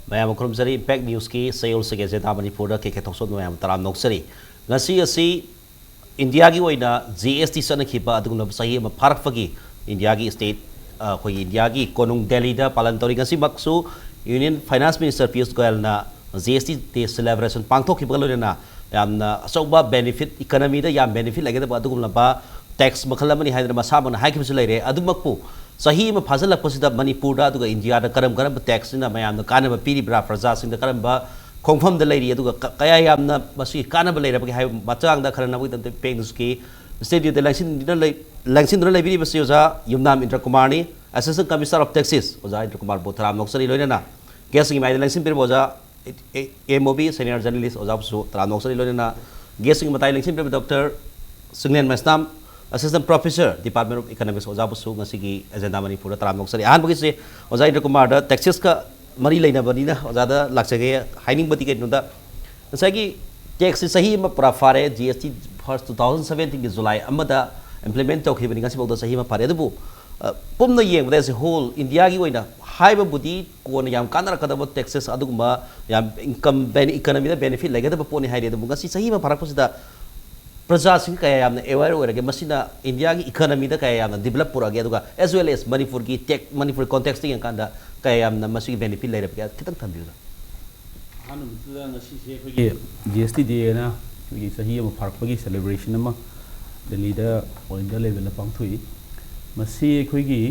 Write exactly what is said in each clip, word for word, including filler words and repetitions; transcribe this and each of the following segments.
ꯃꯌꯥꯝ ꯈꯨꯔꯨꯝꯖꯔꯤ꯫ Impact ꯅ꯭ꯌꯨꯁꯀꯤ ꯁꯌꯣꯜꯁꯤꯒꯤ agenda ꯃꯅꯤꯄꯨꯔꯗ ꯀꯦ ꯀꯦ ꯊꯣꯡꯁꯣꯟꯕ ꯃꯌꯥꯝ ꯇꯔꯥꯝꯅ ꯑꯣꯛꯆꯔꯤ꯫ ꯉꯁꯤ ꯑꯁꯤ ꯏꯟꯗꯤꯌꯥꯒꯤ ꯑꯣꯏꯅ ꯖꯤ ꯑꯦꯁ ꯇꯤ ꯆꯠꯅꯈꯤꯕ ꯑꯗꯨꯒꯨꯝꯂꯕ ꯆꯍꯤ ꯑꯃ ꯐꯥꯔꯛꯄꯒꯤ ꯏꯟꯗꯤꯌꯥꯒꯤ ꯁ꯭ꯇꯦꯠ, ꯑ, ꯑꯩꯈꯣꯏꯒꯤ ꯏꯟꯗꯤꯌꯥꯒꯤ ꯀꯣꯅꯨꯡ ꯗꯦꯜꯂꯤꯗ ꯄꯥꯂꯟ ꯇꯧꯔꯤ꯫ ꯉꯁꯤꯃꯛꯁꯨ union finance minister Piyush ꯒꯣꯌꯜꯅ G S T ꯗꯦ ꯁꯦꯂꯦꯕ꯭ꯔꯦꯁꯟ ꯄꯥꯡꯊꯣꯛꯈꯤꯕꯒ ꯂꯣꯏꯅꯅ ꯌꯥꯝꯅ ꯑꯆꯧꯕ ꯕꯦꯅꯤꯐꯤꯠ, ꯏꯀꯅꯃꯤꯗ ꯌꯥꯝ ꯕꯦꯅꯤꯐꯤꯠ ꯂꯩꯒꯗꯕ ꯑꯗꯨꯒꯨꯝꯂꯕ ꯇꯦꯛꯁ ꯃꯈꯜ ꯑꯃꯅꯤ ꯍꯥꯏꯗꯅ ꯃꯁꯥꯃꯛꯅ ꯍꯥꯏꯈꯤꯕꯁꯨ ꯂꯩꯔꯦ꯫ ꯑꯗꯨꯃꯛꯄꯨ ꯆꯍꯤ ꯑꯃ ꯐꯥꯖꯤꯜꯂꯛꯄꯁꯤꯗ ꯃꯅꯤꯄꯨꯔꯗ ꯑꯗꯨꯒ ꯏꯟꯗꯤꯌꯥꯗ ꯀꯔꯝ ꯀꯔꯝꯕ ꯇꯦꯛꯁꯁꯤꯅ ꯃꯌꯥꯝꯗ ꯀꯥꯟꯅꯕ ꯄꯤꯔꯤꯕ꯭ꯔꯥ, ꯄ꯭ꯔꯖꯥꯁꯤꯡꯗ ꯀꯔꯝꯕ ꯈꯣꯡꯐꯝꯗ ꯂꯩꯔꯤ, ꯑꯗꯨꯒ ꯀ-, ꯀꯌꯥ ꯌꯥꯝꯅ ꯃꯁꯤꯒꯤ ꯀꯥꯟꯅꯕ ꯂꯩꯔꯕꯒꯦ ꯍꯥꯏꯕ ꯃꯇꯥꯡꯗ ꯈꯟꯅꯅꯕꯒꯤꯗꯃꯛꯇ ꯏꯝꯄꯦꯛ ꯅ꯭ꯌꯨꯁꯀꯤ ꯁ꯭ꯇꯨꯗꯤꯑꯣꯗ ꯂꯦꯡꯁꯤꯟꯗꯨꯅ ꯂꯩ-, ꯂꯦꯡꯁꯤꯟꯗꯨꯅ ꯂꯩꯕꯤꯔꯤꯕꯁꯤ ꯑꯣꯖꯥ ꯌꯨꯝꯅꯥꯝ ꯏꯟꯗ꯭ꯔ ꯀꯨꯃꯥꯔꯅꯤ, ꯑꯦꯁꯤꯁꯇꯦꯟ ꯀꯃꯤꯁꯅꯔ ꯑꯣꯐ ꯇꯦꯛꯁꯦꯁ꯫ ꯑꯣꯖꯥ ꯏꯟꯗ꯭ꯔ ꯀꯨꯃꯥꯔꯕꯨ ꯇꯔꯥꯝꯅ ꯑꯣꯛꯆꯔꯤ꯫ ꯂꯣꯏꯅꯅ ꯒꯦꯁꯁꯤꯡꯒꯤ ꯃꯥꯏꯗ ꯂꯦꯡꯁꯤꯟꯕꯤꯔꯤꯕ ꯑꯣꯖꯥ A, A, A Mobi, senior journalist ꯑꯣꯖꯥꯕꯨꯁꯨ ꯇꯔꯥꯝꯅ ꯑꯣꯛꯆꯔꯤ꯫ ꯂꯣꯏꯅꯅ ꯒꯦꯁꯁꯤꯡꯒꯤ ꯃꯇꯥꯏ ꯂꯦꯡꯁꯤꯟꯕꯤꯔꯤꯕ doctor Singlen Meisnam, assistant professor, department of economics ꯑꯣꯖꯥꯕꯨꯁꯨ ꯉꯁꯤꯒꯤ ꯑꯦꯖꯦꯟꯗꯥ ꯃꯅꯤꯄꯨꯔꯗ ꯇꯔꯥꯝꯅ ꯑꯣꯛꯆꯔꯤ꯫ ꯑꯍꯥꯟꯕꯒꯤꯁꯦ ꯑꯣꯖꯥ ꯏꯟꯗ꯭ꯔ ꯀꯨꯃꯥꯔꯗ ꯇꯦꯛꯁꯦꯁꯀ ꯃꯔꯤ ꯂꯩꯅꯕꯅꯤꯅ ꯑꯣꯖꯥꯗ ꯂꯥꯛꯆꯒꯦ꯫ ꯍꯥꯏꯅꯤꯡꯕꯗꯤ ꯀꯩꯅꯣꯗ, ꯉꯁꯥꯏꯒꯤ ꯇꯦꯛꯁꯁꯤ ꯆꯍꯤ ꯑꯃ ꯄꯨꯔꯥ ꯐꯥꯔꯦ, G S T first two thousand ꯁꯕꯦꯟꯇꯤꯟꯒꯤ ꯖꯨꯂꯥꯏ ꯑꯃꯗ ꯏꯝꯄ꯭ꯂꯤꯃꯦꯟ ꯇꯧꯈꯤꯕꯅꯤ, ꯉꯁꯤꯐꯥꯎꯗ ꯆꯍꯤ ꯑꯃ ꯐꯥꯔꯦ꯫ ꯑꯗꯨꯕꯨ, ꯑ, ꯄꯨꯝꯅ ꯌꯦꯡꯕꯗ, ꯑꯦꯁ ꯑꯦ ꯍꯣꯜ, ꯏꯟꯗꯤꯌꯥꯒꯤ ꯑꯣꯏꯅ ꯍꯥꯏꯕꯕꯨꯗꯤ ꯀꯣꯟꯅ ꯌꯥꯝ ꯀꯥꯟꯅꯔꯛꯀꯗꯕ ꯇꯦꯛꯁꯦꯁ ꯑꯗꯨꯒꯨꯝꯕ ꯌꯥꯝ ꯏꯟꯀꯝ ꯕꯦꯅꯤ-, ꯏꯀꯅꯃꯤꯗ ꯕꯦꯅꯤꯐꯤꯠ ꯂꯩꯒꯗꯕ ꯄꯣꯠꯅꯤ ꯍꯥꯏꯔꯤ꯫ ꯑꯗꯨꯕꯨ ꯉꯁꯤ ꯆꯍꯤ ꯑꯃ ꯐꯥꯔꯛꯄꯁꯤꯗ ꯄ꯭ꯔꯖꯥꯁꯤꯡ ꯀꯌꯥ ꯌꯥꯝꯅ ꯑꯦꯋꯦꯌꯔ ꯑꯣꯏꯔꯒꯦ, ꯃꯁꯤꯅ ꯏꯟꯗꯤꯌꯥꯒꯤ ꯏꯀꯅꯃꯤꯗ ꯀꯌꯥ ꯌꯥꯝꯅ ꯗꯤꯕꯂꯞ ꯄꯨꯔꯛꯑꯒꯦ, ꯑꯗꯨꯒ ꯑꯦꯁ ꯋꯦꯜ ꯑꯦꯁ ꯃꯅꯤꯄꯨꯔꯒꯤ ꯇꯦꯛ-, ꯃꯅꯤꯄꯨꯔ ꯀꯣꯟꯇꯦꯛꯁꯇ ꯌꯦꯡꯀꯥꯟꯗ ꯀꯌꯥ ꯌꯥꯝꯅ ꯃꯁꯤꯒꯤ ꯕꯦꯅꯤꯐꯤꯠ ꯂꯩꯔꯕꯒꯦ, ꯈꯤꯇꯪ ꯊꯝꯕꯤꯌꯨ꯫ ꯑꯍꯥꯟꯕꯗ ꯉꯁꯤꯁꯦ ꯑꯩꯈꯣꯏꯒꯤ ꯖꯤ ꯑꯦꯁ ꯇꯤ ꯗꯦ ꯍꯥꯏꯅ ꯑꯩꯈꯣꯏꯒꯤ ꯆꯍꯤ ꯑꯃ ꯐꯥꯔꯛꯄꯒꯤ ꯁꯦꯂꯦꯕ꯭ꯔꯦꯁꯟ ꯑꯃ ꯗꯦꯜꯂꯤꯗ ꯑꯣꯜ ꯏꯟꯗꯤꯌꯥ ꯂꯦꯚꯦꯜꯗ ꯄꯥꯡꯊꯣꯛꯏ꯫ ꯃꯁꯤ ꯑꯩꯈꯣꯏꯒꯤ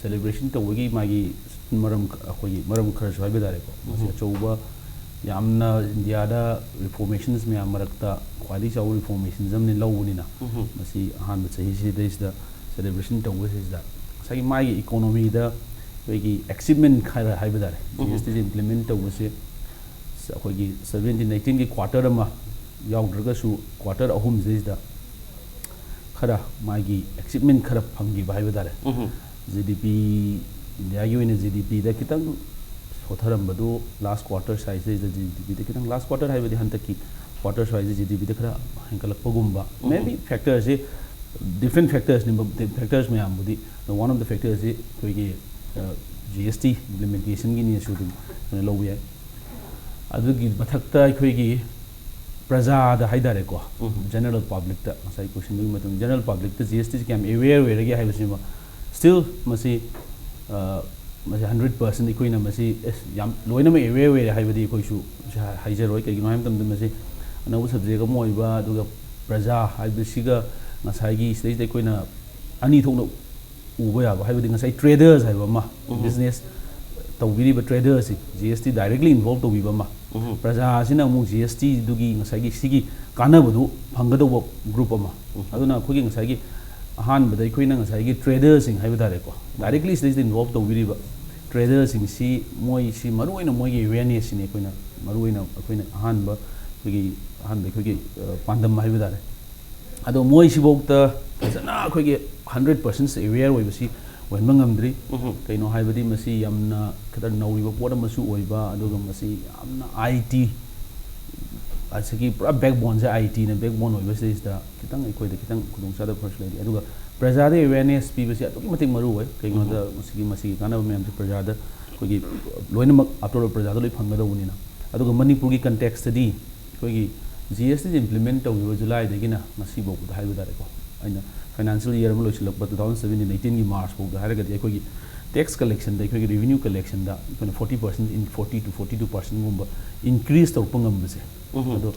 ꯁꯦꯂꯦꯕ꯭ꯔꯦꯁꯟ ꯇꯧꯕꯒꯤ ꯃꯥꯒꯤ ꯃꯔꯝ, ꯑꯩꯈꯣꯏꯒꯤ ꯃꯔꯝ ꯈꯔꯁꯨ ꯍꯥꯏꯕ ꯇꯥꯔꯦꯀꯣ꯫ ꯃꯁꯤ ꯎꯝ꯫ ꯑꯆꯧꯕ, ꯌꯥꯝꯅ ꯏꯟꯗꯤꯌꯥꯗ ꯔꯤꯐꯣꯔꯃꯦꯁꯟꯁ ꯃꯌꯥꯝ ꯃꯔꯛꯇ ꯈ꯭ꯋꯥꯏꯗꯒꯤ ꯆꯥꯎꯕ ꯔꯤꯐꯣꯔꯃꯦꯁꯟꯁ ꯑꯃꯅꯤ ꯂꯧꯕꯅꯤꯅ, ꯎꯝ꯫ ꯃꯁꯤ ꯑꯍꯥꯟꯕ ꯆꯍꯤꯁꯤꯗꯩꯁꯤꯗ ꯁꯦꯂꯦꯕ꯭ꯔꯦꯁꯟ ꯇꯧꯕꯁꯤꯗ ꯉꯁꯥꯏꯒꯤ ꯃꯥꯒꯤ ꯏꯀꯣꯅꯣꯃꯤꯗ ꯑꯩꯈꯣꯏꯒꯤ ꯑꯦꯆꯤꯞꯃꯦꯟ ꯈꯔ ꯍꯥꯏꯕ ꯇꯥꯔꯦ, ꯎꯝ꯫ ꯖꯤ ꯑꯦꯁ ꯇꯤꯁꯦ ꯏꯝꯄ꯭ꯂꯤꯃꯦꯟ ꯇꯧꯕꯁꯦ, ꯑꯩꯈꯣꯏꯒꯤ ꯁꯕꯦꯟꯇꯤꯟ ꯑꯩꯠꯇꯤꯟꯒꯤ ꯀ꯭ꯋꯥꯇꯔ ꯑꯃ ꯌꯥꯎꯗ꯭ꯔꯒꯁꯨ, ꯀ꯭ꯋꯥꯇꯔ ꯑꯍꯨꯝꯁꯤꯗꯩꯁꯤꯗ ꯈꯔ ꯃꯥꯒꯤ ꯑꯦꯆꯤꯞꯃꯦꯟ ꯈꯔ ꯐꯪꯈꯤꯕ ꯍꯥꯏꯕ ꯇꯥꯔꯦ꯫ ꯎꯝ꯫ ꯖꯤ ꯗꯤ ꯄꯤ, ꯏꯟꯗꯤꯌꯥꯒꯤ ꯑꯣꯏꯅ ꯖꯤ ꯗꯤ ꯄꯤꯗ ꯈꯤꯇꯪ ꯁꯣꯊꯔꯝꯕꯗꯨ ꯂꯥꯁ ꯀ꯭ꯋꯥꯇꯔ ꯁ꯭ꯋꯥꯏꯁꯤꯗꯩꯗ ꯖꯤ ꯗꯤ ꯄꯤꯗ ꯈꯤꯇꯪ, ꯂꯥꯁ ꯀ꯭ꯋꯥꯇꯔ ꯍꯥꯏꯕꯗꯤ ꯍꯟꯗꯛꯀꯤ ꯀ꯭ꯋꯥꯇꯔ ꯁ꯭ꯋꯥꯏꯁꯤ ꯖꯤ ꯗꯤ ꯄꯤꯗ ꯈꯔ ꯍꯦꯟꯒꯠꯂꯛꯄꯒꯨꯝꯕ, ꯎꯝ꯫ ꯃꯦꯕꯤ ꯐꯦꯛꯇꯔꯁꯤ, ꯗꯤꯐ꯭ꯔꯦꯟ ꯐꯦꯛꯇꯔꯁꯅꯤ, ꯐꯦꯛꯇꯔꯁ ꯃꯌꯥꯝꯕꯨꯗꯤ, ꯋꯥꯟ ꯑꯣꯐ ꯗ ꯐꯦꯛꯇꯔꯁꯤ ꯑꯩꯈꯣꯏꯒꯤ, ꯑ, ꯖꯤ ꯑꯦꯁ ꯇꯤ ꯏꯝꯄ꯭ꯂꯤꯃꯦꯟꯇꯦꯁꯟꯒꯤꯅꯦꯁꯨ ꯑꯗꯨꯝ ꯑꯩꯈꯣꯏꯅ ꯂꯧꯕ ꯌꯥꯏ꯫ ꯑꯗꯨꯒꯤ ꯃꯊꯛꯇ ꯑꯩꯈꯣꯏꯒꯤ ꯄ꯭ꯔꯖꯥꯗ ꯍꯥꯏꯇꯥꯔꯦꯀꯣ, ꯖꯦꯅꯔꯦꯜ ꯄꯕ꯭ꯂꯤꯛꯇ, ꯉꯁꯥꯏ ꯀꯣꯏꯁꯟꯗꯨꯒꯤ ꯃꯇꯨꯡ ꯖꯦꯅꯔꯦꯜ ꯄꯕ꯭ꯂꯤꯛꯇ ꯖꯤ ꯑꯦꯁ ꯇꯤꯁꯤ ꯀꯌꯥꯝ ꯑꯦꯋꯦꯌꯔ ꯑꯣꯏꯔꯒꯦ ꯍꯥꯏꯕꯁꯤꯃ ꯁ꯭ꯇꯤꯜ ꯃꯁꯤ ꯑ, ꯃꯁꯤ ꯍꯟꯗ꯭ꯔꯦꯠ ꯄꯥꯔꯁꯦꯟ ꯑꯩꯈꯣꯏꯅ ꯃꯁꯤ ꯑꯦꯁ ꯌꯥꯝ ꯂꯣꯏꯅꯃꯛ ꯑꯦꯋꯦꯌꯔ ꯑꯣꯏꯔꯦ ꯍꯥꯏꯕꯗꯤ ꯑꯩꯈꯣꯏꯁꯨ ꯁꯤ ꯍꯥꯏ- ꯍꯥꯏꯖꯔꯣꯏ꯫ ꯀꯩꯒꯤꯅꯣ ꯍꯥꯏꯕ ꯃꯇꯝꯗ ꯃꯁꯤ ꯑꯅꯧꯕ ꯁꯕꯖꯦꯛ ꯑꯃ ꯑꯣꯏꯕ, ꯑꯗꯨꯒ ꯄ꯭ꯔꯖꯥ ꯍꯥꯏꯕꯁꯤꯒ ꯉꯁꯥꯏꯒꯤ ꯁꯤꯗꯩꯁꯤꯗ ꯑꯩꯈꯣꯏꯅ ꯑꯅꯤ ꯊꯣꯛꯅ ꯎꯕ ꯌꯥꯕ, ꯍꯥꯏꯕꯗꯤ ꯉꯁꯥꯏ ꯇ꯭ꯔꯦꯗꯔꯁ ꯍꯥꯏꯕ ꯑꯃ, business ꯇꯧꯕꯤꯔꯤꯕ ꯇ꯭ꯔꯦꯗꯔꯁꯤ G S T directly ꯏꯟꯚꯣꯜꯕ ꯇꯧꯕꯤꯕ ꯑꯃ, ꯄ꯭ꯔꯖꯥꯁꯤꯅ ꯑꯃꯨꯛ ꯖꯤ ꯑꯦꯁ ꯇꯤꯗꯨꯒꯤ ꯉꯁꯥꯏꯒꯤ ꯁꯤꯒꯤ ꯀꯥꯟꯅꯕꯗꯨ ꯐꯪꯒꯗꯧꯕ ꯒ꯭ꯔꯨꯞ ꯑꯃ꯫ ꯑꯗꯨꯅ ꯑꯩꯈꯣꯏꯒꯤ ꯉꯁꯥꯏꯒꯤ ꯑꯍꯥꯟꯕꯗ ꯑꯩꯈꯣꯏꯅ ꯉꯁꯥꯏꯒꯤ ꯇ꯭ꯔꯦꯗꯔꯁꯤꯡ ꯍꯥꯏꯕ ꯇꯥꯔꯦꯀꯣ, ꯗꯥꯏꯔꯦꯛꯂꯤ ꯁꯤꯗꯩꯁꯤꯗ ꯏꯟꯚꯣꯜꯕ ꯇꯧꯕꯤꯔꯤꯕ ꯇ꯭ꯔꯦꯗꯔꯁꯤꯡꯁꯤ ꯃꯣꯏꯁꯤ ꯃꯔꯨꯑꯣꯏꯅ ꯃꯣꯏꯒꯤ ꯑꯦꯋꯦꯌꯔꯅꯦꯁꯁꯤꯅꯤ ꯑꯩꯈꯣꯏꯅ ꯃꯔꯨꯑꯣꯏꯅ ꯑꯩꯈꯣꯏꯅ ꯑꯍꯥꯟꯕ ꯑꯩꯈꯣꯏꯒꯤ ꯑꯍꯥꯟꯕ ꯑꯩꯈꯣꯏꯒꯤ ꯑ, ꯄꯥꯟꯗꯝ ꯍꯥꯏꯕ ꯇꯥꯔꯦ꯫ ꯑꯗꯣ ꯃꯣꯏꯁꯤꯐꯥꯎꯗ ꯐꯖꯅ ꯑꯩꯈꯣꯏꯒꯤ ꯍꯟꯗ꯭ꯔꯦꯠ ꯄꯥꯔꯁꯦꯟ ꯑꯦꯋꯦꯌꯔ ꯑꯣꯏꯕꯁꯤ ꯑꯣꯏꯍꯟꯕ ꯉꯝꯗ꯭ꯔꯤ꯫ ꯀꯩꯅꯣ ꯍꯥꯏꯕꯗꯤ ꯃꯁꯤ ꯌꯥꯝꯅ ꯈꯤꯇꯪ ꯅꯧꯔꯤꯕ ꯄꯣꯠ ꯑꯃꯁꯨ ꯑꯣꯏꯕ, ꯑꯗꯨꯒ ꯃꯁꯤ ꯌꯥꯝꯅ ꯑꯥꯏ ꯇꯤ, ꯑꯁꯤꯒꯤ ꯄꯨꯔꯥ ꯕꯦꯛꯕꯣꯟꯁꯦ ꯑꯥꯏ ꯇꯤꯅ ꯕꯦꯛꯕꯣꯟ ꯑꯣꯏꯕꯁꯤꯗꯩꯁꯤꯗ ꯈꯤꯇꯪ ꯑꯩꯈꯣꯏꯗ ꯈꯤꯇꯪ ꯈꯨꯗꯣꯡꯆꯥꯗꯕ ꯈꯔꯁꯨ ꯂꯩꯔꯤ꯫ ꯑꯗꯨꯒ ꯄ꯭ꯔꯖꯥꯗ ꯑꯦꯋꯦꯌꯔꯅꯦꯁ ꯄꯤꯕꯁꯤ ꯑꯗꯨꯛꯀꯤ ꯃꯇꯤꯛ ꯃꯔꯨ ꯑꯣꯏ꯫ ꯀꯩꯒꯤꯅꯣꯗ ꯃꯁꯤꯒꯤ ꯃꯁꯤꯒꯤ ꯀꯥꯟꯅꯕ ꯃꯌꯥꯝꯁꯦ ꯄ꯭ꯔꯖꯥꯗ ꯑꯩꯈꯣꯏꯒꯤ ꯂꯣꯏꯅꯃꯛ ꯑꯞꯇꯔ ꯄ꯭ꯔꯖꯥꯗ ꯂꯣꯏ ꯐꯪꯒꯗꯧꯕꯅꯤꯅ꯫ ꯑꯗꯨꯒ ꯃꯅꯤꯄꯨꯔꯒꯤ ꯀꯟꯇꯦꯛꯁꯇꯗꯤ ꯑꯩꯈꯣꯏꯒꯤ ꯖꯤ ꯑꯦꯁ ꯇꯤꯁꯦ ꯏꯝꯄ꯭ꯂꯤꯃꯦꯟ ꯇꯧꯈꯤꯕ ꯖꯨꯂꯥꯏꯗꯒꯤꯅ ꯉꯁꯤꯐꯥꯎꯕꯗ ꯍꯥꯏꯕ ꯇꯥꯔꯦꯀꯣ, ꯑꯩꯅ ꯐꯥꯏꯅꯥꯟꯁꯤꯌꯦꯜ ꯏꯌꯔ ꯑꯃ ꯂꯣꯏꯁꯤꯜꯂꯛꯄ ꯇꯨ ꯊꯥꯎꯖꯟ ꯁꯕꯦꯟꯇꯤꯟ ꯑꯩꯠꯇꯤꯟꯒꯤ ꯃꯥꯔꯆ ꯐꯥꯎꯗ ꯍꯥꯏꯔꯒꯗꯤ ꯑꯩꯈꯣꯏꯒꯤ ꯇꯦꯛꯁ ꯀꯂꯦꯛꯁꯟꯗ, ꯑꯩꯈꯣꯏꯒꯤ ꯔꯦꯚꯤꯅ꯭ꯌꯨ ꯀꯂꯦꯛꯁꯟꯗ ꯑꯩꯈꯣꯏꯅ ꯐꯣꯔꯇꯤ ꯄꯥꯔꯁꯦꯟ ꯏꯟ ꯐꯣꯔꯇꯤ ꯇꯨ ꯐꯣꯔꯇꯤ ꯇꯨ ꯄꯥꯔꯁꯦꯟꯒꯨꯝꯕ ꯏꯟꯀ꯭ꯔꯤꯖ ꯇꯧꯔꯛꯄ ꯉꯝꯕꯁꯦ꯫ ꯑꯗꯣ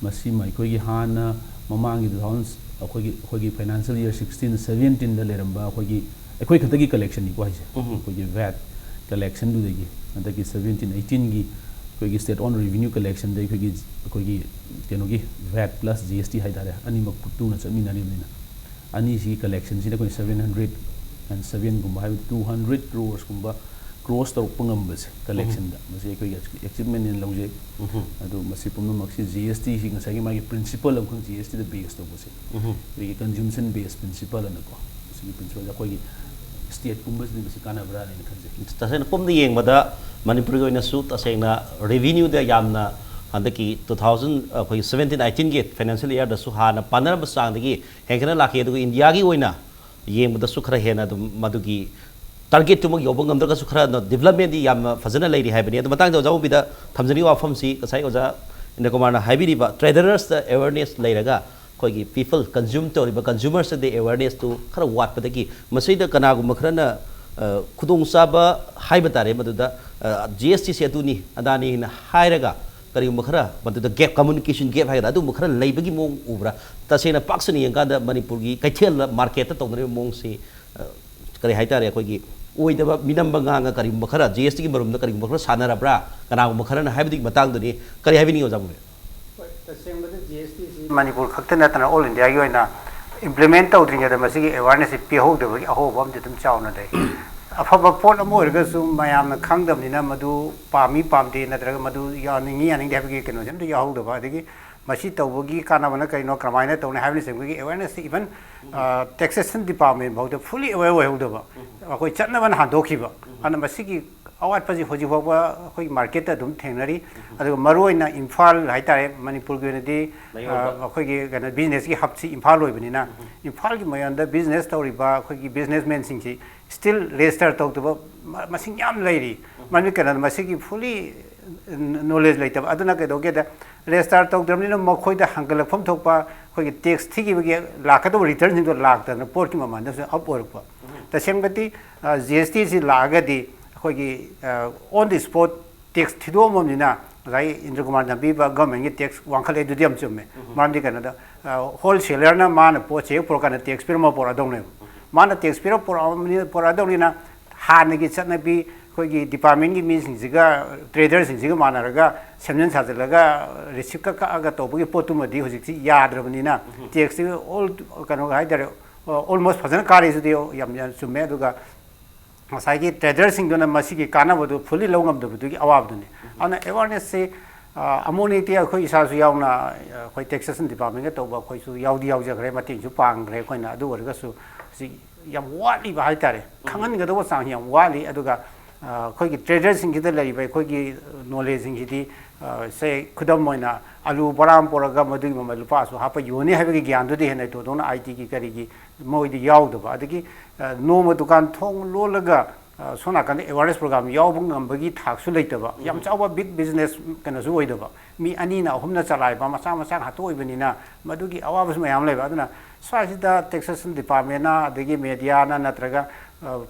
ꯃꯁꯤꯃ ꯑꯩꯈꯣꯏꯒꯤ ꯍꯥꯟꯅ ꯃꯃꯥꯡꯒꯤ ꯇꯨ ꯊꯥꯎꯖꯟ ꯑꯩꯈꯣꯏꯒꯤ ꯑꯩꯈꯣꯏꯒꯤ ꯐꯥꯏꯅꯥꯟꯁꯤꯌꯦꯜ ꯏꯌꯔ ꯁꯤꯛꯁꯇꯤꯟ ꯁꯕꯦꯟꯇꯤꯟꯗ ꯂꯩꯔꯝꯕ ꯑꯩꯈꯣꯏꯒꯤ ꯑꯩꯈꯣꯏ ꯈꯛꯇꯒꯤ ꯀꯂꯦꯛꯁꯟꯅꯤꯀꯣ ꯍꯥꯏꯁꯦ, ꯑꯩꯈꯣꯏꯒꯤ ꯚꯦꯠ ꯀꯂꯦꯛꯁꯟꯗꯨꯗꯒꯤ ꯍꯟꯗꯛꯀꯤ ꯁꯕꯦꯟꯇꯤꯟ ꯑꯩꯠꯇꯤꯟꯒꯤ ꯑꯩꯈꯣꯏꯒꯤ ꯁ꯭ꯇꯦꯠ ꯑꯣꯟ ꯔꯦꯚꯤꯅ꯭ꯌꯨ ꯀꯂꯦꯛꯁꯟꯗ ꯑꯩꯈꯣꯏꯒꯤ ꯑꯩꯈꯣꯏꯒꯤ ꯀꯩꯅꯣꯒꯤ ꯚꯦꯠ ꯄ꯭ꯂꯁ ꯖꯤ ꯑꯦꯁ ꯇꯤ ꯍꯥꯏꯇꯥꯔꯦ, ꯑꯅꯤꯃꯛ ꯇꯨꯅ ꯆꯠꯃꯤꯟꯅꯔꯤꯕꯅꯤꯅ ꯑꯅꯤꯁꯤꯒꯤ ꯀꯂꯦꯛꯁꯟꯁꯤꯅ ꯑꯩꯈꯣꯏ ꯁꯕꯦꯟ ꯍꯟꯗ꯭ꯔꯦꯠ ꯑꯦꯟ ꯁꯕꯦꯟꯒꯨꯝꯕ ꯍꯥꯏꯕꯗꯤ ꯇꯨ ꯍꯟꯗ꯭ꯔꯦꯠ ꯀ꯭ꯔꯣꯔꯁꯀꯨꯝꯕ ꯀ꯭ꯔꯣꯁ ꯇꯧꯔꯛꯄ ꯉꯝꯕꯁꯦ ꯀꯂꯦꯛꯁꯟꯗ, ꯃꯁꯤ ꯑꯩꯈꯣꯏꯒꯤ ꯑꯦꯆꯤꯞꯃꯦꯟꯅꯦꯅ ꯂꯧꯖꯩ꯫ ꯑꯗꯨ ꯃꯁꯤ ꯄꯨꯝꯅꯃꯛꯁꯤ ꯖꯤ ꯑꯦꯁ ꯇꯤꯁꯤ ꯉꯁꯥꯏꯒꯤ ꯃꯥꯒꯤ ꯄ꯭ꯔꯤꯟꯁꯤꯄꯜ ꯑꯃꯈꯛ ꯖꯤ ꯑꯦꯁ ꯇꯤꯗ ꯕꯦꯁ ꯇꯧꯕꯁꯦ, ꯑꯩꯈꯣꯏꯒꯤ ꯀꯟꯖꯨꯝꯁꯟ ꯕꯦꯁ ꯄ꯭ꯔꯤꯟꯁꯤꯄꯜ ꯑꯅꯀꯣ, ꯃꯁꯤꯒꯤ ꯄ꯭ꯔꯤꯟꯁꯤꯄꯜꯁꯦ ꯑꯩꯈꯣꯏꯒꯤ ꯁ꯭ꯇꯦꯠꯀꯨꯝꯕꯁꯤꯗꯤ ꯃꯁꯤ ꯀꯥꯟꯅꯕ꯭ꯔꯥ ꯍꯥꯏꯅ ꯈꯟꯖꯩ꯫ ꯇꯁꯦꯡꯅ ꯄꯨꯝꯅ ꯌꯦꯡꯕꯗ ꯃꯅꯤꯄꯨꯔꯒꯤ ꯑꯣꯏꯅꯁꯨ ꯇꯁꯦꯡꯅ ꯔꯦꯚꯤꯅ꯭ꯌꯨꯗ ꯌꯥꯝꯅ ꯍꯟꯗꯛꯀꯤ ꯇꯨ ꯊꯥꯎꯖꯟ ꯑꯩꯈꯣꯏꯒꯤ ꯁꯕꯦꯟꯇꯤꯟ ꯑꯩꯠꯇꯤꯟꯒꯤ ꯐꯥꯏꯅꯥꯟꯁꯤꯌꯦꯜ ꯏꯌꯔꯗꯁꯨ ꯍꯥꯟꯅ ꯄꯥꯟꯅꯔꯝꯕ ꯆꯥꯡꯗꯒꯤ ꯍꯦꯟꯒꯠꯅ ꯂꯥꯛꯈꯤ꯫ ꯑꯗꯨꯒ ꯏꯟꯗꯤꯌꯥꯒꯤ ꯑꯣꯏꯅ ꯌꯦꯡꯕꯗꯁꯨ ꯈꯔ ꯍꯦꯟꯅ ꯑꯗꯨꯝ ꯃꯗꯨꯒꯤ ꯇꯥꯔꯒꯦꯠꯇꯨꯃꯛ ꯌꯧꯕ ꯉꯝꯗ꯭ꯔꯒꯁꯨ ꯈꯔ ꯗꯤꯕꯂꯞꯃꯦꯟꯗꯤ ꯌꯥꯝꯅ ꯐꯖꯅ ꯂꯩꯔꯤ ꯍꯥꯏꯕꯅꯤ꯫ ꯑꯗꯣ ꯃꯇꯥꯡꯗ ꯑꯣꯖꯥ ꯃꯣꯕꯤꯗ ꯊꯝꯖꯅꯤꯡꯕ ꯋꯥꯐꯝꯁꯤ ꯉꯁꯥꯏ ꯑꯣꯖꯥ ꯏꯟꯗ꯭ꯔ ꯀꯨꯃꯥꯔꯅ ꯍꯥꯏꯕꯤꯔꯤꯕ ꯇ꯭ꯔꯦꯗꯔꯁꯇ ꯑꯦꯋꯦꯔꯅꯦꯁ ꯂꯩꯔꯒ ꯑꯩꯈꯣꯏꯒꯤ ꯄꯤꯄꯜ ꯀꯟꯖ꯭ꯌꯨꯝ ꯇꯧꯔꯤꯕ ꯀꯟꯖ꯭ꯌꯨꯃꯔꯁꯇꯗꯤ ꯑꯦꯋꯦꯔꯅꯦꯁꯇꯨ ꯈꯔ ꯋꯥꯠꯄꯗꯒꯤ ꯃꯁꯤꯗ ꯀꯅꯥꯒꯨꯝꯕ ꯈꯔꯅ ꯑ, ꯈꯨꯗꯣꯡꯆꯥꯕ ꯍꯥꯏꯕ ꯇꯥꯔꯦ ꯃꯗꯨꯗ ꯖꯤ ꯑꯦꯁ ꯇꯤꯁꯦ ꯑꯗꯨꯅꯤ ꯑꯗꯥꯅꯤꯅ ꯍꯥꯏꯔꯒ ꯀꯔꯤꯒꯨꯝꯕ ꯈꯔ ꯃꯗꯨꯗ ꯒꯦꯞ ꯀꯝꯃꯨꯅꯤꯀꯦꯁꯟ ꯒꯦꯞ ꯍꯥꯏꯒꯗ꯭ꯔꯥ ꯑꯗꯨꯒꯨꯝꯕ ꯈꯔ ꯂꯩꯕꯒꯤ ꯃꯑꯣꯡ ꯎꯕ꯭ꯔꯥ? ꯇꯁꯦꯡꯅ ꯄꯥꯛ ꯁꯟꯅ ꯌꯦꯡꯀꯥꯟꯗ ꯃꯅꯤꯄꯨꯔꯒꯤ ꯀꯩꯊꯦꯜꯗ ꯃꯥꯔꯀꯦꯠꯇ ꯇꯧꯅꯔꯤꯕ ꯃꯑꯣꯡꯁꯤ ꯑ, ꯀꯔꯤ ꯍꯥꯏꯇꯥꯔꯦ ꯑꯩꯈꯣꯏꯒꯤ ꯑꯣꯏꯗꯕ ꯃꯤꯅꯝꯕ ꯉꯥꯡꯉ ꯀꯔꯤꯒꯨꯝꯕ ꯈꯔ ꯖꯤ ꯑꯦꯁ ꯇꯤꯒꯤ ꯃꯔꯨꯝꯗ ꯀꯔꯤꯒꯨꯝꯕ ꯈꯔ ꯁꯥꯟꯅꯔꯕ꯭ꯔꯥ ꯀꯅꯥꯒꯨꯝꯕ ꯈꯔꯅ ꯍꯥꯏꯕꯗꯨꯒꯤ ꯃꯇꯥꯡꯗꯨꯅꯤ꯫ ꯀꯔꯤ ꯍꯥꯏꯕꯤꯅꯤꯡꯉꯤ ꯑꯣꯖꯥ ꯃꯨꯕꯤ? ꯇꯁꯦꯡꯕꯗ ꯖꯤ ꯑꯦꯁ ꯇꯤꯁꯤ ꯃꯅꯤꯄꯨꯔ ꯈꯛꯇ ꯅꯠꯇꯅ ꯑꯣꯜ ꯏꯟꯗꯤꯌꯥꯒꯤ ꯑꯣꯏꯅ ꯏꯝꯄ꯭ꯂꯤꯃꯦꯟ ꯇꯧꯗ꯭ꯔꯤꯉꯩꯗ ꯃꯁꯤꯒꯤ ꯑꯦꯋꯥꯔꯅꯦꯁꯁꯤ ꯄꯤꯍꯧꯗꯕꯒꯤ ꯑꯍꯣꯕ ꯑꯃꯗꯤ ꯑꯗꯨꯝ ꯆꯥꯎꯅ ꯂꯩ꯫ ꯑꯐꯕ ꯄꯣꯠ ꯑꯃ ꯑꯣꯏꯔꯒꯁꯨ ꯃꯌꯥꯝꯅ ꯈꯪꯗꯕꯅꯤꯅ ꯃꯗꯨ ꯄꯥꯝꯃꯤ ꯄꯥꯝꯗꯦ ꯅꯠꯇ꯭ꯔꯒ ꯃꯗꯨ ꯌꯥꯅꯤꯡꯉꯤ ꯌꯥꯅꯤꯡꯗꯦ ꯍꯥꯏꯕꯒꯤ ꯀꯩꯅꯣꯁꯦ ꯑꯝꯇ ꯌꯥꯎꯍꯧꯗꯕ, ꯑꯗꯒꯤ ꯃꯁꯤ ꯇꯧꯕꯒꯤ ꯀꯥꯟꯅꯕꯅ ꯀꯔꯤꯅꯣ, ꯀꯔꯝꯍꯥꯏꯅ ꯇꯧꯅꯤ ꯍꯥꯏꯕꯅꯆꯤꯡꯕꯒꯤ ꯑꯦꯋꯦꯔꯅꯦꯁꯁꯤ ꯏꯚꯟ ꯇꯦꯛꯁꯦꯁꯟ ꯗꯤꯄꯥꯔꯠꯃꯦꯟ ꯐꯥꯎꯗ ꯐꯨꯜꯂꯤ ꯑꯦꯋꯦꯌꯔ ꯑꯣꯏꯍꯧꯗꯕ, ꯑꯩꯈꯣꯏ ꯆꯠꯅꯕꯅ ꯍꯟꯗꯣꯛꯈꯤꯕ꯫ ꯑꯗꯨꯅ ꯃꯁꯤꯒꯤ ꯑꯋꯥꯠꯄꯁꯤ ꯍꯧꯖꯤꯛ ꯐꯥꯎꯕ ꯑꯩꯈꯣꯏ ꯃꯥꯔꯀꯦꯠꯇ ꯑꯗꯨꯝ ꯊꯦꯡꯅꯔꯤ꯫ ꯑꯗꯨꯒ ꯃꯔꯨꯑꯣꯏꯅ ꯏꯝꯐꯥꯜ ꯍꯥꯏꯇꯥꯔꯦ, ꯃꯅꯤꯄꯨꯔꯒꯤ ꯑꯣꯏꯅꯗꯤ ꯑꯩꯈꯣꯏꯒꯤ ꯀꯩꯅꯣ ꯕꯤꯖꯤꯅꯦꯁꯀꯤ ꯍꯕꯁꯤ ꯏꯝꯐꯥꯜ ꯑꯣꯏꯕꯅꯤꯅ ꯏꯝꯐꯥꯜꯒꯤ ꯃꯌꯣꯟꯗ ꯕꯤꯖꯤꯅꯦꯁ ꯇꯧꯔꯤꯕ ꯑꯩꯈꯣꯏꯒꯤ ꯕꯤꯖꯤꯅꯦꯁꯃꯦꯟꯁꯤꯡꯁꯤ ꯁ꯭ꯇꯤꯜ ꯔꯦꯖꯤꯁꯇꯔ ꯇꯧꯗꯕ ꯃꯁꯤꯡ ꯌꯥꯝ ꯂꯩꯔꯤ꯫ ꯃꯔꯝꯗꯤ ꯀꯩꯅꯣꯗ ꯃꯁꯤꯒꯤ ꯐꯨꯜꯂꯤ ꯅꯣꯂꯦꯖ ꯂꯩꯇꯕ꯫ ꯑꯗꯨꯅ ꯀꯩꯗꯧꯒꯦꯗ, ꯔꯦꯖꯤꯁꯇꯥꯔ ꯇꯧꯗ꯭ꯔꯕꯅꯤꯅ ꯃꯈꯣꯏꯗ ꯍꯪꯒꯠꯂꯛꯐꯝ ꯊꯣꯛꯄ ꯑꯩꯈꯣꯏꯒꯤ ꯇꯦꯛꯁ ꯊꯤꯈꯤꯕꯒꯤ ꯂꯥꯛꯀꯗꯧꯕ ꯔꯤꯇꯔꯟꯁꯤꯡꯗꯣ ꯂꯥꯛꯇꯅ ꯄꯣꯠꯀꯤ ꯃꯃꯜꯗꯁꯨ ꯑꯞ ꯑꯣꯏꯔꯛꯄ꯫ ꯇꯁꯦꯡꯕꯗꯤ ꯖꯤ ꯑꯦꯁ ꯇꯤꯁꯤ ꯂꯥꯛꯑꯒꯗꯤ ꯑꯩꯈꯣꯏꯒꯤ ꯑꯣꯟ ꯗꯤ ꯁ꯭ꯄꯣꯠ ꯇꯦꯛꯁ ꯊꯤꯗꯣꯛꯑꯝꯃꯕꯅꯤꯅ ꯉꯁꯥꯏ ꯏꯟꯗ꯭ꯔ ꯀꯨꯃꯥꯔ ꯅꯝꯕꯤꯕ ꯒꯚꯔꯟꯃꯦꯟꯒꯤ ꯇꯦꯛꯁ ꯋꯥꯡꯈꯠꯂꯦ ꯑꯗꯨꯗꯤ ꯌꯥꯝ ꯆꯨꯝꯃꯦ꯫ ꯃꯔꯝꯗꯤ ꯀꯩꯅꯣꯗ ꯍꯣꯜꯁꯦꯂꯔꯅ ꯃꯥꯅ ꯄꯣꯠꯁꯦ ꯍꯦꯛ ꯄꯨꯔꯛꯀꯥꯟꯗ ꯇꯦꯛꯁ ꯄꯤꯔꯝꯃ ꯄꯨꯔꯛꯑꯗꯧꯅꯦꯕ꯫ ꯃꯥꯅ ꯇꯦꯛꯁ ꯄꯤꯔ ꯄꯨꯔꯛꯑꯕꯅꯤꯅ ꯄꯨꯔꯛꯑꯗꯧꯅꯤꯅ ꯍꯥꯟꯅꯒꯤ ꯆꯠꯅꯕꯤ ꯑꯩꯈꯣꯏꯒꯤ ꯗꯤꯄꯥꯔꯠꯃꯦꯟꯒꯤ ꯃꯤꯁꯤꯡꯁꯤꯒ ꯇ꯭ꯔꯦꯗꯔꯁꯤꯡꯁꯤꯒ ꯃꯥꯟꯅꯔꯒ ꯁꯦꯝꯖꯤꯟ ꯁꯥꯖꯤꯜꯂꯒ ꯔꯤꯁꯤꯞꯀ ꯀꯛꯑꯒ ꯇꯧꯕꯒꯤ ꯄꯣꯠꯇꯨꯃꯗꯤ ꯍꯧꯖꯤꯛꯇꯤ ꯌꯥꯗ꯭ꯔꯕꯅꯤꯅ ꯇꯦꯛꯁꯁꯤ ꯑꯣꯜ ꯀꯩꯅꯣ ꯍꯥꯏꯇꯥꯔꯦ ꯑꯣꯜꯃꯣꯁ ꯐꯖꯅ ꯀꯥꯔꯤꯁꯤꯗꯤ ꯌꯥꯝ ꯌꯥꯝ ꯆꯨꯝꯃꯦ꯫ ꯑꯗꯨꯒ ꯉꯁꯥꯏꯒꯤ ꯇ꯭ꯔꯦꯗꯔꯁꯤꯡꯗꯨꯅ ꯃꯁꯤꯒꯤ ꯀꯥꯟꯅꯕꯗꯨ ꯐꯨꯜꯂꯤ ꯂꯧ ꯉꯝꯗꯕꯗꯨꯒꯤ ꯑꯋꯥꯕꯗꯨꯅꯤ꯫ ꯑꯗꯨꯅ ꯑꯦꯋꯥꯔꯅꯦꯁꯁꯤ ꯑꯃꯨꯛ ꯅꯤꯇꯤ ꯑꯩꯈꯣꯏ ꯏꯁꯥꯁꯨ ꯌꯥꯎꯅ ꯑꯩꯈꯣꯏ ꯇꯦꯛꯁꯦꯁꯟ ꯗꯤꯄꯥꯔꯠꯃꯦꯟꯒ ꯇꯧꯕ ꯑꯩꯈꯣꯏꯁꯨ ꯌꯥꯎꯗꯤ ꯌꯥꯎꯖꯈ꯭ꯔꯦ, ꯃꯇꯦꯡꯁꯨ ꯄꯥꯡꯈ꯭ꯔꯦ ꯑꯩꯈꯣꯏꯅ꯫ ꯑꯗꯨ ꯑꯣꯏꯔꯒꯁꯨ ꯍꯧꯖꯤꯛ ꯌꯥꯝ ꯋꯥꯠꯂꯤꯕ ꯍꯥꯏꯇꯥꯔꯦ, ꯈꯪꯍꯟꯒꯗꯧꯕ ꯆꯥꯡ ꯌꯥꯝ ꯋꯥꯠꯂꯤ꯫ ꯑꯗꯨꯒ ꯑꯩꯈꯣꯏꯒꯤ ꯇ꯭ꯔꯦꯗꯔꯁꯤꯡꯁꯤꯗ ꯂꯩꯔꯤꯕ ꯑꯩꯈꯣꯏꯒꯤ ꯅꯣꯂꯦꯖꯁꯤꯡꯁꯤꯗꯤ ꯁꯦ ꯈꯨꯗꯝ ꯑꯣꯏꯅ ꯑꯂꯨ ꯕꯣꯔꯥ ꯑꯃ ꯄꯨꯔꯒ ꯃꯗꯨꯒꯤ ꯃꯃꯜ ꯂꯨꯄꯥ ꯑꯁꯨꯛ ꯍꯥꯞꯄ ꯌꯣꯟꯅꯤ ꯍꯥꯏꯕꯒꯤ ꯒ꯭ꯌꯥꯟꯗꯨꯗꯤ ꯍꯦꯟꯅ ꯇꯣꯗꯧꯅ ꯑꯥꯏ ꯇꯤꯒꯤ ꯀꯔꯤꯒꯤ ꯃꯣꯏꯗꯤ ꯌꯥꯎꯗꯕ, ꯑꯗꯒꯤ ꯑ, ꯅꯣꯡꯃ ꯗꯨꯀꯥꯟ ꯊꯣꯡ ꯂꯣꯜꯂꯒ ꯑ, ꯁꯣꯝ ꯅꯥꯀꯟꯗ awareness program ꯌꯥꯎꯕ ꯉꯝꯕꯒꯤ ꯊꯥꯛꯁꯨ ꯂꯩꯇꯕ, ꯌꯥꯝ ꯆꯥꯎꯕ big business ꯀꯩꯅꯣꯁꯨ ꯑꯣꯏꯗꯕ, ꯃꯤ ꯑꯅꯤꯅ ꯑꯍꯨꯝꯅ ꯆꯂꯥꯏꯕ ꯃꯆꯥ ꯃꯆꯥ ꯉꯥꯛꯇ ꯑꯣꯏꯕꯅꯤꯅ ꯃꯗꯨꯒꯤ ꯑꯋꯥꯕꯁꯨ ꯃꯌꯥꯝ ꯂꯩꯕ꯫ ꯑꯗꯨꯅ ꯁ꯭ꯋꯥꯏꯁꯤꯗ taxation departmentꯅ ꯑꯗꯒꯤ mediaꯅ ꯅꯠꯇ꯭ꯔꯒ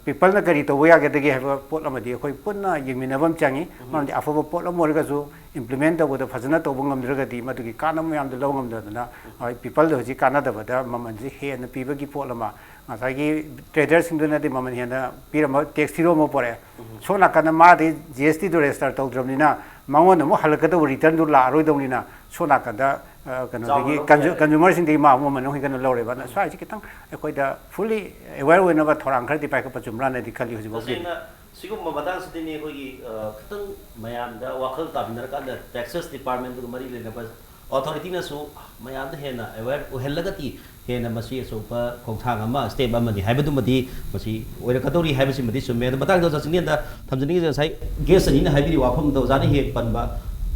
peopleꯅ ꯀꯔꯤ ꯇꯧꯕ ꯌꯥꯒꯗꯒꯦ ꯍꯥꯏꯕ ꯄꯣꯠ ꯑꯃꯗꯤ ꯑꯩꯈꯣꯏ ꯄꯨꯟꯅ ꯌꯦꯡꯃꯤꯟꯅꯕ ꯑꯃ ꯆꯪꯉꯤ꯫ ꯃꯔꯝꯗꯤ ꯑꯐꯕ ꯄꯣꯠ ꯑꯃ ꯑꯣꯏꯔꯒꯁꯨ implement ꯇꯧꯕꯗ ꯐꯖꯅ ꯇꯧꯕ ꯉꯝꯗ꯭ꯔꯒꯗꯤ ꯃꯗꯨꯒꯤ ꯀꯥꯟꯅꯕ ꯃꯌꯥꯝꯗꯣ ꯂꯧ ꯉꯝꯗꯗꯅ peopleꯗ ꯍꯧꯖꯤꯛ ꯀꯥꯟꯅꯗꯕꯗ ꯃꯃꯜꯁꯦ ꯍꯦꯟꯅ ꯄꯤꯕꯒꯤ ꯄꯣꯠ ꯑꯃ, ꯉꯁꯥꯏꯒꯤ traderꯁꯤꯡꯗꯨꯅꯗꯤ ꯃꯃꯜ ꯍꯦꯟꯅ ꯄꯤꯔꯝꯕ tax ꯊꯤꯔꯣ ꯑꯃ ꯄꯣꯔꯛꯑꯦ꯫ ꯁꯣꯝ ꯅꯥꯀꯟꯗ ꯃꯥꯗꯤ GSTꯗꯣ register ꯇꯧꯗ꯭ꯔꯕꯅꯤꯅ ꯃꯉꯣꯟꯗ ꯑꯃꯨꯛ ꯍꯜꯂꯛꯀꯗꯧꯕ returnꯗꯨ ꯂꯥꯛꯑꯔꯣꯏꯗꯧꯅꯤꯅ ꯁꯣꯝ ꯅꯥꯀꯟꯗ ꯑ, ꯀꯩꯅꯣꯗꯒꯤ ꯆꯥꯎꯅ ꯂꯧꯕ ꯌꯥꯔꯦ꯫ Consumerꯁꯤꯡꯗꯒꯤ ꯃꯥ ꯑꯃꯨꯛ ꯃꯃꯜ ꯑꯃꯨꯛ ꯍꯦꯟꯒꯠꯅ ꯂꯧꯔꯦꯕ꯫ ꯑꯗꯨꯅ ꯁ꯭ꯋꯥꯏꯁꯤ ꯈꯤꯇꯪ ꯑꯩꯈꯣꯏꯗ fully aware ꯑꯣꯏꯅꯕ ꯊꯧꯔꯥꯡ ꯈꯔꯗꯤ ꯄꯥꯏꯈꯠꯄ ꯆꯨꯝꯕ꯭ꯔꯥꯅꯗꯤ ꯈꯜꯂꯤ ꯍꯧꯖꯤꯛꯐꯥꯎꯒꯤ꯫ ꯇꯁꯦꯡꯅ ꯁꯤꯒꯨꯝꯕ ꯃꯇꯥꯡꯁꯤꯗꯅꯤ ꯑꯩꯈꯣꯏꯒꯤ, ꯑ, ꯈꯤꯇꯪ ꯃꯌꯥꯝꯗ ꯋꯥꯈꯜ ꯇꯥꯃꯤꯟꯅꯔꯀꯥꯟꯗ taxes departmentꯗꯨꯒ ꯃꯔꯤ ꯂꯩꯅꯕ authorityꯅꯁꯨ ꯃꯌꯥꯝꯗ ꯍꯦꯟꯅ aware ꯑꯣꯏꯍꯜꯂꯒꯗꯤ ꯍꯦꯟꯅ ꯃꯁꯤ ꯑꯆꯧꯕ ꯈꯣꯡꯊꯥꯡ ꯑꯃ, step ꯑꯃꯅꯤ ꯍꯥꯏꯕꯗꯨꯃꯗꯤ ꯃꯁꯤ ꯑꯣꯏꯔꯛꯀꯗꯧꯔꯤ ꯍꯥꯏꯕꯁꯤꯃꯗꯤ ꯆꯨꯝꯃꯦ꯫ ꯑꯗꯣ ꯃꯇꯥꯡꯗ ꯑꯣꯖꯥ ꯆꯤꯡꯂꯦꯟꯗ ꯊꯝꯖꯅꯤꯡꯉꯤꯁꯦ, ꯉꯁꯥꯏ guest ꯑꯅꯤꯅ ꯍꯥꯏꯕꯤꯔꯤꯕ ꯋꯥꯐꯝꯗꯣ ꯑꯣꯖꯥꯅ ꯍꯦꯛ ꯄꯟꯕ,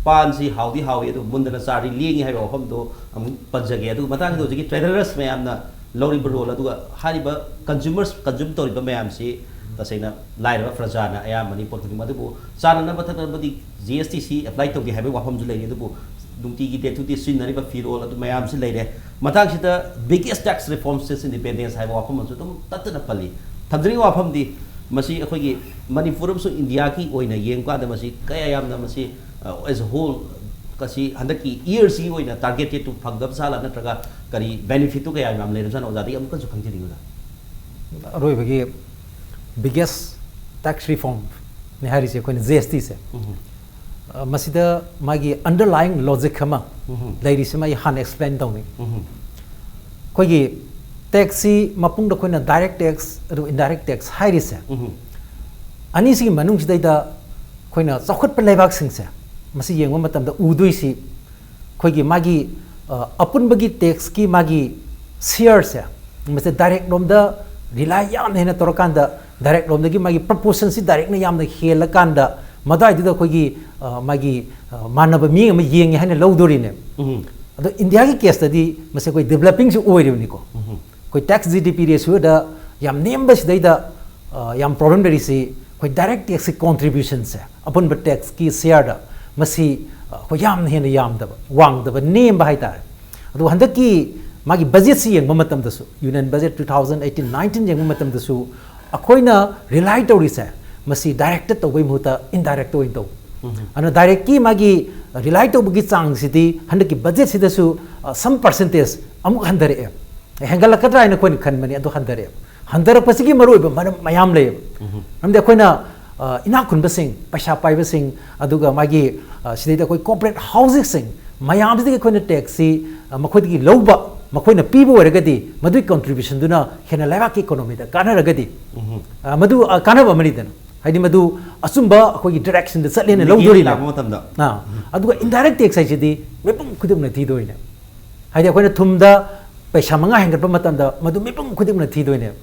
ꯄꯥꯟꯁꯤ ꯍꯥꯎꯗꯤ ꯍꯥꯎꯏ ꯑꯗꯨꯕꯨ ꯃꯨꯟꯗꯅ ꯆꯥꯔꯗꯤ ꯂꯦꯡꯉꯤ ꯍꯥꯏꯕ ꯋꯥꯐꯝꯗꯣ ꯑꯃꯨꯛ ꯄꯟꯖꯒꯦ꯫ ꯑꯗꯨꯒ ꯃꯇꯥꯡꯁꯤꯗ ꯍꯧꯖꯤꯛꯀꯤ traders ꯃꯌꯥꯝꯅ ꯂꯧꯔꯤꯕ role, ꯑꯗꯨꯒ ꯍꯥꯏꯔꯤꯕ consumers consume ꯇꯧꯔꯤꯕ ꯃꯌꯥꯝꯁꯤ ꯇꯁꯦꯡꯅ ꯂꯥꯏꯔꯕ ꯄ꯭ꯔꯖꯥꯅ ꯑꯌꯥꯝꯕꯅꯤ ꯄꯣꯠ ꯈꯨꯗꯤꯡꯃꯛ꯫ ꯑꯗꯨꯕꯨ ꯆꯥꯅꯅꯕ ꯊꯛꯅꯕꯗꯤ GSTꯁꯤ apply ꯇꯧꯗꯦ ꯍꯥꯏꯕꯒꯤ ꯋꯥꯐꯝꯁꯨ ꯂꯩꯔꯤ꯫ ꯑꯗꯨꯕꯨ ꯅꯨꯡꯇꯤꯒꯤ day to day ꯁꯤꯖꯤꯟꯅꯔꯤꯕ ꯐꯤꯔꯣꯜ ꯑꯗꯨ ꯃꯌꯥꯝꯁꯤ ꯂꯩꯔꯦ꯫ ꯃꯇꯥꯡꯁꯤꯗ biggest tax reform since independence ꯍꯥꯏꯕ ꯋꯥꯐꯝ ꯑꯃꯁꯨ ꯑꯗꯨꯝ ꯇꯠꯇꯅ ꯄꯜꯂꯤ꯫ ꯊꯝꯖꯅꯤꯡꯉꯤꯕ ꯋꯥꯐꯝꯗꯤ ꯃꯁꯤ ꯑꯩꯈꯣꯏꯒꯤ ꯃꯅꯤꯄꯨꯔ ꯑꯃꯁꯨꯡ ꯏꯟꯗꯤꯌꯥꯒꯤ ꯑꯣꯏꯅ ꯌꯦꯡꯕ ꯀꯥꯟꯗ ꯃꯁꯤ ꯀꯌꯥ ꯌꯥꯝꯅ ꯃꯁꯤ, ꯑ, as a whole ꯀꯁꯤ ꯍꯟꯗꯛꯀꯤ yearꯁꯤꯒꯤ ꯑꯣꯏꯅ targetedꯇꯨ ꯐꯪꯒꯕ ꯖꯥꯠꯂꯥ ꯅꯠꯇ꯭ꯔꯒ ꯀꯔꯤ benefitꯇꯨ ꯀꯌꯥ ꯌꯥꯝ ꯂꯩꯔꯕꯖꯥꯠꯅꯣ ꯑꯣꯖꯥꯗꯒꯤ ꯑꯃꯨꯛꯀꯁꯨ ꯈꯪꯖꯅꯤꯡꯉꯤ ꯑꯣꯖꯥ꯫ ꯑꯔꯣꯏꯕꯒꯤ biggest tax reformꯅꯤ ꯍꯥꯏꯔꯤꯁꯦ ꯑꯩꯈꯣꯏꯅ GSTꯁꯦ꯫ ꯎꯝ꯫ ꯑ, ꯃꯁꯤꯗ ꯃꯥꯒꯤ underlying logic ꯑꯃ ꯎꯝ꯫ ꯂꯩꯔꯤꯁꯤꯃ ꯑꯩ ꯍꯥꯟꯅ explain ꯇꯧꯅꯤ꯫ ꯎꯝ꯫ ꯑꯩꯈꯣꯏꯒꯤ taxꯁꯤ ꯃꯄꯨꯡꯗ ꯑꯩꯈꯣꯏꯅ direct tax ꯑꯗꯨꯒ indirect tax ꯍꯥꯏꯔꯤꯁꯦ꯫ ꯎꯝ꯫ ꯑꯅꯤꯁꯤꯒꯤ ꯃꯅꯨꯡꯁꯤꯗꯩꯗ ꯑꯩꯈꯣꯏꯅ ꯆꯥꯎꯈꯠꯄ ꯂꯩꯕꯥꯛꯁꯤꯡꯁꯦ ꯃꯁꯤ ꯌꯦꯡꯕ ꯃꯇꯝꯗ ꯎꯗꯣꯏꯁꯤ ꯑꯩꯈꯣꯏꯒꯤ ꯃꯥꯒꯤ, ꯑ, ꯑꯄꯨꯟꯕꯒꯤ taxꯀꯤ ꯃꯥꯒꯤ shareꯁꯦ ꯃꯁꯤ direct ꯂꯣꯝꯗ rely ꯌꯥꯝꯅ ꯍꯦꯟꯅ ꯇꯧꯔꯀꯥꯟꯗ direct ꯂꯣꯝꯗꯒꯤ ꯃꯥꯒꯤ proportionꯁꯤ directꯅ ꯌꯥꯝꯅ ꯍꯦꯜꯂꯀꯥꯟꯗ ꯃꯗꯥꯏꯗꯨꯗ ꯑꯩꯈꯣꯏꯒꯤ, ꯑ, ꯃꯥꯒꯤ, ꯑ, ꯃꯥꯟꯅꯕ ꯃꯤꯠꯌꯦꯡ ꯑꯃ ꯌꯦꯡꯉꯦ ꯍꯥꯏꯅ ꯂꯧꯗꯣꯔꯤꯅꯦ꯫ ꯎꯝ꯫ ꯑꯗꯣ ꯏꯟꯗꯤꯌꯥꯒꯤ caseꯇꯗꯤ ꯃꯁꯤ ꯑꯩꯈꯣꯏ developingꯁꯨ ꯑꯣꯏꯔꯤꯕꯅꯤꯀꯣ꯫ ꯎꯝ꯫ ꯑꯩꯈꯣꯏ tax G D P ratio ꯗ ꯌꯥꯝ ꯅꯦꯝꯕꯁꯤꯗꯩꯗ, ꯑ, ꯌꯥꯝ problem ꯂꯩꯔꯤꯁꯤ ꯑꯩꯈꯣꯏ direct tax ꯀꯤ contribution ꯁꯦ, ꯑꯄꯨꯟꯕ tax ꯀꯤ share ꯗ ꯃꯁꯤ, ꯑ, ꯑꯩꯈꯣꯏ ꯌꯥꯝꯅ ꯍꯦꯟꯅ ꯌꯥꯝꯗꯕ, ꯋꯥꯡꯗꯕ, ꯅꯦꯝꯕ ꯍꯥꯏꯇꯥꯔꯦ꯫ ꯑꯗꯨꯒ ꯍꯟꯗꯛꯀꯤ ꯃꯥꯒꯤ budget ꯁꯤ ꯌꯦꯡꯕ ꯃꯇꯝꯗꯁꯨ, Union Budget two thousand eighteen nineteen ꯌꯦꯡꯕ ꯃꯇꯝꯗꯁꯨ ꯑꯩꯈꯣꯏꯅ rely ꯇꯧꯔꯤꯁꯦ ꯃꯁꯤ direct ꯇꯧꯕꯒꯤ ꯃꯍꯨꯠꯇ indirect ꯑꯣꯏꯅ ꯇꯧꯕ꯫ ꯑꯗꯨꯅ direct ꯀꯤ ꯃꯥꯒꯤ rely ꯇꯧꯕꯒꯤ ꯆꯥꯡꯁꯤꯗꯤ ꯍꯟꯗꯛꯀꯤ budget ꯁꯤꯗꯁꯨ, ꯑ, some percentage ꯑꯃꯨꯛ ꯍꯟꯊꯔꯛꯑꯦ꯫ ꯍꯦꯟꯒꯠꯂꯛꯀꯗ꯭ꯔꯥ ꯍꯥꯏꯅ ꯑꯩꯈꯣꯏꯅ ꯈꯟꯕꯅꯤ, ꯑꯗꯨ ꯍꯟꯊꯔꯛꯑꯦ꯫ ꯍꯟꯊꯔꯛꯄꯁꯤꯒꯤ ꯃꯔꯨꯑꯣꯏꯕ ꯃꯔꯝ ꯃꯌꯥꯝ ꯂꯩꯌꯦꯕ꯫ ꯃꯔꯝꯗꯤ ꯑꯩꯈꯣꯏꯅ, ꯑ, ꯏꯅꯥꯛ ꯈꯨꯟꯕꯁꯤꯡ, ꯄꯩꯁꯥ ꯄꯥꯏꯕꯁꯤꯡ, ꯑꯗꯨꯒ ꯃꯥꯒꯤ, ꯑ, ꯁꯤꯗꯩꯗ ꯑꯩꯈꯣꯏ corporate house ꯁꯤꯡ ꯃꯌꯥꯝꯁꯤꯗꯒꯤ ꯑꯩꯈꯣꯏꯅ tax ꯁꯤ, ꯑ, ꯃꯈꯣꯏꯗꯒꯤ ꯂꯧꯕ, ꯃꯈꯣꯏꯅ ꯄꯤꯕ ꯑꯣꯏꯔꯒꯗꯤ ꯃꯗꯨꯒꯤ contribution ꯗꯨꯅ ꯍꯦꯟꯅ ꯂꯩꯕꯥꯛꯀꯤ economy ꯗ ꯀꯥꯟꯅꯔꯒꯗꯤ, ꯑ, ꯃꯗꯨ, ꯑ, ꯀꯥꯟꯅꯕ ꯑꯃꯅꯤꯗꯅ꯫ ꯍꯥꯏꯗꯤ ꯃꯗꯨ ꯑꯆꯨꯝꯕ ꯑꯩꯈꯣꯏꯒꯤ direction ꯗ ꯆꯠꯂꯦꯅ ꯃꯤꯠꯌꯦꯡ ꯂꯧꯗꯣꯔꯤꯅꯦ꯫ ꯂꯥꯛꯄ ꯃꯇꯝꯗ꯫ ꯑꯥ, ꯑꯗꯨꯒ indirect tax ꯍꯥꯏꯁꯤꯗꯤ ꯃꯤꯄꯨꯝ ꯈꯨꯗꯤꯡꯃꯛꯅ ꯊꯤꯗꯣꯏꯅꯦ꯫ ꯍꯥꯏꯗꯤ ꯑꯩꯈꯣꯏꯅ ꯊꯨꯝꯗ ꯄꯩꯁꯥ ꯃꯉꯥ ꯍꯦꯟꯒꯠꯄ ꯃꯇꯝꯗ ꯃꯗꯨ ꯃꯤꯄꯨꯝ ꯈꯨꯗꯤꯡꯃꯛꯅ ꯊꯤꯗꯣꯏꯅꯦꯕ꯫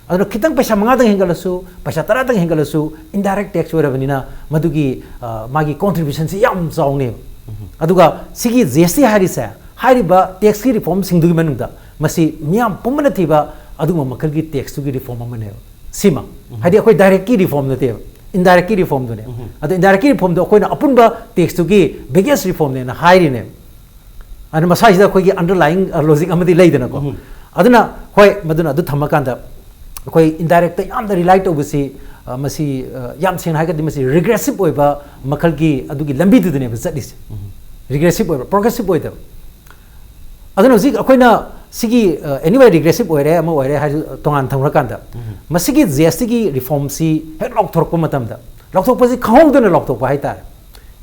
ꯑꯗꯨꯅ ꯈꯤꯇꯪ ꯄꯩꯁꯥ ꯃꯉꯥꯗꯪ ꯍꯦꯟꯒꯠꯂꯁꯨ, ꯄꯩꯁꯥ ꯇꯔꯥꯗꯪ ꯍꯦꯟꯒꯠꯂꯁꯨ, indirect tax ꯑꯣꯏꯔꯕꯅꯤꯅ ꯃꯗꯨꯒꯤ, ꯑ, ꯃꯥꯒꯤ contribution ꯁꯤ ꯌꯥꯝ ꯆꯥꯎꯅꯦꯕ꯫ ꯑꯗꯨꯒ ꯁꯤꯒꯤ G S T ꯍꯥꯏꯔꯤꯁꯦ, ꯍꯥꯏꯔꯤꯕ tax ꯀꯤ reform ꯁꯤꯡꯗꯨꯒꯤ ꯃꯅꯨꯡꯗ ꯃꯁꯤ ꯃꯤꯌꯥꯝ ꯄꯨꯝꯕꯅ ꯊꯤꯕ ꯑꯗꯨꯒꯨꯝꯕ ꯃꯈꯜꯒꯤ tax ꯇꯨꯒꯤ reform ꯑꯃꯅꯦꯕ꯫ ꯁꯤꯃ꯫ ꯍꯥꯏꯗꯤ ꯑꯩꯈꯣꯏ direct ꯀꯤ reform ꯅꯠꯇꯦꯕ, indirect ꯀꯤ reform ꯗꯨꯅꯦ꯫ ꯑꯗꯣ indirect ꯀꯤ reform ꯗꯣ ꯑꯩꯈꯣꯏꯅ ꯑꯄꯨꯟꯕ tax ꯇꯨꯒꯤ biggest reform ꯅꯦꯅ ꯍꯥꯏꯔꯤꯅꯦꯕ꯫ ꯑꯗꯨꯅ ꯃꯁꯥꯁꯤꯗ ꯑꯩꯈꯣꯏꯒꯤ underlying, ꯑ, logic ꯑꯃꯗꯤ ꯂꯩꯗꯅꯀꯣ꯫ ꯑꯗꯨꯅ ꯍꯣꯏ, ꯃꯗꯨꯅ ꯑꯗꯨ ꯊꯝꯃꯀꯥꯟꯗ ꯑꯩꯈꯣꯏ indirect ꯇ ꯌꯥꯝꯅ rely ꯇꯧꯕꯁꯤ, ꯑ, ꯃꯁꯤ, ꯑ, ꯌꯥꯝ ꯁꯦꯡꯅ ꯍꯥꯏꯔꯒꯗꯤ ꯃꯁꯤ regressive ꯑꯣꯏꯕ ꯃꯈꯜꯒꯤ ꯑꯗꯨꯒꯤ ꯂꯝꯕꯤꯗꯨꯗꯅꯦꯕ ꯆꯠꯂꯤꯁꯦ꯫ Regressive ꯑꯣꯏꯕ, progressive ꯑꯣꯏꯗꯕ꯫ ꯑꯗꯨꯅ ꯍꯧꯖꯤꯛ ꯑꯩꯈꯣꯏꯅ ꯁꯤꯒꯤ, ꯑ, anyway regressive ꯑꯣꯏꯔꯦ ꯑꯃ ꯑꯣꯏꯔꯦ ꯍꯥꯏꯔꯁꯨ ꯇꯣꯉꯥꯟ ꯊꯝꯈ꯭ꯔꯀꯥꯟꯗ ꯃꯁꯤꯒꯤ G S T ꯒꯤ reform ꯁꯤ ꯍꯦꯛ ꯂꯥꯎꯊꯣꯔꯛꯄ ꯃꯇꯝꯗ, ꯂꯥꯎꯊꯣꯛꯄꯁꯤ ꯈꯪꯍꯧꯗꯅ ꯂꯥꯎꯊꯣꯛꯄ ꯍꯥꯏꯇꯥꯔꯦ꯫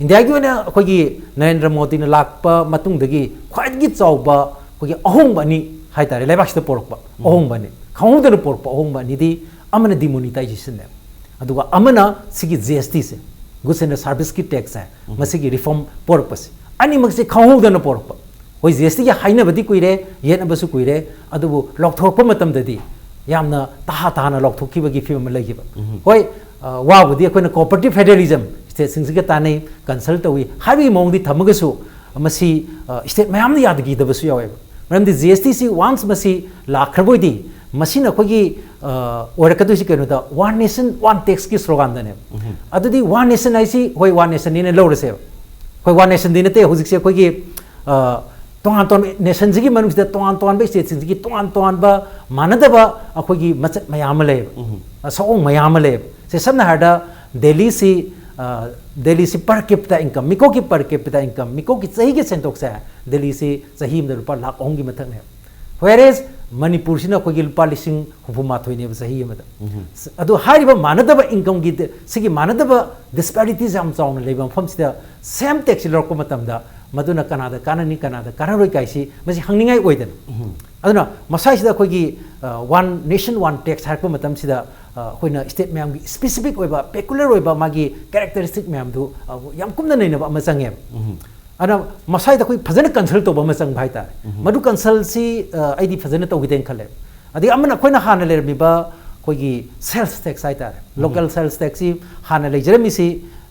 ꯏꯟꯗꯤꯌꯥꯒꯤ ꯑꯣꯏꯅ ꯑꯩꯈꯣꯏꯒꯤ ꯅꯔꯦꯟꯗ꯭ꯔ ꯃꯣꯗꯤꯅ ꯂꯥꯛꯄ ꯃꯇꯨꯡꯗꯒꯤ ꯈ꯭ꯋꯥꯏꯗꯒꯤ ꯆꯥꯎꯕ ꯑꯩꯈꯣꯏꯒꯤ ꯑꯍꯣꯡꯕ ꯑꯅꯤ ꯍꯥꯏꯇꯥꯔꯦ, ꯂꯩꯕꯥꯛꯁꯤꯗ ꯄꯣꯔꯛꯄ ꯑꯍꯣꯡꯕ ꯑꯅꯤ, ꯈꯪꯍꯧꯗꯅ ꯄꯣꯔꯛꯄ ꯑꯍꯣꯡꯕ ꯑꯅꯤꯗꯤ ꯑꯃꯅ demonetization ꯅꯦ, ꯑꯗꯨꯒ ꯑꯃꯅ ꯁꯤꯒꯤ G S T say, Goods and Service ꯀꯤ tax ꯁꯦ, ꯃꯁꯤꯒꯤ reform ꯄꯣꯔꯛꯄꯁꯦ, ꯑꯅꯤꯃꯛꯁꯦ ꯈꯪꯍꯧꯗꯅ ꯄꯣꯔꯛꯄ꯫ ꯍꯣꯏ, G S T ꯒꯤ ꯍꯥꯏꯅꯕꯗꯤ ꯀꯨꯏꯔꯦ, ꯌꯦꯠꯅꯕꯁꯨ ꯀꯨꯏꯔꯦ, ꯑꯗꯨꯕꯨ ꯂꯥꯎꯊꯣꯔꯛꯄ ꯃꯇꯝꯗꯗꯤ ꯌꯥꯝꯅ ꯇꯍꯥ ꯇꯍꯥꯅ ꯂꯥꯎꯊꯣꯛꯈꯤꯕꯒꯤ ꯐꯤꯕꯝ ꯑꯃ ꯂꯩꯈꯤꯕ꯫ ꯍꯣꯏ, ꯑ, ꯋꯥꯕꯨꯗꯤ ꯑꯩꯈꯣꯏꯅ cooperative federalism, state ꯁꯤꯡꯁꯤꯒ ꯇꯥꯟꯅꯩ, consult ꯇꯧꯏ ꯍꯥꯏꯕꯒꯤ ꯃꯑꯣꯡꯗꯤ ꯊꯝꯃꯒꯁꯨ, ꯃꯁꯤ, ꯑ, state ꯃꯌꯥꯝꯅ ꯌꯥꯗꯈꯤꯗꯕꯁꯨ ꯌꯥꯎꯋꯦꯕ꯫ ꯃꯔꯝꯗꯤ ꯖꯤ ꯑꯦꯁ ꯇꯤꯁꯤ ꯋꯥꯟꯁ ꯃꯁꯤ ꯂꯥꯛꯈ꯭ꯔꯕ ꯑꯣꯏꯗꯤ, ꯃꯁꯤꯅ ꯑꯩꯈꯣꯏꯒꯤ ꯑ, ꯑꯣꯏꯔꯛꯀꯗꯣꯏꯁꯤ ꯀꯩꯅꯣꯗ, ꯋꯥꯟ ꯅꯦꯁꯟ ꯋꯥꯟ ꯇꯦꯛꯁꯀꯤ ꯁ꯭ꯂꯣꯒꯥꯟꯗꯅꯦꯕ꯫ ꯑꯗꯨꯗꯤ ꯋꯥꯟ ꯅꯦꯁꯟ ꯍꯥꯏꯁꯤ ꯍꯣꯏ ꯋꯥꯟ ꯅꯦꯁꯟꯅꯤꯅ ꯂꯧꯔꯁꯦꯕ꯫ ꯑꯩꯈꯣꯏ ꯋꯥꯟ ꯅꯦꯁꯟꯗꯤ ꯅꯠꯇꯦ, ꯍꯧꯖꯤꯛꯁꯦ ꯑꯩꯈꯣꯏꯒꯤ ꯑ, ꯇꯣꯉꯥꯟ ꯇꯣꯉꯥꯟꯕ ꯅꯦꯁꯟꯁꯤꯒꯤ ꯃꯅꯨꯡꯁꯤꯗ ꯇꯣꯉꯥꯟ ꯇꯣꯉꯥꯟꯕ ꯁ꯭ꯇꯦꯠꯁꯤꯡꯁꯤꯒꯤ ꯇꯣꯉꯥꯟ ꯇꯣꯉꯥꯟꯕ ꯃꯥꯟꯅꯗꯕ ꯑꯩꯈꯣꯏꯒꯤ ꯃꯆꯠ ꯃꯌꯥꯝ ꯑꯃ ꯂꯩꯌꯦꯕ꯫ ꯁꯑꯣꯡ ꯃꯌꯥꯝ ꯑꯃ ꯂꯩꯌꯦꯕ꯫ ꯁꯦ ꯁꯝꯅ ꯍꯥꯏꯔꯕꯗ ꯗꯦꯜꯂꯤꯁꯤ, ꯑ, ꯗꯦꯜꯂꯤꯁꯤ per capita income, ꯃꯤꯀꯣꯛꯀꯤ per capita income, ꯃꯤꯀꯣꯛꯀꯤ ꯆꯍꯤꯒꯤ ꯁꯦꯟꯊꯣꯛꯁꯦ ꯗꯦꯜꯂꯤꯁꯤ ꯆꯍꯤ ꯑꯃꯗ ꯂꯨꯄꯥ ꯂꯥꯈ ꯑꯍꯨꯝꯒꯤ ꯃꯊꯛꯅꯦꯕ꯫ Whereas ꯃꯅꯤꯄꯨꯔꯁꯤꯅ ꯑꯩꯈꯣꯏꯒꯤ ꯂꯨꯄꯥ ꯂꯤꯁꯤꯡ ꯍꯨꯝꯐꯨ ꯃꯥꯊꯣꯏꯅꯦꯕ ꯆꯍꯤ ꯑꯃꯗ꯫ ꯑꯗꯨ ꯍꯥꯏꯔꯤꯕ ꯃꯥꯟꯅꯗꯕ incomeꯒꯤ ꯗ-, ꯁꯤꯒꯤ ꯃꯥꯟꯅꯗꯕ disparities ꯌꯥꯝ ꯆꯥꯎꯅ ꯂꯩꯕ ꯃꯐꯝꯁꯤꯗ same taxꯁꯤ ꯂꯧꯔꯛꯄ ꯃꯇꯝꯗ ꯃꯗꯨꯅ ꯀꯅꯥꯗ ꯀꯥꯟꯅꯅꯤ, ꯀꯅꯥꯗ ꯀꯥꯟꯅꯔꯣꯏ ꯀꯥꯏꯁꯤ ꯃꯁꯤ ꯍꯪꯅꯤꯡꯉꯥꯏ ꯑꯣꯏꯗꯅ꯫ ꯑꯗꯨꯅ ꯃꯁꯥꯏꯁꯤꯗ ꯑꯩꯈꯣꯏꯒꯤ, ꯑ, one nation one tax ꯍꯥꯏꯔꯛꯄ ꯃꯇꯝꯁꯤꯗ, ꯑ, ꯑꯩꯈꯣꯏꯅ state ꯃꯌꯥꯝꯒꯤ specific ꯑꯣꯏꯕ, peculiar ꯑꯣꯏꯕ ꯃꯥꯒꯤ characteristic ꯃꯌꯥꯝꯗꯨ, ꯑ, ꯌꯥꯝ ꯀꯨꯞꯅ ꯅꯩꯅꯕ ꯑꯃ ꯆꯪꯉꯦꯕ꯫ ꯑꯗꯨꯅ ꯃꯁꯥꯏꯗ ꯑꯩꯈꯣꯏ ꯐꯖꯅ consult ꯇꯧꯕ ꯑꯃ ꯆꯪꯕ ꯍꯥꯏꯇꯥꯔꯦ꯫ ꯃꯗꯨ consultꯁꯤ, ꯑ, ꯑꯩꯗꯤ ꯐꯖꯅ ꯇꯧꯈꯤꯗꯦꯅ ꯈꯜꯂꯦ꯫ ꯑꯗꯒꯤ ꯑꯃꯅ ꯑꯩꯈꯣꯏꯅ ꯍꯥꯟꯅ ꯂꯩꯔꯝꯃꯤꯕ ꯑꯩꯈꯣꯏꯒꯤ sales tax ꯍꯥꯏꯇꯥꯔꯦ, local sales taxꯁꯤ ꯍꯥꯟꯅ ꯂꯩꯖꯔꯝꯃꯤꯁꯤ,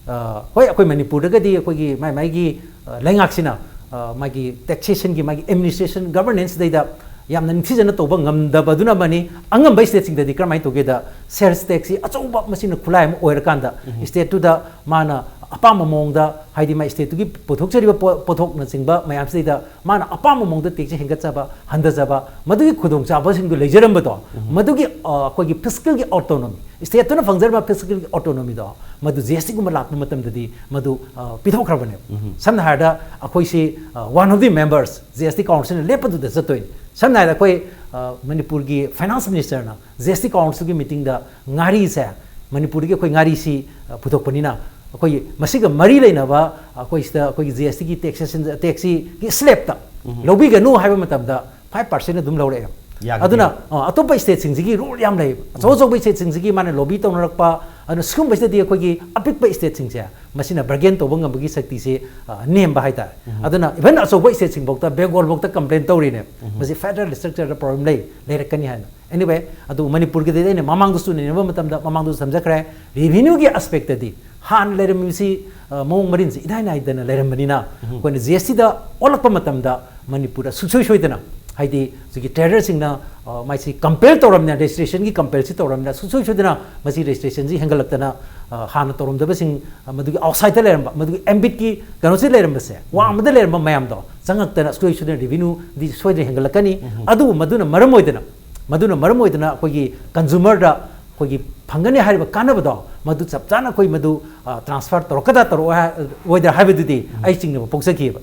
ꯑ, ꯍꯣꯏ, ꯑꯩꯈꯣꯏ ꯃꯅꯤꯄꯨꯔꯗꯒꯗꯤ ꯑꯩꯈꯣꯏꯒꯤ ꯃꯥꯏ ꯃꯥꯏꯒꯤ, ꯑ, ꯂꯩꯉꯥꯛꯁꯤꯅ, ꯑ, ꯃꯥꯒꯤ taxationꯒꯤ ꯃꯥꯒꯤ administration, governanceꯗꯩꯗ ꯌꯥꯝꯅ ꯅꯤꯡꯊꯤꯖꯅ ꯇꯧꯕ ꯉꯝꯗꯕꯗꯨꯅ ꯑꯃꯅꯤ꯫ ꯑꯉꯝꯕ stateꯁꯤꯡꯗꯗꯤ ꯀꯔꯝꯍꯥꯏꯅ ꯇꯧꯒꯦꯗ, sales taxꯁꯤ ꯑꯆꯧꯕ ꯃꯁꯤꯅ ꯈꯨꯠꯂꯥꯏ ꯑꯃ ꯑꯣꯏꯔꯀꯥꯟꯗ stateꯇꯨꯗ ꯃꯥꯅ ꯑꯄꯥꯝꯕ ꯃꯑꯣꯡꯗ, ꯍꯥꯏꯗꯤ ꯃꯥ stateꯇꯨꯒꯤ ꯄꯨꯊꯣꯛꯆꯔꯤꯕ ꯄꯣ-, ꯄꯣꯠꯊꯣꯛꯅꯆꯤꯡꯕ ꯃꯌꯥꯝꯁꯤꯗꯩꯗ ꯃꯥꯅ ꯑꯄꯥꯝꯕ ꯃꯑꯣꯡꯗ taxꯁꯦ ꯍꯦꯟꯒꯠꯆꯕ, ꯍꯟꯊꯖꯕ, ꯃꯗꯨꯒꯤ ꯈꯨꯗꯣꯡꯆꯥꯕꯁꯤꯡꯗꯨ ꯂꯩꯖꯔꯝꯕꯗꯣ, ꯃꯗꯨꯒꯤ, ꯑ, ꯑꯩꯈꯣꯏꯒꯤ fiscalꯒꯤ autonomy, stateꯇꯨꯅ ꯐꯪꯖꯔꯝꯕ fiscalꯒꯤ autonomyꯗꯣ, ꯃꯗꯨ GSTꯒꯨꯝꯕ ꯂꯥꯛꯄ ꯃꯇꯝꯗꯗꯤ ꯃꯗꯨ, ꯑ, ꯄꯤꯊꯣꯛꯈ꯭ꯔꯕꯅꯦꯕ꯫ ꯁꯝꯅ ꯍꯥꯏꯔꯕꯗ ꯑꯩꯈꯣꯏꯁꯤ, ꯑ, one of the members GST Councilꯅ ꯂꯦꯞꯄꯗꯨꯗ ꯆꯠꯇꯣꯏꯅꯤ꯫ ꯁꯝꯅ ꯍꯥꯏꯔꯕꯗ ꯑꯩꯈꯣꯏ, ꯑ, ꯃꯅꯤꯄꯨꯔꯒꯤ finance ministerꯅ GST Councilꯒꯤ meetingꯗ ꯉꯥꯔꯤꯁꯦ, ꯃꯅꯤꯄꯨꯔꯗꯒꯤ ꯑꯩꯈꯣꯏ ꯉꯥꯔꯤꯁꯤ, ꯑ, ꯄꯨꯊꯣꯛꯄꯅꯤꯅ ꯑꯩꯈꯣꯏꯒꯤ ꯃꯁꯤꯒ ꯃꯔꯤ ꯂꯩꯅꯕ ꯑꯩꯈꯣꯏ ꯁꯤꯗ ꯑꯩꯈꯣꯏꯒꯤ GSTꯒꯤ taxationꯒꯤ taxꯁꯤꯒꯤ slabꯇ ꯂꯧꯕꯤꯒꯅꯨ ꯍꯥꯏꯕ ꯃꯇꯝꯗ five percent ꯑꯗꯨꯝ ꯂꯧꯔꯛꯑꯦ꯫ ꯌꯥꯒꯅꯤ꯫ ꯑꯗꯨꯅ, ꯑ, ꯑꯇꯣꯞꯄ stateꯁꯤꯡꯁꯤꯒꯤ rule ꯌꯥꯝ ꯂꯩꯌꯦꯕ꯫ ꯑꯆꯧ ꯑꯆꯧꯕ stateꯁꯤꯡꯁꯤꯒꯤ ꯃꯥꯅ lobby ꯇꯧꯅꯔꯛꯄ, ꯑꯗꯨꯅ ꯁꯤꯒꯨꯝꯕꯁꯤꯗꯗꯤ ꯑꯩꯈꯣꯏꯒꯤ ꯑꯄꯤꯛꯄ stateꯁꯤꯡꯁꯦ ꯃꯁꯤꯅ bargain ꯇꯧꯕ ꯉꯝꯕꯒꯤ ꯁꯛꯇꯤꯁꯤ, ꯑ, ꯅꯦꯝꯕ ꯍꯥꯏꯇꯥꯔꯦ꯫ ꯑꯗꯨꯅ even ꯑꯆꯧꯕ stateꯁꯤꯡꯐꯥꯎꯗ Bengalꯐꯥꯎꯗ complain ꯇꯧꯔꯤꯅꯦ꯫ ꯃꯁꯤ federal structureꯗ problem ꯂꯩ, ꯂꯩꯔꯛꯀꯅꯤ ꯍꯥꯏꯅ꯫ Anyway, ꯑꯗꯨ ꯃꯅꯤꯄꯨꯔꯒꯤꯗꯤ ꯑꯩꯅ ꯃꯃꯥꯡꯗꯁꯨ ꯅꯩꯅꯕ ꯃꯇꯝꯗ ꯃꯃꯥꯡꯗꯁꯨ ꯊꯝꯖꯈ꯭ꯔꯦ, revenueꯒꯤ aspectꯇꯗꯤ ꯍꯥꯟꯅ ꯂꯩꯔꯝꯃꯤꯕꯁꯤ, ꯑ, ꯃꯑꯣꯡ ꯃꯔꯤꯟꯁꯤ ꯏꯅꯥꯏ ꯅꯥꯏꯗꯅ ꯂꯩꯔꯝꯕꯅꯤꯅ, ꯑꯩꯈꯣꯏꯅ ꯖꯤ ꯑꯦꯁ ꯇꯤꯗ ꯑꯣꯜꯂꯛꯄ ꯃꯇꯝꯗ ꯃꯅꯤꯄꯨꯔꯗ ꯁꯨꯡꯁꯣꯏ ꯁꯣꯏꯗꯅ, ꯍꯥꯏꯗꯤ ꯍꯧꯖꯤꯛꯀꯤ ꯇ꯭ꯔꯦꯗꯔꯁꯤꯡꯅ, ꯑ, ꯃꯥꯏꯁꯤ ꯀꯝꯄꯦꯜ ꯇꯧꯔꯝꯅꯤꯅ, ꯔꯦꯖꯤꯁꯇ꯭ꯔꯦꯁꯟꯒꯤ ꯀꯝꯄꯦꯜꯁꯤ ꯇꯧꯔꯝꯅꯤꯅ, ꯁꯨꯡꯁꯣꯏ ꯁꯣꯏꯗꯅ ꯃꯁꯤ ꯔꯦꯖꯤꯁꯇ꯭ꯔꯦꯁꯟꯁꯤ ꯍꯦꯟꯒꯠꯂꯛꯇꯅ, ꯑ, ꯍꯥꯟꯅ ꯇꯧꯔꯝꯗꯕꯁꯤꯡ, ꯑ, ꯃꯗꯨꯒꯤ ꯑꯥꯎꯠꯁꯥꯏꯗꯇ ꯂꯩꯔꯝꯕ, ꯃꯗꯨꯒꯤ ꯑꯦꯝꯕꯤꯠꯀꯤ ꯀꯩꯅꯣꯁꯤ ꯂꯩꯔꯝꯕꯁꯦ, ꯋꯥꯡꯃꯗ ꯂꯩꯔꯝꯕ ꯃꯌꯥꯝꯗꯣ ꯆꯪꯉꯛꯇꯅ ꯁꯨꯡꯁꯣꯏ ꯁꯣꯏꯗꯅ ꯔꯦꯚꯤꯅ꯭ꯌꯨꯗꯤ ꯁꯣꯏꯗꯅ ꯍꯦꯟꯒꯠꯂꯛꯀꯅꯤ꯫ ꯑꯗꯨꯕꯨ ꯃꯗꯨꯅ ꯃꯔꯝ ꯑꯣꯏꯗꯅ, ꯃꯗꯨꯅ ꯃꯔꯝ ꯑꯣꯏꯗꯅ ꯑꯩꯈꯣꯏꯒꯤ ꯀꯟꯖꯨꯃꯔꯗ ꯑꯩꯈꯣꯏꯒꯤ ꯐꯪꯒꯅꯤ ꯍꯥꯏꯔꯤꯕ ꯀꯥꯟꯅꯕꯗꯣ, ꯃꯗꯨ ꯆꯞ ꯆꯥꯅ ꯑꯩꯈꯣꯏ ꯃꯗꯨ, ꯑ, ꯇ꯭ꯔꯥꯟꯁꯐꯔ ꯇꯧꯔꯛꯀꯗ꯭ꯔꯥ ꯇꯧꯔꯛꯑꯣꯏ ꯍꯥꯏ-, ꯑꯣꯏꯗ꯭ꯔꯥ ꯍꯥꯏꯕꯗꯨꯗꯤ ꯑꯩ ꯆꯤꯡꯅꯕ ꯄꯣꯛꯆꯈꯤꯑꯕ꯫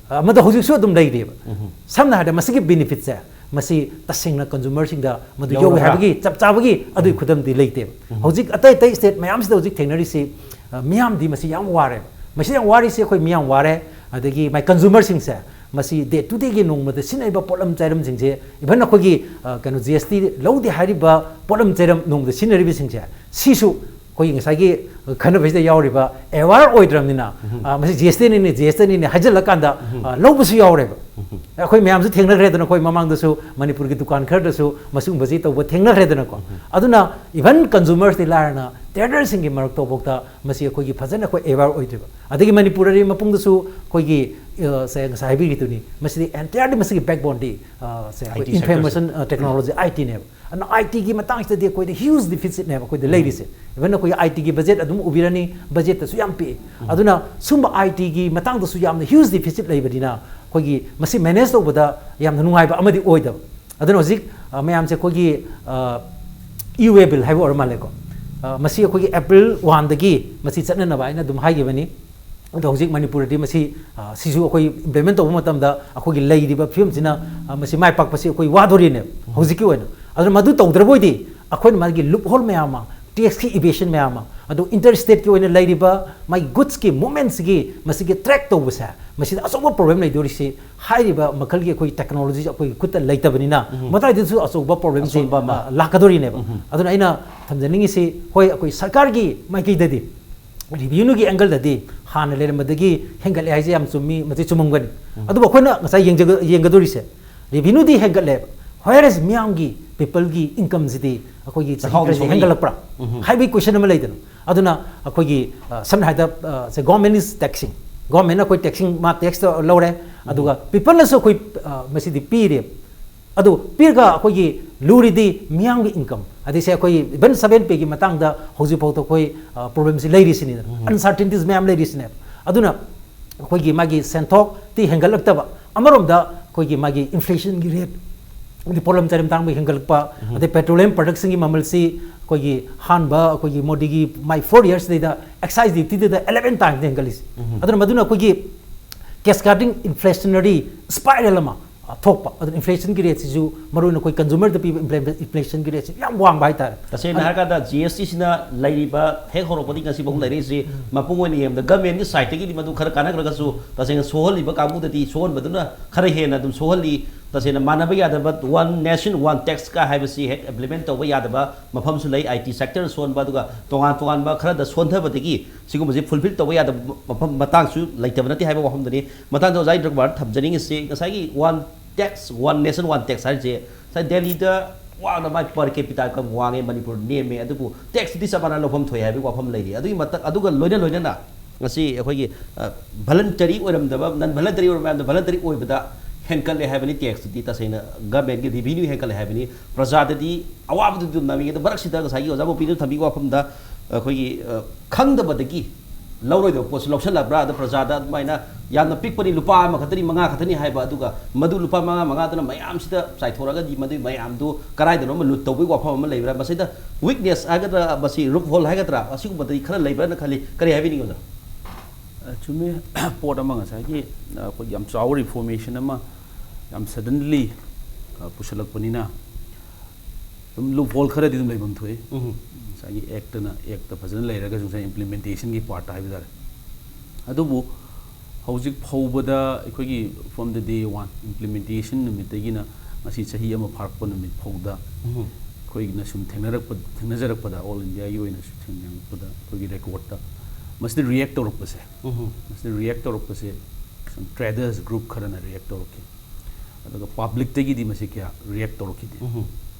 ꯑ, ꯃꯗꯨ ꯍꯧꯖꯤꯛꯁꯨ ꯑꯗꯨꯝ ꯂꯩꯔꯤꯑꯕ꯫ ꯁꯝꯅ ꯍꯥꯏꯔꯕꯗ ꯃꯁꯤꯒꯤ ꯕꯦꯅꯤꯐꯤꯠꯁꯦ, ꯃꯁꯤ ꯇꯁꯦꯡꯅ ꯀꯟꯖꯨꯃꯔꯁꯤꯡꯗ ꯃꯗꯨ ꯌꯧꯋꯦ ꯌꯧꯔꯕ꯭ꯔꯥ? ꯍꯥꯏꯕꯒꯤ ꯆꯞ ꯆꯥꯕꯒꯤ ꯑꯗꯨꯒꯤ ꯈꯨꯗꯝꯗꯤ ꯂꯩꯇꯦꯕ꯫ ꯍꯧꯖꯤꯛ ꯑꯇꯩ ꯑꯇꯩ ꯁ꯭ꯇꯦꯠ ꯃꯌꯥꯝꯁꯤꯗ ꯍꯧꯖꯤꯛ ꯊꯦꯡꯅꯔꯤꯁꯤ, ꯑ, ꯃꯤꯌꯥꯝꯗꯤ ꯃꯁꯤ ꯌꯥꯝ ꯋꯥꯔꯦꯕ꯫ ꯃꯁꯤ ꯌꯥꯝ ꯋꯥꯔꯤꯁꯤ ꯑꯩꯈꯣꯏ ꯃꯤꯌꯥꯝ ꯋꯥꯔꯦ, ꯑꯗꯒꯤ ꯃꯥꯏ ꯀꯟꯖꯨꯃꯔꯁꯤꯡꯁꯦ ꯃꯁꯤ ꯗꯦ ꯇꯨ ꯗꯦꯒꯤ ꯅꯣꯡꯃꯗ ꯁꯤꯖꯤꯟꯅꯔꯤꯕ ꯄꯣꯠꯂꯝ ꯆꯥꯏꯔꯝꯁꯤꯡꯁꯦ, ꯏꯚꯟ ꯑꯩꯈꯣꯏꯒꯤ, ꯑ, ꯀꯩꯅꯣ, ꯖꯤ ꯑꯦꯁ ꯇꯤ ꯂꯧꯗꯦ ꯍꯥꯏꯔꯤꯕ ꯄꯣꯠꯂꯝ ꯆꯥꯏꯔꯝ ꯅꯣꯡꯃꯗ ꯁꯤꯖꯤꯟꯅꯔꯤꯕꯁꯤꯡꯁꯦ, ꯁꯤꯁꯨ ꯑꯩꯈꯣꯏꯒꯤ ꯉꯁꯥꯏꯒꯤ ꯈꯟꯅꯕꯁꯤꯗ ꯌꯥꯎꯔꯤꯕ ꯑꯦꯋꯥꯔ ꯑꯣꯏꯗ꯭ꯔꯕꯅꯤꯅ, ꯑ, ꯃꯁꯤ ꯖꯤ ꯑꯦꯁ ꯇꯤꯅꯤꯅꯦ, ꯖꯤ ꯑꯦꯁ ꯇꯤꯅꯤꯅꯦ ꯍꯥꯏꯖꯤꯜꯂꯀꯥꯟꯗ, ꯑ, ꯂꯧꯕꯁꯨ ꯌꯥꯎꯔꯦꯕ꯫ ꯑꯩꯈꯣꯏ ꯃꯌꯥꯝꯁꯨ ꯊꯦꯡꯅꯈ꯭ꯔꯦꯗꯅ, ꯑꯩꯈꯣꯏ ꯃꯃꯥꯡꯗꯁꯨ ꯃꯅꯤꯄꯨꯔꯒꯤ ꯗꯨꯀꯥꯟ ꯈꯔꯗꯁꯨ ꯃꯁꯤꯒꯨꯝꯕꯁꯤ ꯇꯧꯕ ꯊꯦꯡꯅꯈ꯭ꯔꯦꯗꯅꯀꯣ꯫ ꯑꯗꯨꯅ ꯏꯚꯟ ꯀꯟꯖꯨꯃꯔꯁꯇꯤ ꯂꯥꯏꯔꯅ ꯇ꯭ꯔꯦꯗꯔꯁꯤꯡꯒꯤ ꯃꯔꯛꯇꯐꯥꯎꯗ ꯃꯁꯤ ꯑꯩꯈꯣꯏꯒꯤ ꯐꯖꯅ ꯑꯩꯈꯣꯏ ꯑꯦꯋꯥꯔ ꯑꯣꯏꯗ꯭ꯔꯤꯕ꯫ ꯑꯗꯒꯤ ꯃꯅꯤꯄꯨꯔꯗꯗꯤ ꯃꯄꯨꯡꯗꯁꯨ ꯑꯩꯈꯣꯏꯒꯤ, ꯑ, ꯁꯦ ꯉꯁꯥꯏ ꯍꯥꯏꯕꯤꯔꯤꯗꯨꯅꯤ, ꯃꯁꯤꯗꯤ ꯑꯦꯟꯇꯤꯌꯔꯂꯤ ꯃꯁꯤꯒꯤ ꯕꯦꯛꯕꯣꯟꯗꯤ, ꯑ, ꯁꯦ ꯑꯩꯈꯣꯏ I T sector ꯏꯟꯐꯣꯔꯃꯦꯁꯟ, ꯑ, ꯇꯦꯛꯅꯣꯂꯣꯖꯤ, ꯑꯥꯏ ꯇꯤꯅꯦꯕ꯫ ꯑꯗꯨꯅ ꯑꯥꯏ ꯇꯤꯒꯤ ꯃꯇꯥꯡꯁꯤꯗꯗꯤ ꯑꯩꯈꯣꯏꯗ ꯍ꯭ꯌꯨꯖ ꯗꯤꯐꯤꯁꯤꯠꯅꯦꯕ ꯑꯩꯈꯣꯏꯗ ꯂꯩꯔꯤꯁꯦ꯫ ꯏꯚꯟ ꯑꯩꯈꯣꯏꯒꯤ ꯑꯥꯏ ꯇꯤꯒꯤ ꯕꯖꯦꯠ ꯑꯗꯨꯝ ꯎꯕꯤꯔꯅꯤ, ꯕꯖꯦꯠꯇꯁꯨ ꯌꯥꯝ ꯄꯤꯛꯏ꯫ ꯑꯗꯨꯅ ꯁꯨꯝꯕ ꯑꯥꯏ ꯇꯤꯒꯤ ꯃꯇꯥꯡꯗꯁꯨ ꯌꯥꯝꯅ ꯍ꯭ꯌꯨꯖ ꯗꯤꯐꯤꯁꯤꯠ ꯂꯩꯕꯅꯤꯅ ꯑꯩꯈꯣꯏꯒꯤ ꯃꯁꯤ ꯃꯦꯅꯦꯖ ꯇꯧꯕꯗ ꯌꯥꯝꯅ ꯅꯨꯡꯉꯥꯏꯕ ꯑꯃꯗꯤ ꯑꯣꯏꯗꯕ꯫ ꯑꯗꯨꯅ ꯍꯧꯖꯤꯛ, ꯑ, ꯃꯌꯥꯝꯁꯦ ꯑꯩꯈꯣꯏꯒꯤ, ꯑ, ꯏ ꯋꯦ ꯕꯤꯜ ꯍꯥꯏꯕ ꯑꯣꯏꯔ ꯃꯥꯜꯂꯦꯀꯣ꯫ ꯑ, ꯃꯁꯤ ꯑꯩꯈꯣꯏꯒꯤ ꯑꯦꯄ꯭ꯔꯤꯜ ꯋꯥꯟꯗꯒꯤ ꯃꯁꯤ ꯆꯠꯅꯅꯕ ꯍꯥꯏꯅ ꯑꯗꯨꯝ ꯍꯥꯏꯈꯤꯕꯅꯤ꯫ ꯑꯗꯣ ꯍꯧꯖꯤꯛ ꯃꯅꯤꯄꯨꯔꯗꯗꯤ ꯃꯁꯤ, ꯑ, ꯁꯤꯁꯨ ꯑꯩꯈꯣꯏ ꯏꯝꯄ꯭ꯂꯤꯃꯦꯟ ꯇꯧꯕ ꯃꯇꯝꯗ ꯑꯩꯈꯣꯏꯒꯤ ꯂꯩꯔꯤꯕ ꯐꯤꯕꯝꯁꯤꯅ, ꯑ, ꯃꯁꯤ ꯃꯥꯏ ꯄꯥꯛꯄꯁꯤ ꯑꯩꯈꯣꯏ ꯋꯥꯗꯣꯔꯤꯅꯦꯕ ꯍꯧꯖꯤꯛꯀꯤ ꯑꯣꯏꯅ꯫ ꯑꯗꯨꯅ ꯃꯗꯨ ꯇꯧꯗ꯭ꯔꯕ ꯑꯣꯏꯗꯤ ꯑꯩꯈꯣꯏꯅ ꯃꯥꯒꯤ ꯂꯨꯞ ꯍꯣꯜ ꯃꯌꯥꯝ ꯑꯃ, ꯇꯦꯛꯁꯀꯤ ꯏꯕꯦꯁꯟ ꯃꯌꯥꯝ ꯑꯃ, ꯑꯗꯨ ꯏꯟꯇꯔ ꯁ꯭ꯇꯦꯠꯀꯤ ꯑꯣꯏꯅ ꯂꯩꯔꯤꯕ ꯃꯥꯒꯤ ꯒꯨꯗꯁꯀꯤ ꯃꯨꯞꯃꯦꯟꯁꯤꯒꯤ ꯃꯁꯤꯒꯤ ꯇ꯭ꯔꯦꯛ ꯇꯧꯕꯁꯦ, ꯃꯁꯤꯗ ꯑꯆꯧꯕ ꯄ꯭ꯔꯣꯕ꯭ꯂꯦꯝ ꯂꯩꯗꯣꯔꯤꯁꯤ ꯍꯥꯏꯔꯤꯕ ꯃꯈꯜꯒꯤ ꯑꯩꯈꯣꯏ ꯇꯦꯛꯅꯣꯂꯣꯖꯤꯁꯦ ꯑꯩꯈꯣꯏꯒꯤ ꯈꯨꯠꯇ ꯂꯩꯇꯕꯅꯤꯅ, ꯃꯇꯥꯏꯗꯁꯨ ꯑꯆꯧꯕ ꯄ꯭ꯔꯣꯕ꯭ꯂꯦꯝꯁꯤ, ꯑꯁꯣꯏꯕ ꯑꯃ꯫ ꯑ, ꯂꯥꯛꯀꯗꯣꯔꯤꯅꯦꯕ꯫ ꯑꯗꯨꯅ ꯑꯩꯅ ꯊꯝꯖꯅꯤꯡꯉꯤꯁꯤ, ꯍꯣꯏ, ꯑꯩꯈꯣꯏ ꯁꯔꯀꯥꯔꯒꯤ ꯃꯥꯏꯀꯩꯗꯗꯤ ꯔꯦꯚꯤꯅ꯭ꯌꯨꯒꯤ ꯑꯦꯡꯒꯜꯗꯗꯤ ꯍꯥꯟꯅ ꯂꯩꯔꯝꯕꯗꯒꯤ ꯍꯦꯟꯒꯠꯂꯦ ꯍꯥꯏꯁꯦ ꯌꯥꯝ ꯆꯨꯝꯃꯤ, ꯃꯁꯤ ꯆꯨꯝꯃꯝꯒꯅꯤ꯫ ꯑꯗꯨꯕꯨ ꯑꯩꯈꯣꯏꯅ ꯉꯁꯥꯏ ꯌꯦꯡꯖꯒ-, ꯌꯦꯡꯒꯗꯣꯔꯤꯁꯦ, ꯔꯦꯚꯤꯅ꯭ꯌꯨꯗꯤ ꯍꯦꯟꯒꯠꯂꯦꯕ, whereas ꯃꯤꯌꯥꯝꯒꯤ ꯄꯤꯄꯜꯒꯤ ꯏꯟꯀꯝꯁꯤꯗꯤ ꯑꯩꯈꯣꯏꯒꯤ ꯆꯍꯤ ꯆꯥꯎꯅ ꯈꯔꯁꯤ ꯁꯣꯛꯍꯜꯂꯤ꯫ ꯍꯦꯟꯒꯠꯂꯛꯄ꯭ꯔꯥ ꯍꯥꯏꯕꯒꯤ ꯀꯣꯏꯁꯟ ꯑꯃ ꯂꯩꯗꯅ꯫ ꯑꯗꯨꯅ ꯑꯩꯈꯣꯏꯒꯤ ꯁꯝꯅ ꯍꯥꯏꯗ ꯁꯦ ꯒꯣꯔꯃꯦꯟ ꯏꯁ ꯇꯦꯛꯁꯤꯡ, ꯒꯣꯔꯃꯦꯟꯅ ꯑꯩꯈꯣꯏ ꯇꯦꯛꯁꯤꯡ ꯃꯥ ꯇꯦꯛꯁꯇ ꯂꯧꯔꯦ, ꯑꯗꯨꯒ ꯄꯤꯄꯜꯅꯁꯨ ꯑꯩꯈꯣꯏ ꯃꯁꯤꯗꯤ ꯄꯤꯔꯦ꯫ ꯑꯗꯨ ꯄꯤꯔꯒ ꯑꯩꯈꯣꯏꯒꯤ ꯂꯨꯔꯤꯗꯤ ꯃꯤꯌꯥꯝꯒꯤ ꯏꯟꯀꯝ, ꯑꯗꯩꯁꯦ ꯑꯩꯈꯣꯏ ꯏꯚꯟ ꯁꯚꯦꯟ ꯄꯦꯒꯤ ꯃꯇꯥꯡꯗ ꯍꯧꯖꯤꯛꯐꯥꯎꯗ ꯑꯩꯈꯣꯏ ꯄ꯭ꯔꯣꯕ꯭ꯂꯦꯝꯁꯤ ꯂꯩꯔꯤꯁꯤꯅꯤꯗꯅ, ꯑꯟꯁꯔꯇꯤꯟꯇꯤꯁ ꯃꯌꯥꯝ ꯂꯩꯔꯤꯁꯤꯅꯦꯕ꯫ ꯑꯗꯨꯅ ꯑꯩꯈꯣꯏꯒꯤ ꯃꯥꯒꯤ ꯁꯦꯟꯊꯣꯛꯇꯤ ꯍꯦꯟꯒꯠꯂꯛꯇꯕ, ꯑꯃꯔꯣꯝꯗ ꯑꯩꯈꯣꯏꯒꯤ ꯃꯥꯒꯤ ꯏꯟꯐ꯭ꯂꯦꯁꯟꯒꯤ ꯔꯦꯠ, ꯑꯗꯩ ꯄꯣꯠꯂꯝ ꯆꯩꯔꯝ ꯇꯥꯡꯕꯒꯤ ꯍꯦꯟꯒꯠꯂꯛꯄ, ꯑꯗꯩ ꯄꯦꯇ꯭ꯔꯣꯂꯤꯌꯝ ꯄ꯭ꯔꯗꯛꯁꯤꯡꯒꯤ ꯃꯃꯜꯁꯤ ꯑꯩꯈꯣꯏꯒꯤ ꯑꯍꯥꯟꯕ ꯑꯩꯈꯣꯏꯒꯤ ꯃꯣꯗꯤꯒꯤ ꯃꯥꯏ ꯐꯣꯔ ꯌꯔꯁꯤꯗꯩꯗ ꯑꯦꯛꯁꯥꯏꯁ ꯗ꯭ꯌꯨꯇꯤꯗꯨꯗ ꯑꯦꯂꯦꯚꯦꯟ ꯇꯥꯏꯝꯁ ꯍꯦꯟꯒꯠꯂꯤꯁꯦ꯫ ꯑꯗꯨꯅ ꯃꯗꯨꯅ ꯑꯩꯈꯣꯏꯒꯤ ꯀꯦꯁꯀꯥꯔꯗꯤꯡ ꯏꯟꯐ꯭ꯂꯦꯁꯟꯅꯔꯤ ꯁ꯭ꯄꯥꯏꯔꯦꯜ ꯑꯃ ꯊꯣꯛꯄ꯫ ꯑꯗꯨꯅ ꯏꯟꯐ꯭ꯂꯦꯁꯟꯒꯤ ꯔꯦꯠꯁꯤꯁꯨ ꯃꯔꯨꯑꯣꯏꯅ ꯑꯩꯈꯣꯏ ꯀꯟꯖꯨꯃꯔꯗ ꯄꯤꯕ ꯏꯟꯐ꯭ꯂꯦꯁꯟꯒꯤ ꯔꯦꯠꯁꯤ ꯌꯥꯝ ꯋꯥꯡꯕ ꯍꯥꯏꯇꯥꯔꯦ꯫ ꯇꯁꯦꯡꯅ ꯍꯥꯏꯔꯀꯥꯟꯗ ꯖꯤ ꯑꯦꯁ ꯇꯤꯁꯤꯅ ꯂꯩꯔꯤꯕ ꯍꯦꯛ ꯍꯧꯔꯛꯄꯗꯒꯤ ꯉꯁꯤꯐꯥꯎ ꯂꯩꯔꯛꯏꯁꯤ ꯃꯄꯨꯡ ꯑꯣꯏꯅ ꯌꯦꯡꯕꯗ ꯒꯃꯦꯟꯒꯤ ꯁꯥꯏꯠꯇꯒꯤꯗꯤ ꯃꯗꯨ ꯈꯔ ꯀꯥꯟꯅꯈ꯭ꯔꯒꯁꯨ ꯇꯁꯦꯡꯅ ꯁꯣꯛꯍꯜꯂꯤꯕ ꯀꯥꯡꯕꯨꯗꯗꯤ ꯁꯣꯛꯍꯟꯕꯗꯨꯅ ꯈꯔ ꯍꯦꯟꯅ ꯑꯗꯨꯝ ꯁꯣꯛꯍꯜꯂꯤ꯫ ꯇꯁꯦꯡꯅ ꯃꯥꯟꯅꯕ ꯌꯥꯗꯕ ꯋꯥꯟ ꯅꯦꯁꯟ ꯋꯥꯟ ꯇꯦꯛꯁꯀ ꯍꯥꯏꯕꯁꯤ ꯍꯦꯛ ꯏꯝꯄ꯭ꯂꯤꯃꯦꯟ ꯇꯧꯕ ꯌꯥꯗꯕ ꯃꯐꯝꯁꯨ ꯂꯩ꯫ ꯑꯥꯏ ꯇꯤ ꯁꯦꯛꯇꯔ ꯁꯣꯟꯕ, ꯑꯗꯨꯒ ꯇꯣꯉꯥꯟ ꯇꯣꯉꯥꯟꯕ ꯈꯔꯗ ꯁꯣꯟꯊꯕꯗꯒꯤ ꯁꯤꯒꯨꯝꯕꯁꯤ ꯐꯨꯜꯐꯤꯜ ꯇꯧꯕ ꯌꯥꯗꯕ ꯃꯐꯝ ꯃꯇꯥꯡꯁꯨ ꯂꯩꯇꯕ ꯅꯠꯇꯦ ꯍꯥꯏꯕ ꯋꯥꯐꯝꯗꯨꯅꯤ꯫ ꯃꯊꯪꯗ ꯑꯣꯖꯥ ꯏꯟꯗ꯭ꯔꯀꯨꯃꯥꯔ ꯊꯝꯖꯅꯤꯡꯉꯤꯁꯤ ꯉꯁꯥꯏꯒꯤ one tax, one nation one tax ꯍꯥꯏꯔꯤꯁꯦ ꯉꯁꯥꯏ ꯗꯦꯜꯂꯤꯗ ꯋꯥꯡꯅ ꯃꯥꯏ ꯄꯔ ꯀꯦꯄꯤꯇꯥ ꯏꯟꯀꯝ ꯋꯥꯡꯉꯦ, ꯃꯅꯤꯄꯨꯔ ꯅꯦꯝꯃꯦ, ꯑꯗꯨꯕꯨ ꯇꯦꯛꯁꯇꯨꯗꯤ ꯆꯞ ꯃꯥꯟꯅ ꯂꯧꯐꯝ ꯊꯣꯛꯑꯦ ꯍꯥꯏꯕꯒꯤ ꯋꯥꯐꯝ ꯂꯩꯔꯤ꯫ ꯑꯗꯨꯒꯤ ꯃꯊꯛ, ꯑꯗꯨꯒ ꯂꯣꯏꯅ ꯂꯣꯏꯅꯅ ꯉꯁꯤ ꯑꯩꯈꯣꯏꯒꯤ ꯚꯂꯟꯇꯔꯤ ꯑꯣꯏꯔꯝꯗꯕ, ꯅꯟ ꯚꯂꯟꯇꯔꯤ ꯑꯣꯏꯔꯝꯕ ꯃꯌꯥꯝꯗꯣ ꯚꯂꯟꯇꯔꯤ ꯑꯣꯏꯕꯗ ꯍꯦꯟꯀꯠꯂꯦ ꯍꯥꯏꯕꯅꯤ꯫ ꯇꯦꯛꯁꯇꯨꯗꯤ ꯇꯁꯦꯡꯅ ꯒꯃꯦꯟꯒꯤ ꯔꯤꯚꯤꯅ꯭ꯌꯨ ꯍꯦꯟꯀꯠꯂꯦ ꯍꯥꯏꯕꯅꯤ꯫ ꯄ꯭ꯔꯖꯥꯗꯗꯤ ꯑꯋꯥꯕꯗꯨ ꯑꯗꯨꯝ ꯅꯪꯉꯤ꯫ ꯑꯗꯣ ꯃꯔꯛꯁꯤꯗ ꯉꯁꯥꯏꯒꯤ ꯑꯣꯖꯥ ꯄꯣꯄꯤꯅ ꯊꯝꯕꯤꯕ ꯋꯥꯐꯝꯗ ꯑꯩꯈꯣꯏꯒꯤ ꯈꯪꯗꯕꯗꯒꯤ ꯂꯧꯔꯣꯏꯗꯕ ꯄꯣꯠꯁꯨ ꯂꯧꯁꯜꯂꯕ꯭ꯔꯥ? ꯑꯗ ꯄ꯭ꯔꯖꯥꯗ ꯑꯗꯨꯃꯥꯏꯅ ꯌꯥꯝꯅ ꯄꯤꯛꯄꯅꯤ, ꯂꯨꯄꯥ ꯑꯃ ꯈꯛꯇꯅꯤ, ꯃꯉꯥ ꯈꯛꯇꯅꯤ ꯍꯥꯏꯕ, ꯑꯗꯨꯒ ꯃꯗꯨ ꯂꯨꯄꯥ ꯃꯉꯥ ꯃꯉꯥꯗꯨꯅ ꯃꯌꯥꯝꯁꯤꯗ ꯆꯥꯏꯊꯣꯔꯛꯑꯒꯗꯤ ꯃꯗꯨꯒꯤ ꯃꯌꯥꯝꯗꯨ ꯀꯗꯥꯏꯗꯅꯣ ꯑꯃ ꯂꯨꯠ ꯇꯧꯕꯒꯤ ꯋꯥꯐꯝ ꯑꯃ ꯂꯩꯕ꯭ꯔꯥ? ꯃꯁꯤꯗ ꯋꯤꯛꯅꯦꯁ ꯍꯥꯏꯒꯗ꯭ꯔꯥ, ꯃꯁꯤ ꯔꯨꯞ ꯍꯣꯜ ꯍꯥꯏꯒꯗ꯭ꯔꯥ, ꯑꯁꯤꯒꯨꯝꯕꯗꯗꯤ ꯈꯔ ꯂꯩꯕ꯭ꯔꯥꯅ ꯈꯜꯂꯤ꯫ ꯀꯔꯤ ꯍꯥꯏꯕꯤꯅꯤꯡꯉꯤ ꯑꯣꯖꯥ? ꯆꯨꯝꯃꯤ꯫ ꯄꯣꯠ ꯑꯃ ꯉꯁꯥꯏꯒꯤ ꯑꯩꯈꯣꯏ ꯌꯥꯝ ꯆꯥꯎꯕ ꯔꯤꯐꯣꯔꯃꯦꯁꯟ ꯑꯃ ꯌꯥꯝ ꯁꯗꯟꯂꯤ ꯄꯨꯁꯜꯂꯛꯄꯅꯤꯅ ꯑꯗꯨꯝ ꯂꯨꯞ ꯍꯣꯜ ꯈꯔꯗꯤ ꯑꯗꯨꯝ ꯂꯩꯐꯝ ꯊꯣꯛꯏ꯫ ꯉꯁꯥꯏꯒꯤ ꯑꯦꯛꯇꯅ, ꯑꯦꯛꯇ ꯐꯖꯅ ꯂꯩꯔꯒꯁꯨ ꯉꯁꯥꯏ ꯏꯝꯄ꯭ꯂꯤꯃꯦꯟꯇꯦꯁꯟꯒꯤ ꯄꯥꯔꯠꯇ ꯍꯥꯏꯕ ꯇꯥꯔꯦ꯫ ꯑꯗꯨꯕꯨ ꯍꯧꯖꯤꯛ ꯐꯥꯎꯕꯗ ꯑꯩꯈꯣꯏꯒꯤ from the day one, implementation ꯅꯨꯃꯤꯠꯇꯒꯤꯅ ꯉꯁꯤ ꯆꯍꯤ ꯑꯃ ꯐꯥꯔꯛꯄ ꯅꯨꯃꯤꯠ ꯐꯥꯎꯗ ꯑꯩꯈꯣꯏꯅ ꯁꯨꯝ ꯊꯦꯡꯅꯔꯛꯄ, ꯊꯦꯡꯅꯖꯔꯛꯄꯗ, ꯑꯣꯜ ꯏꯟꯗꯤꯌꯥꯒꯤ ꯑꯣꯏꯅꯁꯨ ꯊꯦꯡꯅꯔꯛꯄꯗ ꯑꯩꯈꯣꯏꯒꯤ ꯔꯦꯀꯣꯔꯠꯇ ꯃꯁꯤꯗ ꯔꯤꯌꯦꯛ ꯇꯧꯔꯛꯄꯁꯦ, ꯃꯁꯤꯗ ꯔꯤꯌꯦꯛ ꯇꯧꯔꯛꯄꯁꯦ ꯁꯨꯝ ꯇ꯭ꯔꯦꯗꯔꯁ ꯒ꯭ꯔꯨꯞ ꯈꯔꯅ ꯔꯤꯌꯦꯛ ꯇꯧꯔꯛꯈꯤ꯫ ꯑꯗꯨꯒ ꯄꯕ꯭ꯂꯤꯛꯇꯒꯤꯗꯤ ꯃꯁꯤ ꯀꯌꯥ ꯔꯤꯌꯦꯛ ꯇꯧꯔꯛꯈꯤꯗꯦ꯫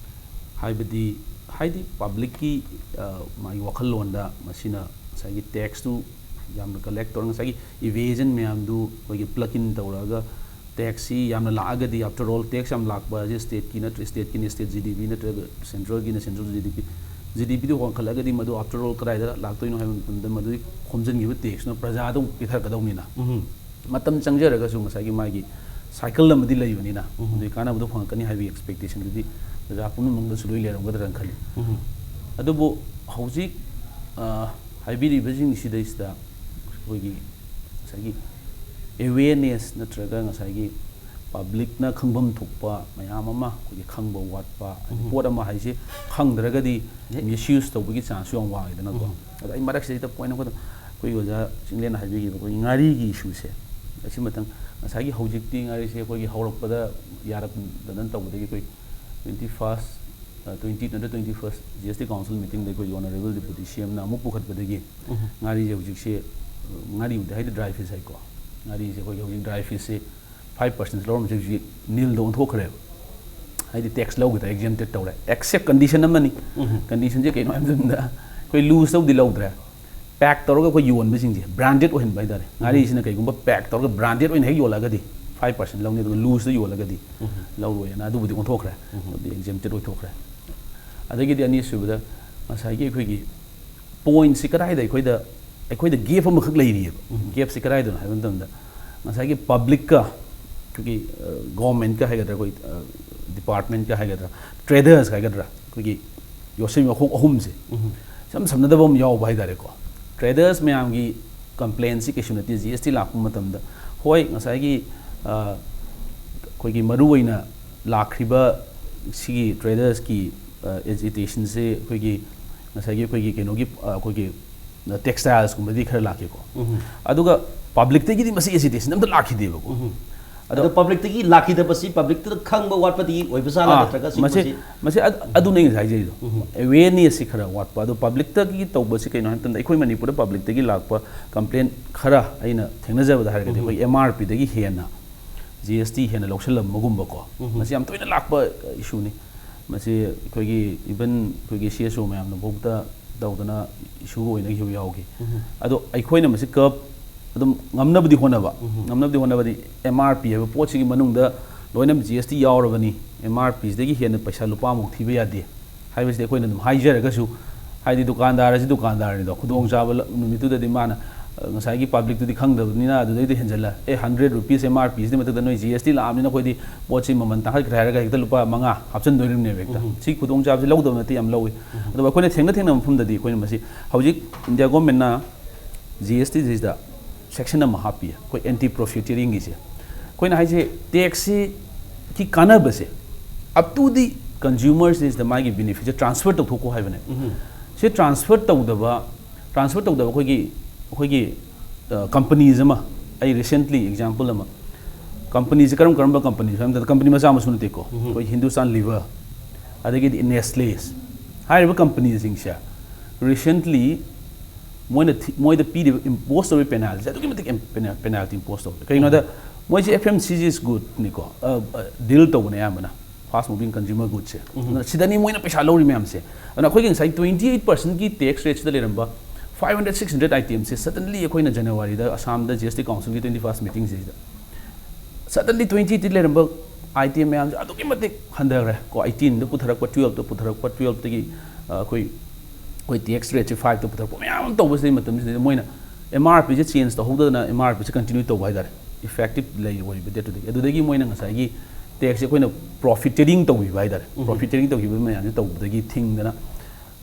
ꯍꯥꯏꯕꯗꯤ, ꯍꯥꯏꯗꯤ ꯄꯕ꯭ꯂꯤꯛꯀꯤ ꯃꯥꯒꯤ ꯋꯥꯈꯜꯂꯣꯟꯗ ꯃꯁꯤꯅ ꯉꯁꯥꯏꯒꯤ ꯇꯦꯛꯁꯇꯨ ꯌꯥꯝꯅ ꯀꯂꯦꯛ ꯇꯧꯔꯒ, ꯉꯁꯥꯏꯒꯤ ꯏꯚꯦꯖꯟ ꯃꯌꯥꯝꯗꯨ ꯑꯩꯈꯣꯏꯒꯤ ꯄ꯭ꯂꯛ ꯏꯟ ꯇꯧꯔꯛꯑꯒ, ꯇꯦꯛꯁꯁꯤ ꯌꯥꯝꯅ ꯂꯥꯛꯑꯒꯗꯤ, ꯑꯥꯐꯇꯔ ꯑꯣꯜ ꯇꯦꯛꯁ ꯌꯥꯝ ꯂꯥꯛꯄ ꯑꯁꯤ ꯁ꯭ꯇꯦꯠꯀꯤ ꯅꯠꯇ꯭ꯔ ꯁ꯭ꯇꯦꯠꯀꯤꯅ ꯁ꯭ꯇꯦꯠ ꯖꯤ ꯗꯤ ꯄꯤ ꯅꯠꯇ꯭ꯔꯒ ꯁꯦꯟꯇ꯭ꯔꯦꯜꯒꯤꯅ ꯁꯦꯟꯇ꯭ꯔꯦꯜ ꯖꯤ ꯗꯤ ꯄꯤ, ꯖꯤ ꯗꯤ ꯄꯤꯗꯨ ꯋꯥꯡꯈꯠꯂꯒꯗꯤ ꯃꯗꯨ ꯑꯥꯐꯇꯔ ꯑꯣꯜ ꯀꯗꯥꯏꯗ ꯂꯥꯛꯇꯣꯏꯅꯣ ꯍꯥꯏꯕ ꯃꯇꯝꯗ, ꯃꯗꯨꯒꯤ ꯈꯣꯝꯖꯤꯟꯈꯤꯕ ꯇꯦꯛꯁꯅ ꯄ꯭ꯔꯖꯥꯗ ꯑꯃꯨꯛ ꯄꯤꯊꯔꯛꯀꯗꯧꯅꯤꯅ꯫ ꯎꯝ꯫ ꯃꯇꯝ ꯆꯪꯖꯔꯒꯁꯨ ꯉꯁꯥꯏꯒꯤ ꯃꯥꯒꯤ ꯁꯥꯏꯀꯜ ꯑꯃꯗꯤ ꯂꯩꯕꯅꯤꯅ, ꯎꯝ꯫ ꯑꯗꯨꯒꯤ ꯀꯥꯟꯅꯕꯗꯣ ꯐꯪꯉꯛꯀꯅꯤ ꯍꯥꯏꯕꯒꯤ ꯑꯦꯛꯁꯄꯦꯛꯇꯦꯁꯟꯗꯨꯗꯤ ꯄ꯭ꯔꯖꯥ ꯄꯨꯝꯅꯃꯛꯇꯁꯨ ꯂꯣꯏ ꯂꯩꯔꯝꯒꯗ꯭ꯔꯅ ꯈꯜꯂꯤ꯫ ꯎꯝ꯫ ꯑꯗꯨꯕꯨ ꯍꯧꯖꯤꯛ, ꯑ, ꯍꯥꯏꯕꯤꯔꯤꯕꯁꯤꯡꯁꯤꯗꯩꯁꯤꯗ ꯑꯩꯈꯣꯏꯒꯤ ꯉꯁꯥꯏꯒꯤ ꯑꯦꯋꯦꯔꯅꯦꯁ ꯅꯠꯇ꯭ꯔꯒ ꯉꯁꯥꯏꯒꯤ ꯄꯕ꯭ꯂꯤꯛꯅ ꯈꯪꯐꯝ ꯊꯣꯛꯄ ꯃꯌꯥꯝ ꯑꯃ, ꯑꯩꯈꯣꯏꯒꯤ ꯈꯪꯕ ꯋꯥꯠꯄ, ꯍꯥꯏꯗꯤ ꯎꯝ꯫ ꯄꯣꯠ ꯑꯃ ꯍꯥꯏꯁꯦ ꯈꯪꯗ꯭ꯔꯒꯗꯤ ꯌꯦ꯫ ꯃꯤꯁꯌꯨꯁ ꯇꯧꯕꯒꯤ ꯆꯥꯟꯁꯁꯨ ꯌꯥꯝ ꯋꯥꯡꯉꯤꯗꯅꯀꯣ꯫ ꯎꯝ꯫ ꯑꯗꯣ ꯑꯩ ꯃꯔꯛꯁꯤꯗꯩꯗ ꯄꯣꯏꯟ ꯑꯃꯈꯛꯇꯪ, ꯑꯩꯈꯣꯏꯒꯤ ꯑꯣꯖꯥ ꯆꯤꯡꯂꯦꯟꯅ ꯍꯥꯏꯕꯤꯈꯤꯕ ꯑꯩꯈꯣꯏꯒꯤ ꯉꯥꯔꯤꯒꯤ ꯏꯁꯨꯁꯦ, ꯑꯁꯤ ꯃꯇꯪ, ꯉꯁꯥꯏꯒꯤ ꯍꯧꯖꯤꯛꯇꯤ ꯉꯥꯔꯤꯁꯦ ꯑꯩꯈꯣꯏꯒꯤ ꯍꯧꯔꯛꯄꯗ ꯌꯥꯔꯛꯇꯗꯅ ꯇꯧꯕꯗꯒꯤ ꯑꯩꯈꯣꯏ ꯇ꯭ꯋꯦꯟꯇꯤ ꯐꯥꯔꯁ, ꯇ꯭ꯋꯦꯟꯇꯤ ꯅꯠꯇ꯭ꯔ twenty first G S T council ꯃꯤꯇꯤꯡꯗ ꯑꯩꯈꯣꯏꯒꯤ ꯑꯣꯅꯔꯦꯕꯜ ꯗꯤꯄꯨꯇꯤ ꯁꯤ ꯑꯦꯝꯅ ꯑꯃꯨꯛ ꯄꯨꯈꯠꯄꯗꯒꯤ ꯎꯝ꯫ ꯉꯥꯔꯤꯁꯦ ꯍꯧꯖꯤꯛꯁꯦ, ꯉꯥꯔꯤꯕꯨꯗꯤ ꯍꯥꯏꯗꯤ ꯗ꯭ꯔꯥꯏ ꯐꯤꯁ ꯍꯥꯏꯀꯣ, ꯉꯥꯔꯤꯁꯦ ꯑꯩꯈꯣꯏꯒꯤ ꯍꯧꯖꯤꯛ ꯗ꯭ꯔꯥꯏ ꯐꯤꯁꯁꯦ ꯐꯥꯏꯚ ꯄꯥꯔꯁꯦꯟ ꯂꯧꯔꯝꯕꯁꯦ ꯍꯧꯖꯤꯛ ꯅꯤꯜꯗ ꯑꯣꯟꯊꯣꯛꯈ꯭ꯔꯦꯕ꯫ ꯍꯥꯏꯗꯤ ꯇꯦꯛꯁ ꯂꯧꯈꯤꯗ ꯑꯦꯛꯖꯦꯝꯇꯦꯠ ꯇꯧꯔꯦ, ꯑꯦꯛꯁꯦꯞ ꯀꯟꯗꯤꯁꯟ ꯑꯃꯅꯤ꯫ ꯎꯝ꯫ ꯀꯟꯗꯤꯁꯟꯁꯦ ꯀꯩꯅꯣ ꯍꯥꯏꯕ ꯃꯇꯝꯗ ꯑꯩꯈꯣꯏ ꯂꯨꯖꯇꯕꯨꯗꯤ ꯂꯧꯗ꯭ꯔꯦ, ꯄꯦꯛ ꯇꯧꯔꯒ ꯑꯩꯈꯣꯏ ꯌꯣꯟꯕꯁꯤꯡꯁꯦ ꯕ꯭ꯔꯥꯟꯗꯦꯗ ꯑꯣꯏꯍꯟꯕ ꯍꯥꯏꯇꯥꯔꯦ꯫ ꯎꯝ꯫ ꯉꯥꯔꯤꯁꯤꯅ ꯀꯩꯒꯨꯝꯕ ꯄꯦꯛ ꯇꯧꯔꯒ ꯕ꯭ꯔꯥꯟꯗꯦꯗ ꯑꯣꯏꯅ ꯍꯦꯛ ꯌꯣꯜꯂꯒꯗꯤ ꯐꯥꯏꯚ ꯄꯥꯔꯁꯦꯟ ꯂꯧꯅꯤ, ꯑꯗꯨꯒ ꯂꯨꯖꯇ ꯌꯣꯜꯂꯒꯗꯤ ꯎꯝ꯫ ꯂꯧꯔꯣꯏꯅ ꯑꯗꯨꯕꯨꯗꯤ ꯑꯣꯟꯊꯣꯛꯈ꯭ꯔꯦ꯫ ꯎꯝ꯫ ꯑꯗꯨꯗꯤ ꯑꯦꯛꯖꯦꯝꯇꯦꯠ ꯑꯣꯏꯊꯣꯛꯈ꯭ꯔꯦ꯫ ꯑꯗꯒꯤꯗꯤ ꯑꯅꯤꯁꯨꯕꯗ ꯉꯁꯥꯏꯒꯤ ꯑꯩꯈꯣꯏꯒꯤ ꯄꯣꯏꯟꯠꯁꯤ ꯀꯗꯥꯏꯗ ꯑꯩꯈꯣꯏꯗ, ꯑꯩꯈꯣꯏꯗ ꯒꯦꯞ ꯑꯃꯈꯛ ꯂꯩꯔꯤꯑꯕ꯫ ꯎꯝ꯫ ꯒꯦꯞꯁꯤ ꯀꯗꯥꯏꯗꯅꯣ ꯍꯥꯏꯕ ꯃꯇꯝꯗ ꯉꯁꯥꯏꯒꯤ ꯄꯕ꯭ꯂꯤꯛꯀ ꯑꯩꯈꯣꯏꯒꯤ, ꯑ, ꯒꯣꯔꯃꯦꯟꯠꯀ ꯍꯥꯏꯒꯗ꯭ꯔꯥ, ꯑꯩꯈꯣꯏ, ꯑ, ꯗꯤꯄꯥꯔꯠꯃꯦꯟꯠꯀ ꯍꯥꯏꯒꯗ꯭ꯔꯥ, ꯇ꯭ꯔꯦꯗꯔꯁ ꯍꯥꯏꯒꯗ꯭ꯔꯥ, ꯑꯩꯈꯣꯏꯒꯤ ꯌꯣꯠꯁꯤꯟ ꯃꯈꯣꯡ ꯑꯍꯨꯝꯁꯦ ꯎꯝ꯫ ꯏꯁꯝ ꯁꯝꯅꯗꯕ ꯑꯃ ꯌꯥꯎꯕ ꯍꯥꯏꯇꯥꯔꯦꯀꯣ꯫ ꯇ꯭ꯔꯦꯗꯔꯁ ꯃꯌꯥꯝꯒꯤ ꯀꯝꯄ꯭ꯂꯦꯟꯁꯤ ꯀꯩꯁꯨ ꯅꯠꯇꯦ꯫ ꯖꯤ ꯑꯦꯁ ꯇꯤ ꯂꯥꯛꯄ ꯃꯇꯝꯗ, ꯍꯣꯏ, ꯉꯁꯥꯏꯒꯤ, ꯑ, ꯑꯩꯈꯣꯏꯒꯤ ꯃꯔꯨꯑꯣꯏꯅ ꯂꯥꯛꯈ꯭ꯔꯤꯕ ꯁꯤꯒꯤ ꯇ꯭ꯔꯦꯗꯔꯁꯀꯤ, ꯑ, ꯑꯦꯖꯤꯇꯦꯁꯟꯁꯦ ꯑꯩꯈꯣꯏꯒꯤ ꯉꯁꯥꯏꯒꯤ ꯑꯩꯈꯣꯏꯒꯤ ꯀꯩꯅꯣꯒꯤ, ꯑ, ꯑꯩꯈꯣꯏꯒꯤ ꯇꯦꯛꯁꯇꯥꯏꯜꯁꯀꯨꯝꯕꯗꯤ ꯈꯔ ꯂꯥꯛꯈꯤꯀꯣ꯫ ꯎꯝ꯫ ꯑꯗꯨꯒ ꯄꯕ꯭ꯂꯤꯛꯇꯒꯤꯗꯤ ꯃꯁꯤ ꯑꯦꯖꯤꯇꯦꯁꯟ ꯑꯝꯇ ꯂꯥꯛꯈꯤꯗꯦꯕꯀꯣ꯫ ꯎꯝ꯫ ꯑꯗꯣ ꯑꯗꯣ ꯄꯕ꯭ꯂꯤꯛꯇꯒꯤ ꯂꯥꯛꯈꯤꯗꯕꯁꯤ ꯄꯕ꯭ꯂꯤꯛꯇ ꯈꯪꯕ ꯋꯥꯠꯄꯗꯤ ꯑꯣꯏꯕ ꯖꯥꯠꯂꯥ, ꯑꯥ, ꯅꯠꯇ꯭ꯔꯒ ꯃꯁꯤ, ꯁꯤꯒꯨꯝꯕꯁꯤ? ꯃꯁꯤ ꯑꯗꯨ, ꯑꯗꯨꯅꯦ ꯑꯩꯅ ꯍꯥꯏꯖꯔꯤꯗꯣ꯫ ꯎꯝ꯫ ꯑꯦꯋꯦꯔꯅꯦꯁꯁꯤ ꯈꯔ ꯋꯥꯠꯄ꯫ ꯑꯗꯣ ꯄꯕ꯭ꯂꯤꯛꯇꯒꯤ ꯇꯧꯕꯁꯤ ꯀꯩꯅꯣ ꯍꯥꯏꯕ ꯃꯇꯝꯗ, ꯑꯩꯈꯣꯏ ꯃꯅꯤꯄꯨꯔꯗ ꯄꯕ꯭ꯂꯤꯛꯇꯒꯤ ꯂꯥꯛꯄ ꯀꯝꯄ꯭ꯂꯦꯟ ꯈꯔ ꯑꯩꯅ ꯊꯦꯡꯅꯖꯕꯗ ꯍꯥꯏꯔꯒꯗꯤ, ꯎꯝ꯫ ꯑꯩꯈꯣꯏ ꯑꯦꯝ ꯑꯥꯔ ꯄꯤꯗꯒꯤ ꯍꯦꯟꯅ ꯖꯤ ꯑꯦꯁ ꯇꯤ ꯍꯦꯟꯅ ꯂꯧꯁꯤꯜꯂꯝꯕꯒꯨꯝꯕꯀꯣ꯫ ꯎꯝ꯫ ꯃꯁꯤ ꯌꯥꯝ ꯇꯣꯏꯅ ꯂꯥꯛꯄ ꯏꯁꯨꯅꯤ꯫ ꯃꯁꯤ ꯑꯩꯈꯣꯏꯒꯤ even ꯑꯩꯈꯣꯏꯒꯤ C S O ꯃꯌꯥꯝꯅ ꯐꯥꯎꯗ ꯇꯧꯗꯅ issue ꯑꯣꯏꯅꯈꯤꯕ ꯌꯥꯎꯈꯤ꯫ ꯑꯗꯣ ꯑꯩꯈꯣꯏꯅ ꯃꯁꯤ ꯀꯔꯞ ꯑꯗꯨꯝ ꯉꯝꯅꯕꯗꯤ ꯍꯣꯠꯅꯕ, ꯉꯝꯅꯕꯗꯤ ꯍꯣꯠꯅꯕꯗꯤ M R P ꯍꯥꯏꯕ ꯄꯣꯠꯁꯤꯒꯤ ꯃꯅꯨꯡꯗ ꯂꯣꯏꯅ G S T ꯌꯥꯎꯔꯕꯅꯤ, M R P ꯁꯤꯗꯒꯤ ꯍꯦꯟꯅ ꯄꯩꯁꯥ ꯂꯨꯄꯥꯃꯨꯛ ꯊꯤꯕ ꯌꯥꯗꯦ ꯍꯥꯏꯕꯁꯤꯗꯤ ꯑꯩꯈꯣꯏꯅ ꯑꯗꯨꯝ ꯍꯥꯏꯖꯔꯒꯁꯨ, ꯍꯥꯏꯗꯤ ꯗꯨꯀꯥꯟꯗꯥꯔ ꯑꯁꯤ ꯗꯨꯀꯥꯟꯗꯥꯔꯅꯤꯗꯣ, ꯈꯨꯗꯣꯡꯆꯥꯕ ꯂ-, ꯅꯨꯃꯤꯠꯇꯨꯗꯗꯤ ꯃꯥꯅ, ꯑ, ꯉꯁꯥꯏꯒꯤ ꯄꯕ꯭ꯂꯤꯛꯇꯨꯗꯤ ꯈꯪꯗꯕꯅꯤꯅ ꯑꯗꯨꯗꯩꯗꯤ ꯍꯦꯟꯖꯜꯂ, "ꯑꯦ, hundred rupees M R P ꯁꯤꯗꯤ ꯃꯊꯛꯇ ꯅꯣꯏ G S T ꯂꯥꯛꯑꯕꯅꯤꯅ ꯑꯩꯈꯣꯏꯗꯤ ꯄꯣꯠꯁꯤ ꯃꯃꯜ ꯇꯥꯡꯈꯠꯈ꯭ꯔꯦ" ꯍꯥꯏꯔꯒ ꯍꯦꯛꯇ ꯂꯨꯄꯥ ꯃꯉꯥ ꯍꯥꯞꯆꯤꯟꯗꯣꯔꯤꯕꯅꯦꯕ ꯍꯦꯛꯇ꯫ ꯁꯤ ꯈꯨꯗꯣꯡꯆꯥꯕꯁꯤ ꯂꯧꯗꯕ ꯅꯠꯇꯦ, ꯌꯥꯝ ꯂꯧꯏ꯫ ꯑꯗꯨꯕꯨ ꯑꯩꯈꯣꯏꯅ ꯊꯦꯡꯅ ꯊꯦꯡꯅꯕ ꯃꯐꯝꯗꯗꯤ ꯑꯩꯈꯣꯏꯅ ꯃꯁꯤ ꯍꯧꯖꯤꯛ ꯏꯟꯗꯤꯌꯥ ꯒꯣꯔꯃꯦꯟꯅ G S T ꯁꯤꯗ section ꯑꯃ ꯍꯥꯞꯄꯤ, ꯑꯩꯈꯣꯏ anti profiteeringꯒꯤꯁꯦ꯫ ꯑꯩꯈꯣꯏꯅ ꯍꯥꯏꯁꯦ, ꯇꯦꯛꯁꯁꯤ ꯀꯤ ꯀꯥꯟꯅꯕꯁꯦ up to the consumer ꯁꯤꯗ ꯃꯥꯒꯤ benefit ꯁꯦ transfer ꯇꯧꯊꯣꯛꯈꯣ ꯍꯥꯏꯕꯅꯦ꯫ ꯁꯤ transfer ꯇꯧꯗꯕ, transfer ꯇꯧꯗꯕ ꯑꯩꯈꯣꯏꯒꯤ, ꯑꯩꯈꯣꯏꯒꯤ, ꯑ, companies ꯑꯃ, ꯑꯩ recently example ꯑꯃ, company ꯁꯦ ꯀꯔꯝ ꯀꯔꯝꯕ company ꯁꯦ ꯍꯥꯏꯕ ꯃꯇꯝꯗ, company ꯃꯆꯥ ꯃꯁꯨ ꯅꯠꯇꯦꯀꯣ, ꯑꯩꯈꯣꯏ Hindustan Lever, ꯑꯗꯒꯤꯗꯤ Nestle, ꯍꯥꯏꯔꯤꯕ company ꯁꯤꯡꯁꯦ recently ꯃꯣꯏꯅ ꯊꯤ-, ꯃꯣꯏꯗ ꯄꯤꯔꯤꯕ, impose ꯇꯧꯔꯤꯕ penalty ꯁꯦ ꯑꯗꯨꯛꯀꯤ ꯃꯇꯤꯛ ꯄꯦꯅꯥ-, penalty impose ꯇꯧꯔꯦ꯫ ꯀꯩꯒꯤꯅꯣꯗ ꯃꯣꯏꯁꯦ F M C G ꯒꯨꯠꯅꯤꯀꯣ, ꯑ, ꯑ, deal ꯇꯧꯕꯅꯦ ꯑꯌꯥꯝꯕꯅ, fast moving consumer goods ꯁꯦ꯫ ꯑꯗꯨꯅ ꯁꯤꯗꯅꯤ ꯃꯣꯏꯅ ꯄꯩꯁꯥ ꯂꯧꯔꯤ ꯃꯌꯥꯝꯁꯦ꯫ ꯑꯗꯨꯅ ꯑꯩꯈꯣꯏꯒꯤ ꯉꯁꯥꯏ twenty eight percent ꯀꯤ tax rate ꯁꯤꯗ ꯂꯩꯔꯝꯕ five hundred, six hundred item ꯁꯦ suddenly ꯑꯩꯈꯣꯏꯅ January ꯗ ꯑꯁꯥꯝꯗ G S T council ꯒꯤ twenty first meeting ꯁꯤꯗ suddenly twenty eight ꯂꯩꯔꯝꯕ item ꯃꯌꯥꯝꯁꯦ ꯑꯗꯨꯛꯀꯤ ꯃꯇꯤꯛ ꯍꯟꯊꯈ꯭ꯔꯦ ꯀꯣ, eighteen ꯗ ꯄꯨꯊꯔꯛꯄ, twelve ꯇ ꯄꯨꯊꯔꯛꯄ, twelve ꯇꯒꯤ, ꯑ, ꯑꯩꯈꯣꯏ, ꯑꯩꯈꯣꯏ tax rate ꯁꯦ five ꯇ ꯄꯨꯊꯔꯛꯄ ꯃꯌꯥꯝ ꯑꯃ ꯇꯧꯕꯁꯤꯗ ꯃꯇꯝꯁꯤꯗ ꯃꯣꯏꯅ M R P ꯁꯦ change ꯇꯧꯍꯧꯗꯗꯅ M R P ꯁꯦ continue ꯇꯧꯕ ꯍꯥꯏꯇꯥꯔꯦ, effective ꯂꯩ ꯑꯣꯏꯔꯤꯕ date ꯇꯨꯗꯒꯤ꯫ ꯑꯗꯨꯗꯒꯤ ꯃꯣꯏꯅ ꯉꯁꯥꯏꯒꯤ tax ꯁꯦ ꯑꯩꯈꯣꯏꯅ profiteering ꯇꯧꯕꯤꯕ ꯍꯥꯏꯇꯥꯔꯦ, profiteering ꯇꯧꯈꯤꯕ ꯃꯌꯥꯝꯁꯦ ꯇꯧꯕꯗꯒꯤ ꯊꯤꯡꯗꯅ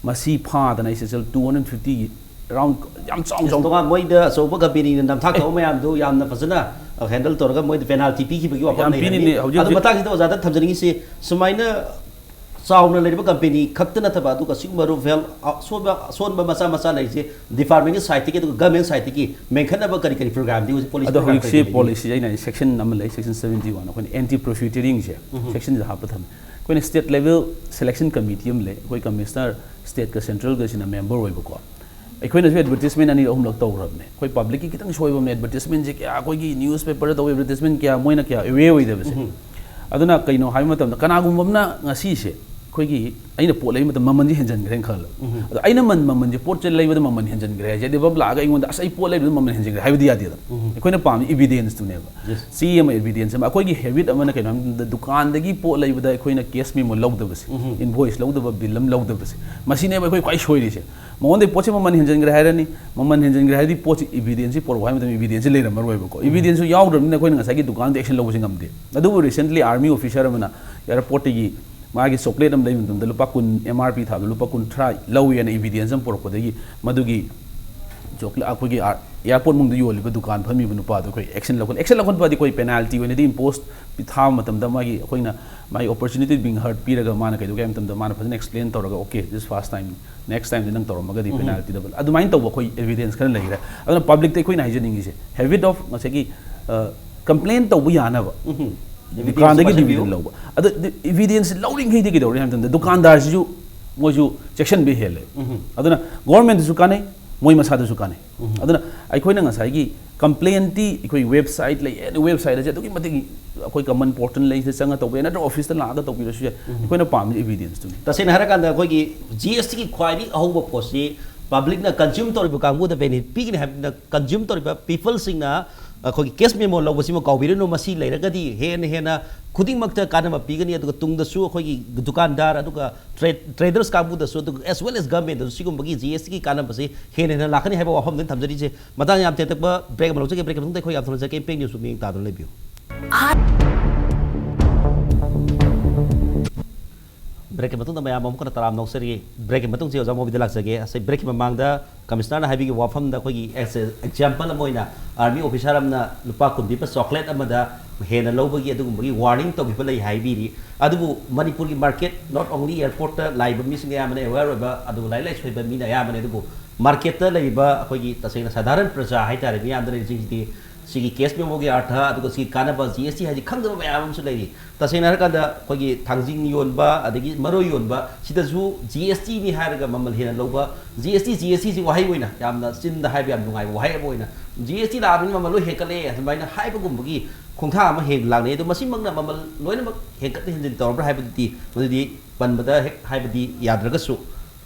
ꯃꯁꯤ ꯐꯥꯗꯅ ꯑꯩꯁꯦ ꯆꯍꯤ two hundred fifty ꯒꯤ around ꯌꯥꯝ ꯆꯥꯎ ꯆꯥꯎ ꯇꯣꯉꯥꯟ ꯃꯣꯏꯗ ꯑꯆꯧꯕ company ꯅ ꯅꯝꯊꯥꯛ ꯇꯧꯕ ꯃꯌꯥꯝꯗꯨ ꯌꯥꯝꯅ ꯐꯖꯅ, ꯑ, handle ꯇꯧꯔꯒ ꯃꯣꯏꯗ penalty ꯄꯤꯈꯤꯕꯒꯤ ꯋꯥꯐꯝ ꯌꯥꯝ ꯂꯩꯔꯝꯃꯤ꯫ ꯄꯤꯔꯤꯅꯦ꯫ ꯍꯧꯖꯤꯛ ꯑꯗꯨ ꯍꯧꯖꯤꯛ ꯃꯇꯥꯡꯁꯤꯗ ꯑꯣꯖꯥꯗ ꯊꯝꯖꯅꯤꯡꯉꯤꯁꯤ, ꯁꯨꯃꯥꯏꯅ ꯆꯥꯎꯅ ꯂꯩꯔꯤꯕ company ꯈꯛꯇ ꯅꯠꯇꯕ, ꯑꯗꯨꯒ ꯁꯤꯒꯨꯝꯕ ꯔꯨꯐꯦꯜ, ꯑ, ꯑꯁꯣꯟꯕ, ꯑꯁꯣꯟꯕ ꯃꯆꯥ ꯃꯆꯥ ꯂꯩꯔꯤꯁꯦ department ꯀꯤ side ꯇꯒꯤ ꯑꯗꯨꯒ government side ꯇꯒꯤ ꯃꯦꯟꯈꯠꯅꯕ ꯀꯔꯤ ꯀꯔꯤ program ꯗꯤ ꯍꯧꯖꯤꯛ policy ꯑꯗꯣ program ꯍꯧꯖꯤꯛꯁꯤ ꯀꯔꯤ ꯀꯔꯤ ꯂꯩꯒꯦ? Policy ꯑꯩꯅ section ꯑꯃ ꯂꯩ, section seventy one, ꯑꯩꯈꯣꯏꯅ anti profiteering ꯁꯦ section ꯁꯤꯗ ꯍꯥꯞꯄ ꯊꯝꯃꯦ꯫ ꯑꯩꯈꯣꯏꯅ state level selection committee ꯑꯃ ꯂꯩ, ꯑꯩꯈꯣꯏ commissioner state ꯀ central ꯒꯁꯤꯅ member ꯑꯣꯏꯕꯀꯣ꯫ ꯑꯩꯈꯣꯏꯅꯁꯨ advertisement ꯑꯅꯤꯔꯛ ꯑꯍꯨꯝꯂꯛ ꯇꯧꯈ꯭ꯔꯕꯅꯦ꯫ ꯑꯩꯈꯣꯏ public ꯀꯤ ꯈꯤꯇꯪ ꯁꯣꯏꯕ ꯑꯃꯅ advertisement ꯁꯦ ꯀꯌꯥ, ꯑꯩꯈꯣꯏꯒꯤ newspaper ꯗ ꯇꯧꯕ advertisement ꯀꯌꯥ ꯃꯣꯏꯅ ꯀꯌꯥ aware ꯑꯣꯏꯗꯕꯁꯦ꯫ ꯑꯗꯨꯅ ꯀꯩꯅꯣ ꯍꯥꯏꯕ ꯃꯇꯝꯗ ꯀꯅꯥꯒꯨꯝꯕ ꯑꯃꯅ ꯉꯁꯤꯁꯦ ꯑꯩꯈꯣꯏꯒꯤ ꯑꯩꯅ ꯄꯣꯠ ꯂꯩꯕ ꯃꯇꯝꯗ ꯃꯃꯜꯁꯦ ꯍꯦꯟꯖꯤꯟꯈ꯭ꯔꯦꯅ ꯈꯜꯂꯣ꯫ ꯑꯗꯣ ꯑꯩꯅ ꯃꯟ ꯃꯃꯜꯁꯦ ꯄꯣꯠꯁꯦ ꯂꯩꯕꯗ ꯃꯃꯜ ꯍꯦꯟꯖꯤꯟꯈ꯭ꯔꯦ ꯍꯥꯏꯁꯦ, ꯑꯗꯩ ꯕꯕꯥ ꯂꯥꯛꯑꯒ ꯑꯩꯉꯣꯟꯗ "ꯑꯁ, ꯑꯩ ꯄꯣꯠ ꯂꯩꯕꯗ ꯃꯃꯜ ꯍꯦꯟꯖꯤꯟꯈ꯭ꯔꯦ" ꯍꯥꯏꯕꯗꯤ ꯌꯥꯗꯦꯗꯅ꯫ ꯑꯩꯈꯣꯏꯅ ꯄꯥꯝꯃꯤ evidence ꯇꯨꯅꯦꯕ꯫ ꯆꯦ ꯑꯃ, evidence ꯑꯃ꯫ ꯑꯩꯈꯣꯏꯒꯤ habit ꯑꯃꯅ ꯀꯩꯅꯣ ꯍꯥꯏꯕ ꯃꯇꯝꯗ ꯗꯨꯀꯥꯟꯗꯒꯤ ꯄꯣꯠ ꯂꯩꯕꯗ ꯑꯩꯈꯣꯏꯅ cash memo ꯂꯧꯗꯕꯁꯦ, invoice ꯂꯧꯗꯕ, bill ꯑꯃ ꯂꯧꯗꯕꯁꯦ, ꯃꯁꯤꯅꯦꯕ ꯑꯩꯈꯣꯏ ꯈ꯭ꯋꯥꯏ ꯁꯣꯏꯔꯤꯁꯦ꯫ ꯃꯉꯣꯟꯗꯩ ꯄꯣꯠꯁꯦ ꯃꯃꯜ ꯍꯦꯟꯖꯤꯟꯈ꯭ꯔꯦ ꯍꯥꯏꯔꯅꯤ꯫ ꯃꯃꯜ ꯍꯦꯟꯖꯤꯟꯈ꯭ꯔꯦ ꯍꯥꯏꯔꯗꯤ ꯄꯣꯠꯁꯤ evidence ꯁꯤ ꯄꯨꯔꯛꯑꯣ ꯍꯥꯏꯕ ꯃꯇꯝꯗ evidence ꯁꯤ ꯂꯩꯔꯝꯃꯔꯣꯏꯕꯀꯣ꯫ Evidence ꯁꯨ ꯌꯥꯎꯗ꯭ꯔꯕꯅꯤꯅ ꯑꯩꯈꯣꯏꯅ ꯉꯁꯥꯏꯒꯤ ꯗꯨꯀꯥꯟꯗ action ꯂꯧꯕꯁꯦ ꯉꯝꯗꯦ꯫ ꯑꯗꯨꯕꯨ recently army officer ꯑꯃꯅ airport ꯇꯒꯤ ꯃꯥꯒꯤ chocolate ꯑꯃ ꯂꯩꯕ ꯃꯇꯝꯗ ꯂꯨꯄꯥ ꯀꯨꯟ M R P ꯊꯥꯕꯗ ꯂꯨꯄꯥ ꯀꯨꯟꯊ꯭ꯔꯥ ꯂꯧꯋꯦꯅ evidence ꯑꯃ ꯄꯨꯔꯛꯄꯗꯒꯤ ꯃꯗꯨꯒꯤ chocolate, ꯑꯩꯈꯣꯏꯒꯤ ꯑꯥꯔ-, airport ꯃꯅꯨꯡꯗ ꯌꯣꯜꯂꯤꯕ ꯗꯨꯀꯥꯟ ꯐꯝꯃꯤꯕ ꯅꯨꯄꯥꯗꯣ ꯑꯩꯈꯣꯏ action ꯂꯧꯈꯠ-, action ꯂꯧꯈꯠꯄꯗꯤ ꯑꯩꯈꯣꯏ penalty ꯑꯣꯏꯅꯗꯤ impose ꯊꯥꯕ ꯃꯇꯝꯗ ꯃꯥꯒꯤ, ꯑꯩꯈꯣꯏꯅ ꯃꯥꯒꯤ opportunity being heard ꯄꯤꯔꯒ ꯃꯥꯅ ꯀꯩꯗꯧꯒꯦ ꯍꯥꯏꯕ ꯃꯇꯝꯗ ꯃꯥꯅ ꯐꯖꯅ explain ꯇꯧꯔꯒ, "Okay, this first time, next time ꯗꯤ ꯅꯪ ꯇꯧꯔꯝꯃꯒꯗꯤ penalty double." ꯑꯗꯨꯃꯥꯏꯅ ꯇꯧꯕ ꯑꯩꯈꯣꯏ evidence ꯈꯔ ꯂꯩꯈ꯭ꯔꯦ꯫ ꯑꯗꯨꯅ public ꯇ ꯑꯩꯈꯣꯏꯅ ꯍꯥꯏꯖꯅꯤꯡꯉꯤꯁꯦ, habit of ꯉꯁꯥꯏꯒꯤ, ꯑ, complain ꯇꯧꯕ ꯌꯥꯅꯕ Evidence ꯗꯨꯀꯥꯟꯗꯒꯤ ꯃꯁꯤꯟꯕꯤꯌꯨ꯫ Dividend ꯂꯧꯕ꯫ ꯑꯗ ꯗꯤ-, evidence ꯂꯧꯔꯤꯉꯩꯗꯤ ꯀꯩꯗꯧꯔꯦ ꯍꯥꯏꯕ ꯃꯇꯝꯗ ꯗꯨꯀꯥꯟꯗꯥꯔꯁꯤꯁꯨ ꯃꯣꯏꯁꯨ ꯆꯦꯛꯁꯤꯟꯕ ꯍꯦꯜꯂꯦ꯫ ꯑꯗꯨꯅ government ꯇꯁꯨ ꯀꯥꯟꯅꯩ, ꯃꯣꯏ ꯃꯁꯥꯗꯁꯨ ꯀꯥꯟꯅꯩ꯫ ꯑꯗꯨꯅ ꯑꯩꯈꯣꯏꯅ ꯉꯁꯥꯏꯒꯤ complaint ꯇꯤ ꯑꯩꯈꯣꯏ website ꯂꯩ, any website ꯑꯁꯦ ꯑꯗꯨꯛꯀꯤ ꯃꯇꯤꯛ ꯑꯩꯈꯣꯏ common portal ꯂꯩ, ꯁꯤꯗ ꯆꯪꯉ ꯇꯧꯕ ꯌꯥꯏ, ꯅꯠꯇ꯭ꯔꯒ office ꯇ ꯂꯥꯛꯑꯒ ꯇꯧꯕꯤꯔꯁꯨ ꯌꯥꯏ꯫ ꯑꯩꯈꯣꯏꯅ ꯄꯥꯝꯃꯤꯁꯦ evidence ꯇꯨꯅꯤ꯫ ꯇꯁꯦꯡꯅ ꯍꯥꯏꯔꯀꯥꯟꯗ ꯑꯩꯈꯣꯏꯒꯤ G S T ꯒꯤ ꯈ꯭ꯋꯥꯏꯗꯒꯤ ꯑꯍꯧꯕ ꯄꯣꯠꯁꯤ public ꯅ consume ꯇꯧꯔꯤꯕ ꯀꯥꯡꯕꯨꯗ benefit ꯄꯤꯒꯅꯤ ꯍꯥꯏꯕꯅꯤꯅ, consume ꯇꯧꯔꯤꯕ people ꯁꯤꯡꯅ ꯑꯩꯈꯣꯏꯒꯤ cash memo ꯂꯧꯕꯁꯤꯃ ꯀꯥꯎꯕꯤꯔꯅꯨ꯫ ꯃꯁꯤ ꯂꯩꯔꯒꯗꯤ ꯍꯦꯟꯅ ꯍꯦꯟꯅ ꯈꯨꯗꯤꯡꯃꯛꯇ ꯀꯥꯟꯅꯕ ꯄꯤꯒꯅꯤ꯫ ꯑꯗꯨꯒ ꯇꯨꯡꯗꯁꯨ ꯑꯩꯈꯣꯏꯒꯤ ꯗꯨꯀꯥꯟꯗꯥꯔ, ꯑꯗꯨꯒ trade-, traders ꯀꯥꯡꯕꯨꯗꯁꯨ, ꯑꯗꯨꯒ as well as government ꯇꯁꯨ ꯁꯤꯒꯨꯝꯕꯒꯤ G S T ꯒꯤ ꯀꯥꯟꯅꯕꯁꯤ ꯍꯦꯟꯅ ꯍꯦꯟꯅ ꯂꯥꯛꯀꯅꯤ ꯍꯥꯏꯕ ꯋꯥꯐꯝꯗꯨ ꯊꯝꯖꯔꯤꯁꯦ꯫ ꯃꯇꯥꯡ ꯌꯥꯝ ꯇꯦꯟꯇꯛꯄ break ꯑꯃ ꯂꯧꯖꯒꯦ꯫ Break ꯃꯇꯨꯡꯗ ꯑꯩꯈꯣꯏ ꯌꯥꯝ ꯊꯨꯅ ꯆꯠꯀꯦ꯫ Impact News ꯃꯤꯠꯌꯦꯡ ꯇꯥꯗꯨꯅ ꯂꯩꯕꯤꯌꯨ꯫ Break ꯀꯤ ꯃꯇꯨꯡꯗ ꯃꯌꯥꯝ ꯑꯃꯨꯛ ꯍꯟꯅ ꯇꯔꯥꯝꯅ ꯑꯣꯛꯆꯔꯤ꯫ Break ꯀꯤ ꯃꯇꯨꯡꯁꯤ ꯑꯣꯖꯥ ꯃꯣꯕꯤꯗ ꯂꯥꯛꯆꯒꯦ꯫ ꯉꯁꯥꯏ break ꯀꯤ ꯃꯃꯥꯡꯗ Commissioner ꯅ ꯍꯥꯏꯕꯤꯈꯤꯕ ꯋꯥꯐꯝꯗ ꯑꯩꯈꯣꯏꯒꯤ as a example ꯑꯃ ꯑꯣꯏꯅ army officer ꯑꯃꯅ ꯂꯨꯄꯥ ꯀꯨꯟ ꯄꯤꯕ chocolate ꯑꯃꯗ ꯍꯦꯟꯅ ꯂꯧꯕꯒꯤ ꯑꯗꯨꯒꯨꯝꯕꯒꯤ warning ꯇꯧꯈꯤꯕ ꯂꯩ ꯍꯥꯏꯕꯤꯔꯤ꯫ ꯑꯗꯨꯕꯨ ꯃꯅꯤꯄꯨꯔꯒꯤ market, not only airport ꯇ ꯂꯥꯛꯏꯕ ꯃꯤꯁꯤꯡ ꯑꯌꯥꯝꯕꯅ aware ꯑꯣꯏꯕ, ꯑꯗꯨꯒ ꯂꯥꯏꯔꯤꯛ ꯂꯥꯏꯁꯨ ꯍꯩꯕ ꯃꯤꯅ ꯑꯌꯥꯝꯕꯅ, ꯑꯗꯨꯕꯨ market ꯇ ꯂꯩꯔꯤꯕ ꯑꯩꯈꯣꯏꯒꯤ ꯇꯁꯦꯡꯅ ꯁꯥꯙꯥꯔꯟ ꯄ꯭ꯔꯖꯥ ꯍꯥꯏꯇꯥꯔꯦ, ꯃꯤꯌꯥꯝꯗ ꯂꯩꯔꯤꯁꯤꯡꯁꯤꯗꯤ ꯁꯤꯒꯤ cash memo ꯒꯤ ꯑꯔꯊ, ꯑꯗꯨꯒ ꯁꯤꯒꯤ ꯀꯥꯟꯅꯕ G S T ꯍꯥꯏꯁꯤ ꯈꯪꯗꯕ ꯃꯌꯥꯝ ꯑꯃꯁꯨ ꯂꯩꯔꯤ꯫ ꯇꯁꯦꯡꯅ ꯍꯥꯏꯔꯀꯥꯟꯗ ꯑꯩꯈꯣꯏꯒꯤ ꯊꯥꯡꯖꯤꯡ ꯌꯣꯟꯕ, ꯑꯗꯒꯤ ꯃꯔꯣꯏ ꯌꯣꯟꯕ, ꯁꯤꯗꯁꯨ G S T ꯅꯤ ꯍꯥꯏꯔꯒ ꯃꯃꯜ ꯍꯦꯟꯅ ꯂꯧꯕ꯫ G S T, G S T ꯁꯤ ꯋꯥꯍꯩ ꯑꯣꯏꯅ ꯌꯥꯝꯅ ꯆꯤꯟꯗ ꯍꯥꯏꯕ ꯌꯥꯝ ꯅꯨꯡꯉꯥꯏꯕ ꯋꯥꯍꯩ ꯑꯃ ꯑꯣꯏꯅ, "G S T ꯂꯥꯛꯑꯕꯅꯤꯅ ꯃꯃꯜ ꯂꯣꯏ ꯍꯦꯟꯒꯠꯂꯦ" ꯑꯗꯨꯃꯥꯏꯅ ꯍꯥꯏꯕꯒꯨꯝꯕꯒꯤ ꯈꯣꯡꯊꯥꯡ ꯑꯃ ꯍꯦꯟꯅ ꯂꯥꯛꯅꯩ꯫ ꯑꯗꯣ ꯃꯁꯤꯃꯛꯅ ꯃꯃꯜ ꯂꯣꯏꯅꯃꯛ ꯍꯦꯟꯒꯠ ꯍꯦꯟꯖꯤꯟ ꯇꯧꯔꯕ꯭ꯔꯥ ꯍꯥꯏꯕꯗꯨꯗꯤ ꯃꯗꯨꯗꯤ ꯄꯟꯕꯗ ꯍꯦꯛ ꯍꯥꯏꯕꯗꯤ ꯌꯥꯗ꯭ꯔꯒꯁꯨ,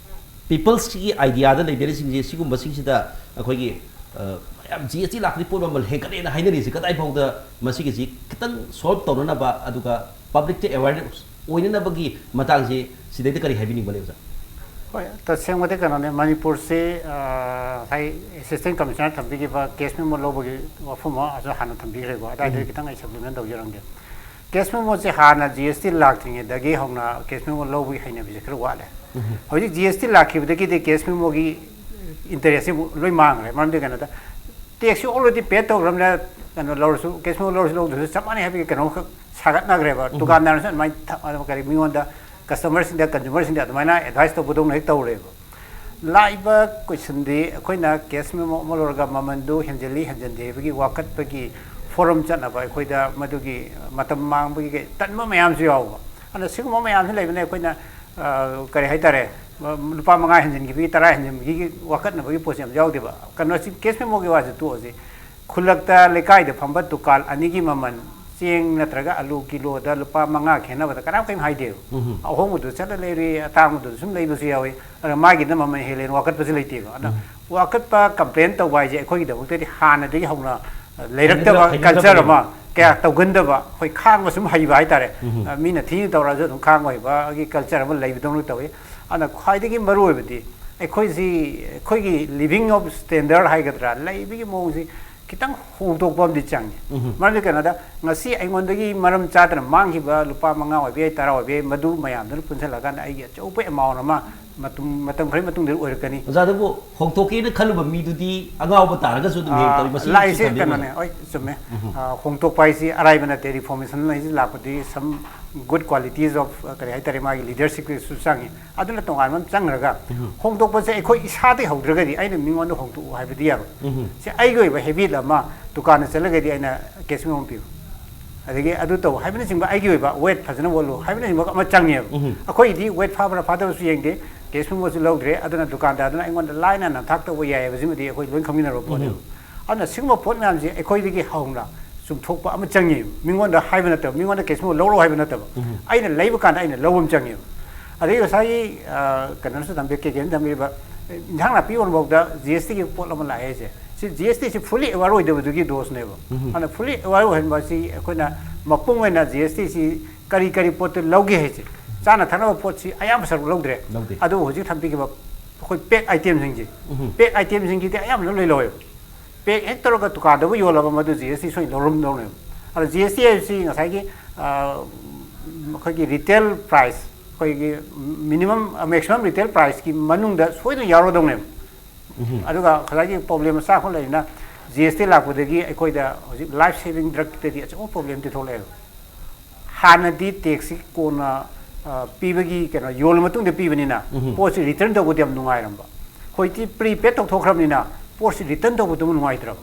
ꯄꯤꯄꯜꯁꯀꯤ ꯑꯥꯏꯗꯤꯌꯥꯗ ꯂꯩꯅꯔꯤꯁꯤꯡꯁꯦ, ꯁꯤꯒꯨꯝꯕꯁꯤꯡꯁꯤꯗ ꯑꯩꯈꯣꯏꯒꯤ, ꯑ, ꯃꯌꯥꯝ ꯖꯤ ꯑꯦꯁ ꯇꯤ ꯂꯥꯛꯄꯗꯤ ꯄꯣꯠ ꯃꯃꯜ ꯍꯦꯟꯒꯠꯂꯦꯅ ꯍꯥꯏꯅꯔꯤꯁꯦ ꯀꯗꯥꯏ ꯐꯥꯎꯗ? ꯃꯁꯤꯒꯤꯁꯤ ꯈꯤꯇꯪ ꯁꯣꯜꯕ ꯇꯧꯅꯅꯕ, ꯑꯗꯨꯒ ꯄꯕ꯭ꯂꯤꯛꯇ ꯑꯦꯋꯦꯔꯅꯦꯁ ꯑꯣꯏꯅꯅꯕꯒꯤ ꯃꯇꯥꯡꯁꯦ ꯁꯤꯗꯩꯗ ꯀꯔꯤ ꯍꯥꯏꯕꯤꯅꯤꯡꯕ ꯂꯩ, ꯑꯣꯖꯥ? ꯍꯣꯏ, ꯇꯁꯦꯡꯕꯗꯤ ꯀꯩꯅꯣꯅꯦ, ꯃꯅꯤꯄꯨꯔꯁꯤ, ꯑ, ꯉꯁꯥꯏ ꯑꯦꯁꯤꯁꯇꯦꯟ ꯀꯃꯤꯁꯅꯔ ꯊꯝꯕꯤꯈꯤꯕ ꯀꯦꯁ ꯃꯦꯃꯣ ꯂꯧꯕꯒꯤ ꯋꯥꯐꯝ ꯑꯃꯁꯨ ꯍꯥꯟꯅ ꯊꯝꯕꯤꯈ꯭ꯔꯦꯀꯣ, ꯑꯗꯥꯏꯗꯒꯤ ꯎꯝ꯫ ꯈꯤꯇꯪ ꯑꯩ ꯁꯄ꯭ꯂꯤꯃꯦꯟ ꯇꯧꯖꯔꯝꯒꯦ꯫ ꯀꯦꯁ ꯃꯦꯃꯣꯁꯦ ꯍꯥꯟꯅ ꯖꯤ ꯑꯦꯁ ꯇꯤ ꯂꯥꯛꯇ꯭ꯔꯤꯉꯩꯗꯒꯤ ꯍꯧꯅ ꯀꯦꯁ ꯃꯦꯃꯣ ꯂꯧꯕꯒꯤ ꯍꯩꯅꯕꯤꯁꯦ ꯈꯔ ꯋꯥꯠꯂꯦ꯫ ꯎꯝ꯫ ꯍꯧꯖꯤꯛ ꯖꯤ ꯑꯦꯁ ꯇꯤ ꯂꯥꯛꯈꯤꯕꯗꯒꯤꯗꯤ ꯀꯦꯁ ꯃꯦꯃꯣꯒꯤ ꯏꯟꯇꯔꯦꯁꯁꯤ ꯑꯃꯨꯛ ꯂꯣꯏ ꯃꯥꯡꯈ꯭ꯔꯦ꯫ ꯃꯔꯝꯗꯤ ꯀꯩꯅꯣꯗ, ꯇꯦꯛꯁꯁꯤ ꯑꯣꯜꯔꯦꯗꯤ ꯄꯦꯗ ꯇꯧꯈ꯭ꯔꯕꯅꯤꯅ, ꯀꯩꯅꯣ ꯂꯧꯔꯁꯨ, ꯀꯦꯁ ꯃꯦꯃꯣ ꯂꯧꯔꯁꯨ ꯂꯧꯗ꯭ꯔꯁꯨ ꯆꯞ ꯃꯥꯟꯅꯩ ꯍꯥꯏꯕꯒꯤ ꯀꯩꯅꯣꯝꯈꯛ ꯁꯥꯒꯠꯅꯈ꯭ꯔꯦꯕ꯫ ꯎꯝ꯫ ꯗꯨꯀꯥꯟꯗꯥꯔꯅꯁꯨ ꯑꯗꯨꯃꯥꯏꯅ ꯊ-, ꯑꯗꯨꯝ ꯀꯔꯤ, ꯃꯤꯉꯣꯟꯗ, ꯀꯁꯇꯃꯔꯁꯤꯡꯗ, ꯀꯟꯖꯨꯃꯔꯁꯤꯡꯗ ꯑꯗꯨꯃꯥꯏꯅ ꯑꯦꯗꯚꯥꯏꯁ ꯇꯧꯕꯗꯧꯅ ꯍꯦꯛ ꯇꯧꯔꯦꯕ꯫ ꯂꯥꯛꯏꯕ ꯀꯣꯏꯁꯟꯗꯤ, ꯑꯩꯈꯣꯏꯅ ꯀꯦꯁ ꯃꯦꯃꯣ ꯑꯃ ꯂꯧꯔꯒ ꯃꯃꯟꯗꯨ ꯍꯦꯟꯖꯤꯜꯂꯤ, ꯍꯦꯟꯖꯤꯟꯗꯦ ꯍꯥꯏꯕꯒꯤ ꯋꯥꯀꯠꯄꯒꯤ ꯐꯣꯔꯝ ꯆꯠꯅꯕ ꯑꯩꯈꯣꯏꯗ ꯃꯗꯨꯒꯤ ꯃꯇꯝ ꯃꯥꯡꯕꯒꯤ ꯀꯩ-, ꯇꯟꯕ ꯃꯌꯥꯝꯁꯨ ꯌꯥꯎꯕ꯫ ꯑꯗꯨꯅ ꯁꯤꯒꯨꯝꯕ ꯃꯌꯥꯝꯁꯤ ꯂꯩꯕꯅ ꯑꯩꯈꯣꯏꯅ, ꯑ, ꯀꯔꯤ ꯍꯥꯏꯇꯥꯔꯦ, ꯂꯨꯄꯥ ꯃꯉꯥ ꯍꯦꯟꯖꯤꯟꯈꯤꯕꯒꯤ, ꯇꯔꯥ ꯍꯦꯟꯖꯤꯟꯕꯒꯤ ꯋꯥꯀꯠꯅꯕꯒꯤ ꯄꯣꯠꯁꯤ ꯌꯥꯝ ꯌꯥꯎꯗꯦꯕ꯫ ꯀꯩꯅꯣꯁꯤ, ꯀꯦꯁ ꯃꯦꯃꯣꯒꯤ ꯋꯥꯁꯤ ꯇꯣꯛꯑꯁꯤ꯫ ꯈꯨꯜꯂꯛꯇ, ꯂꯩꯀꯥꯏꯗ ꯐꯝꯕ ꯗꯨꯀꯥꯟ ꯑꯅꯤꯒꯤ ꯃꯃꯜ, ꯆꯦꯡ ꯅꯠꯇ꯭ꯔꯒ ꯑꯂꯨ ꯀꯤꯂꯣꯗ ꯂꯨꯄꯥ ꯃꯉꯥ ꯈꯦꯠꯅꯕꯗ ꯀꯅꯥꯝ ꯀꯔꯤꯝ ꯍꯥꯏꯗꯦꯕ꯫ ꯎꯝ꯫ ꯑꯍꯣꯡꯕꯗꯨ ꯆꯠꯂ ꯂꯩꯔꯤ, ꯑꯇꯥꯡꯕꯗꯨ ꯁꯨꯝ ꯂꯩꯕꯁꯨ ꯌꯥꯎꯏ꯫ ꯑꯗꯨꯅ ꯃꯥꯒꯤꯗ ꯃꯃꯜ ꯍꯦꯜꯂꯦꯅ ꯋꯥꯀꯠꯄꯁꯨ ꯂꯩꯇꯦꯕ꯫ ꯑꯗꯨꯅ ꯎꯝ꯫ ꯋꯥꯀꯠꯄ, ꯀꯝꯄ꯭ꯂꯦꯟ ꯇꯧꯕ ꯍꯥꯏꯁꯦ ꯑꯩꯈꯣꯏꯒꯤꯗꯃꯛꯇꯗꯤ ꯍꯥꯟꯅꯗꯒꯤ ꯍꯧꯅ ꯂꯩꯔꯛꯇꯕ ꯍꯩꯅꯗꯕ-, ꯍꯩꯅꯗꯕ ꯀꯜꯆꯔ ꯂꯩꯕ꯫ ꯑꯃ, ꯀꯌꯥ ꯎꯝ꯫ ꯇꯧꯒꯟꯗꯕ, ꯑꯩꯈꯣꯏ ꯈꯥꯡꯕ ꯁꯨꯝ ꯍꯩꯕ ꯍꯥꯏꯇꯥꯔꯦ꯫ ꯎꯝ꯫ ꯑ, ꯃꯤꯅ ꯊꯤꯅ ꯇꯧꯔꯛꯑꯁꯨ ꯑꯗꯨꯝ ꯈꯥꯡꯕ ꯍꯩꯕꯒꯤ ꯀꯜꯆꯔ ꯑꯃ ꯂꯩꯕꯗꯧꯅ ꯇꯧꯏ꯫ ꯑꯗꯨꯅ ꯈ꯭ꯋꯥꯏꯗꯒꯤ ꯃꯔꯨ ꯑꯣꯏꯕꯗꯤ ꯑꯩꯈꯣꯏꯁꯤ, ꯑꯩꯈꯣꯏꯒꯤ living of standard ꯍꯥꯏꯒꯗ꯭ꯔꯥ, ꯂꯩꯕꯒꯤ ꯃꯑꯣꯡꯁꯤ ꯈꯤꯇꯪ ꯍꯣꯡꯗꯣꯛꯄ ꯑꯃꯗꯤ ꯆꯪꯉꯤ꯫ ꯎꯝ꯫ ꯃꯔꯝꯗꯤ ꯀꯩꯅꯣꯗ, ꯉꯁꯤ ꯑꯩꯉꯣꯟꯗꯒꯤ ꯃꯔꯝ ꯆꯥꯗꯅ ꯃꯥꯡꯈꯤꯕ ꯂꯨꯄꯥ ꯃꯉꯥ ꯑꯣꯏꯕ ꯌꯥꯏ, ꯇꯔꯥ ꯑꯣꯏꯕ ꯌꯥꯏ, ꯃꯗꯨ ꯃꯌꯥꯝꯗꯨꯅ ꯄꯨꯟꯁꯤꯜꯂꯀꯥꯟꯗ ꯑꯩꯒꯤ ꯑꯆꯧꯕ ꯑꯦꯃꯥꯎꯟ ꯑꯃ ꯃꯇꯝ, ꯃꯇꯝ ꯈꯔꯒꯤ ꯃꯇꯨꯡꯗ ꯑꯣꯏꯔꯛꯀꯅꯤ꯫ ꯑꯣꯖꯥꯗꯨꯕꯨ ꯍꯣꯡꯗꯣꯛꯀꯦꯅ ꯈꯜꯂꯨꯕ ꯃꯤꯗꯨꯗꯤ ꯑꯉꯥꯎꯕ ꯇꯥꯔꯒꯁꯨ ꯑꯗꯨꯝ ꯍꯦꯛ ꯇꯧꯏ꯫ ꯑꯥ, ꯃꯁꯤ ꯂꯥꯛꯏꯁꯦ ꯁꯤꯖꯤꯟꯅꯕꯤꯔꯣꯅꯦ꯫ ꯀꯩꯅꯣꯅꯦ, ꯍꯣꯏ, ꯆꯨꯝꯃꯦ꯫ ꯎꯝ꯫ ꯑꯥ, ꯍꯣꯡꯗꯣꯛꯄ ꯍꯥꯏꯁꯤ ꯑꯔꯥꯏꯕ ꯅꯠꯇꯦ꯫ ꯔꯤꯐꯣꯔꯃꯦꯁꯟ ꯍꯥꯏꯁꯤ ꯂꯥꯛꯄꯗꯤ some good qualities of, ꯑ, ꯀꯔꯤ ꯍꯥꯏꯇꯥꯔꯦ, ꯃꯥꯒꯤ ꯂꯤꯗꯔꯁꯤꯞꯀꯤꯁꯨ ꯆꯪꯉꯤ꯫ ꯑꯗꯨꯅ ꯇꯣꯉꯥꯟꯕ ꯑꯃ ꯆꯪꯈ꯭ꯔꯒ, ꯎꯝ꯫ ꯍꯣꯡꯗꯣꯛꯄꯁꯦ ꯑꯩꯈꯣꯏ ꯏꯁꯥꯗꯒꯤ ꯍꯧꯗ꯭ꯔꯒꯗꯤ ꯑꯩꯅ ꯃꯤꯉꯣꯟꯗ ꯍꯣꯡꯗꯣꯛꯎ ꯍꯥꯏꯕꯗꯤ ꯌꯥꯔꯣꯏ꯫ ꯎꯝ꯫ ꯁꯤ ꯑꯩꯒꯤ ꯑꯣꯏꯕ ꯍꯦꯕꯤꯠ ꯑꯃ, ꯗꯨꯀꯥꯟꯗ ꯆꯠꯂꯒꯗꯤ ꯑꯩꯅ ꯀꯦꯁ ꯃꯦꯃꯣ ꯄꯤꯌꯨ, ꯑꯗꯒꯤ ꯑꯗꯨ ꯇꯧ ꯍꯥꯏꯕꯅꯆꯤꯡꯕ, ꯑꯩꯒꯤ ꯑꯣꯏꯕ ꯋꯦꯠ ꯐꯖꯅ ꯑꯣꯜꯂꯨ ꯍꯥꯏꯕꯅꯆꯤꯡꯕ ꯑꯃ ꯆꯪꯉꯦꯕ꯫ ꯎꯝ꯫ ꯑꯩꯈꯣꯏꯒꯤꯗꯤ ꯋꯦꯠ ꯐꯥꯕ꯭ꯔꯥ ꯐꯥꯗꯕꯁꯨ ꯌꯦꯡꯗꯦ, ꯀꯦꯁ ꯃꯦꯃꯣꯁꯨ ꯂꯧꯗ꯭ꯔꯦ꯫ ꯑꯗꯨꯅ ꯗꯨꯀꯥꯟꯗꯥꯔꯗꯨꯅ ꯑꯩꯉꯣꯟꯗ ꯂꯥꯏꯅ ꯅꯝꯊꯥꯛ ꯇꯧꯕ ꯌꯥꯏ ꯍꯥꯏꯕꯁꯤꯃꯗꯤ ꯑꯩꯈꯣꯏ ꯂꯣꯏ ꯈꯪꯃꯤꯟꯅꯔꯕ ꯄꯣꯠꯅꯦꯕ꯫ ꯎꯝ꯫ ꯑꯗꯨꯅ ꯁꯤꯒꯨꯝꯕ ꯄꯣꯠ ꯃꯌꯥꯝꯁꯦ ꯑꯩꯈꯣꯏꯗꯒꯤ ꯍꯧꯅ ꯆꯨꯝꯊꯣꯛꯄ ꯑꯃ ꯆꯪꯉꯦꯕ꯫ ꯃꯤꯉꯣꯟꯗ ꯍꯥꯏꯕ ꯅꯠꯇꯕ, ꯃꯤꯉꯣꯟꯗ ꯀꯦꯁ ꯃꯦꯃꯣ ꯂꯧꯔꯛꯑꯣ ꯍꯥꯏꯕ ꯅꯠꯇꯕ, ꯎꯝ꯫ ꯑꯩꯅ ꯂꯩꯕ ꯀꯥꯟꯗ ꯑꯩꯅ ꯂꯧꯕ ꯑꯃ ꯆꯪꯉꯦꯕ꯫ ꯑꯗꯒꯤ ꯉꯁꯥꯏꯒꯤ ꯀꯩꯅꯣꯁꯨ ꯊꯝꯕꯤ, ꯀꯦ ꯀꯦꯅ ꯊꯝꯕꯤꯕ, ꯏꯟꯁꯥꯡ ꯅꯥꯄꯤ ꯌꯣꯟꯕ ꯐꯥꯎꯗ ꯖꯤ ꯑꯦꯁ ꯇꯤꯒꯤ ꯄꯣꯠ ꯑꯃ ꯂꯥꯛꯑꯦ ꯍꯥꯏꯁꯦ꯫ ꯁꯤ ꯖꯤ ꯑꯦꯁ ꯇꯤꯁꯤ ꯐꯨꯜꯂꯤ ꯑꯦꯋꯥꯔ ꯑꯣꯏꯗꯕꯗꯨꯒꯤ ꯗꯣꯁꯅꯦꯕ꯫ ꯑꯗꯨꯅ ꯐꯨꯜꯂꯤ ꯑꯦꯋꯥꯔ ꯑꯣꯏꯍꯟꯕ ꯑꯁꯤ ꯑꯩꯈꯣꯏꯅ ꯃꯄꯨꯡ ꯑꯣꯏꯅ ꯖꯤ ꯑꯦꯁ ꯇꯤꯁꯤ ꯀꯔꯤ ꯀꯔꯤ ꯄꯣꯠꯇ ꯂꯧꯒꯦ ꯍꯥꯏꯁꯦ, ꯆꯥꯅ ꯊꯛꯅꯕ ꯄꯣꯠꯁꯤ ꯑꯌꯥꯝꯕ ꯁꯔꯨꯛ ꯂꯧꯗ꯭ꯔꯦ꯫ ꯂꯧꯗꯦ꯫ ꯑꯗꯨꯕꯨ ꯍꯧꯖꯤꯛ ꯊꯝꯕꯤꯈꯤꯕ ꯑꯩꯈꯣꯏ ꯄꯦꯛ ꯑꯥꯏꯇꯦꯝꯁꯤꯡꯁꯦ, ꯄꯦꯛ ꯑꯥꯏꯇꯦꯝꯁꯤꯡꯁꯤꯗꯤ ꯑꯌꯥꯝꯕꯅ ꯂꯣꯏ ꯂꯧꯋꯦꯕ꯫ ꯄꯦꯛ ꯍꯦꯛ ꯇꯧꯔꯒ ꯗꯨꯀꯥꯟꯗꯕꯨ ꯌꯣꯜꯂꯕ ꯃꯗꯨ ꯖꯤ ꯑꯦꯁ ꯇꯤ ꯁꯣꯏꯅ ꯂꯧꯔꯝꯗꯧꯅꯦꯕ꯫ ꯑꯗꯣ ꯖꯤ ꯑꯦꯁ ꯇꯤ ꯍꯥꯏꯕꯁꯤ ꯉꯁꯥꯏꯒꯤ ꯑꯩꯈꯣꯏꯒꯤ ꯔꯤꯇꯦꯜ ꯄ꯭ꯔꯥꯏꯁ, ꯑꯩꯈꯣꯏꯒꯤ ꯃꯤꯅꯤꯃꯝ ꯃꯦꯛꯁꯤꯃꯝ ꯔꯤꯇꯦꯜ ꯄ꯭ꯔꯥꯏꯁꯀꯤ ꯃꯅꯨꯡꯗ ꯁꯣꯏꯗꯅ ꯌꯥꯎꯔꯗꯧꯅꯦꯕ꯫ ꯑꯗꯨꯒ ꯉꯁꯥꯏꯒꯤ ꯄ꯭ꯔꯣꯕ꯭ꯂꯦꯝ ꯃꯆꯥ ꯑꯃꯈꯛ ꯂꯩꯔꯤꯅ, ꯖꯤ ꯑꯦꯁ ꯇꯤ ꯂꯥꯛꯄꯗꯒꯤ ꯑꯩꯈꯣꯏꯗ ꯍꯧꯖꯤꯛ ꯂꯥꯏꯐ ꯁꯦꯚꯤꯡ ꯗ꯭ꯔꯛꯇꯗꯤ ꯑꯆꯧꯕ ꯄ꯭ꯔꯣꯕ꯭ꯂꯦꯝꯗꯤ ꯊꯣꯛꯂꯛꯑꯦꯕ꯫ ꯍꯥꯟꯅꯗꯤ ꯇꯦꯛꯁꯁꯤ ꯀꯣꯟꯅ ꯄꯤꯕꯒꯤ, ꯀꯩꯅꯣ, ꯌꯣꯜꯂ ꯃꯇꯨꯡꯗ ꯄꯤꯕꯅꯤꯅ ꯄꯣꯠꯁꯤ ꯔꯤꯇꯔꯟ ꯇꯧꯕꯗꯤ ꯌꯥꯝ ꯅꯨꯡꯉꯥꯏꯔꯝꯕ꯫ ꯍꯧꯖꯤꯛꯇꯤ ꯄ꯭ꯔꯤꯄꯦꯗ ꯇꯧꯊꯣꯛꯈ꯭ꯔꯕꯅꯤꯅ ꯄꯣꯠꯁꯤ ꯔꯤꯇꯔꯟ ꯇꯧꯕꯗꯨ ꯅꯨꯡꯉꯥꯏꯇ꯭ꯔꯕ꯫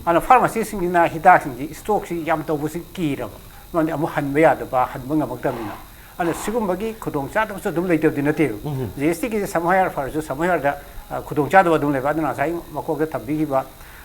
ꯑꯗꯨꯅ ꯐꯥꯔꯃꯥꯁꯤꯁꯤꯡꯁꯤꯅ ꯍꯤꯗꯥꯛꯁꯤꯡꯁꯤ ꯏꯁꯇꯣꯛꯁꯤ ꯌꯥꯝ ꯇꯧꯕꯁꯤ ꯀꯤꯔꯕ, ꯃꯔꯝꯗꯤ ꯑꯃꯨꯛ ꯍꯟꯕ ꯌꯥꯗꯕ, ꯍꯟꯕ ꯉꯝꯃꯛꯇꯕꯅꯤꯅ꯫ ꯑꯗꯨꯅ ꯁꯤꯒꯨꯝꯕꯒꯤ ꯈꯨꯗꯣꯡꯆꯥꯗꯕꯁꯨ ꯑꯗꯨꯝ ꯂꯩꯇꯕꯗꯤ ꯅꯠꯇꯦꯕ꯫ ꯖꯤ ꯑꯦꯁ ꯇꯤꯒꯤꯁꯦ ꯁꯝꯍꯥꯌꯥꯔ ꯐꯔꯁꯨ ꯁꯝꯍꯥꯌꯥꯔꯗ ꯈꯨꯗꯣꯡꯆꯥꯗꯕ ꯑꯗꯨꯝ ꯂꯩꯕ꯫ ꯑꯗꯨꯅ ꯉꯁꯥꯏ ꯃꯀꯣꯛꯇ ꯊꯝꯕꯤꯈꯤꯕ,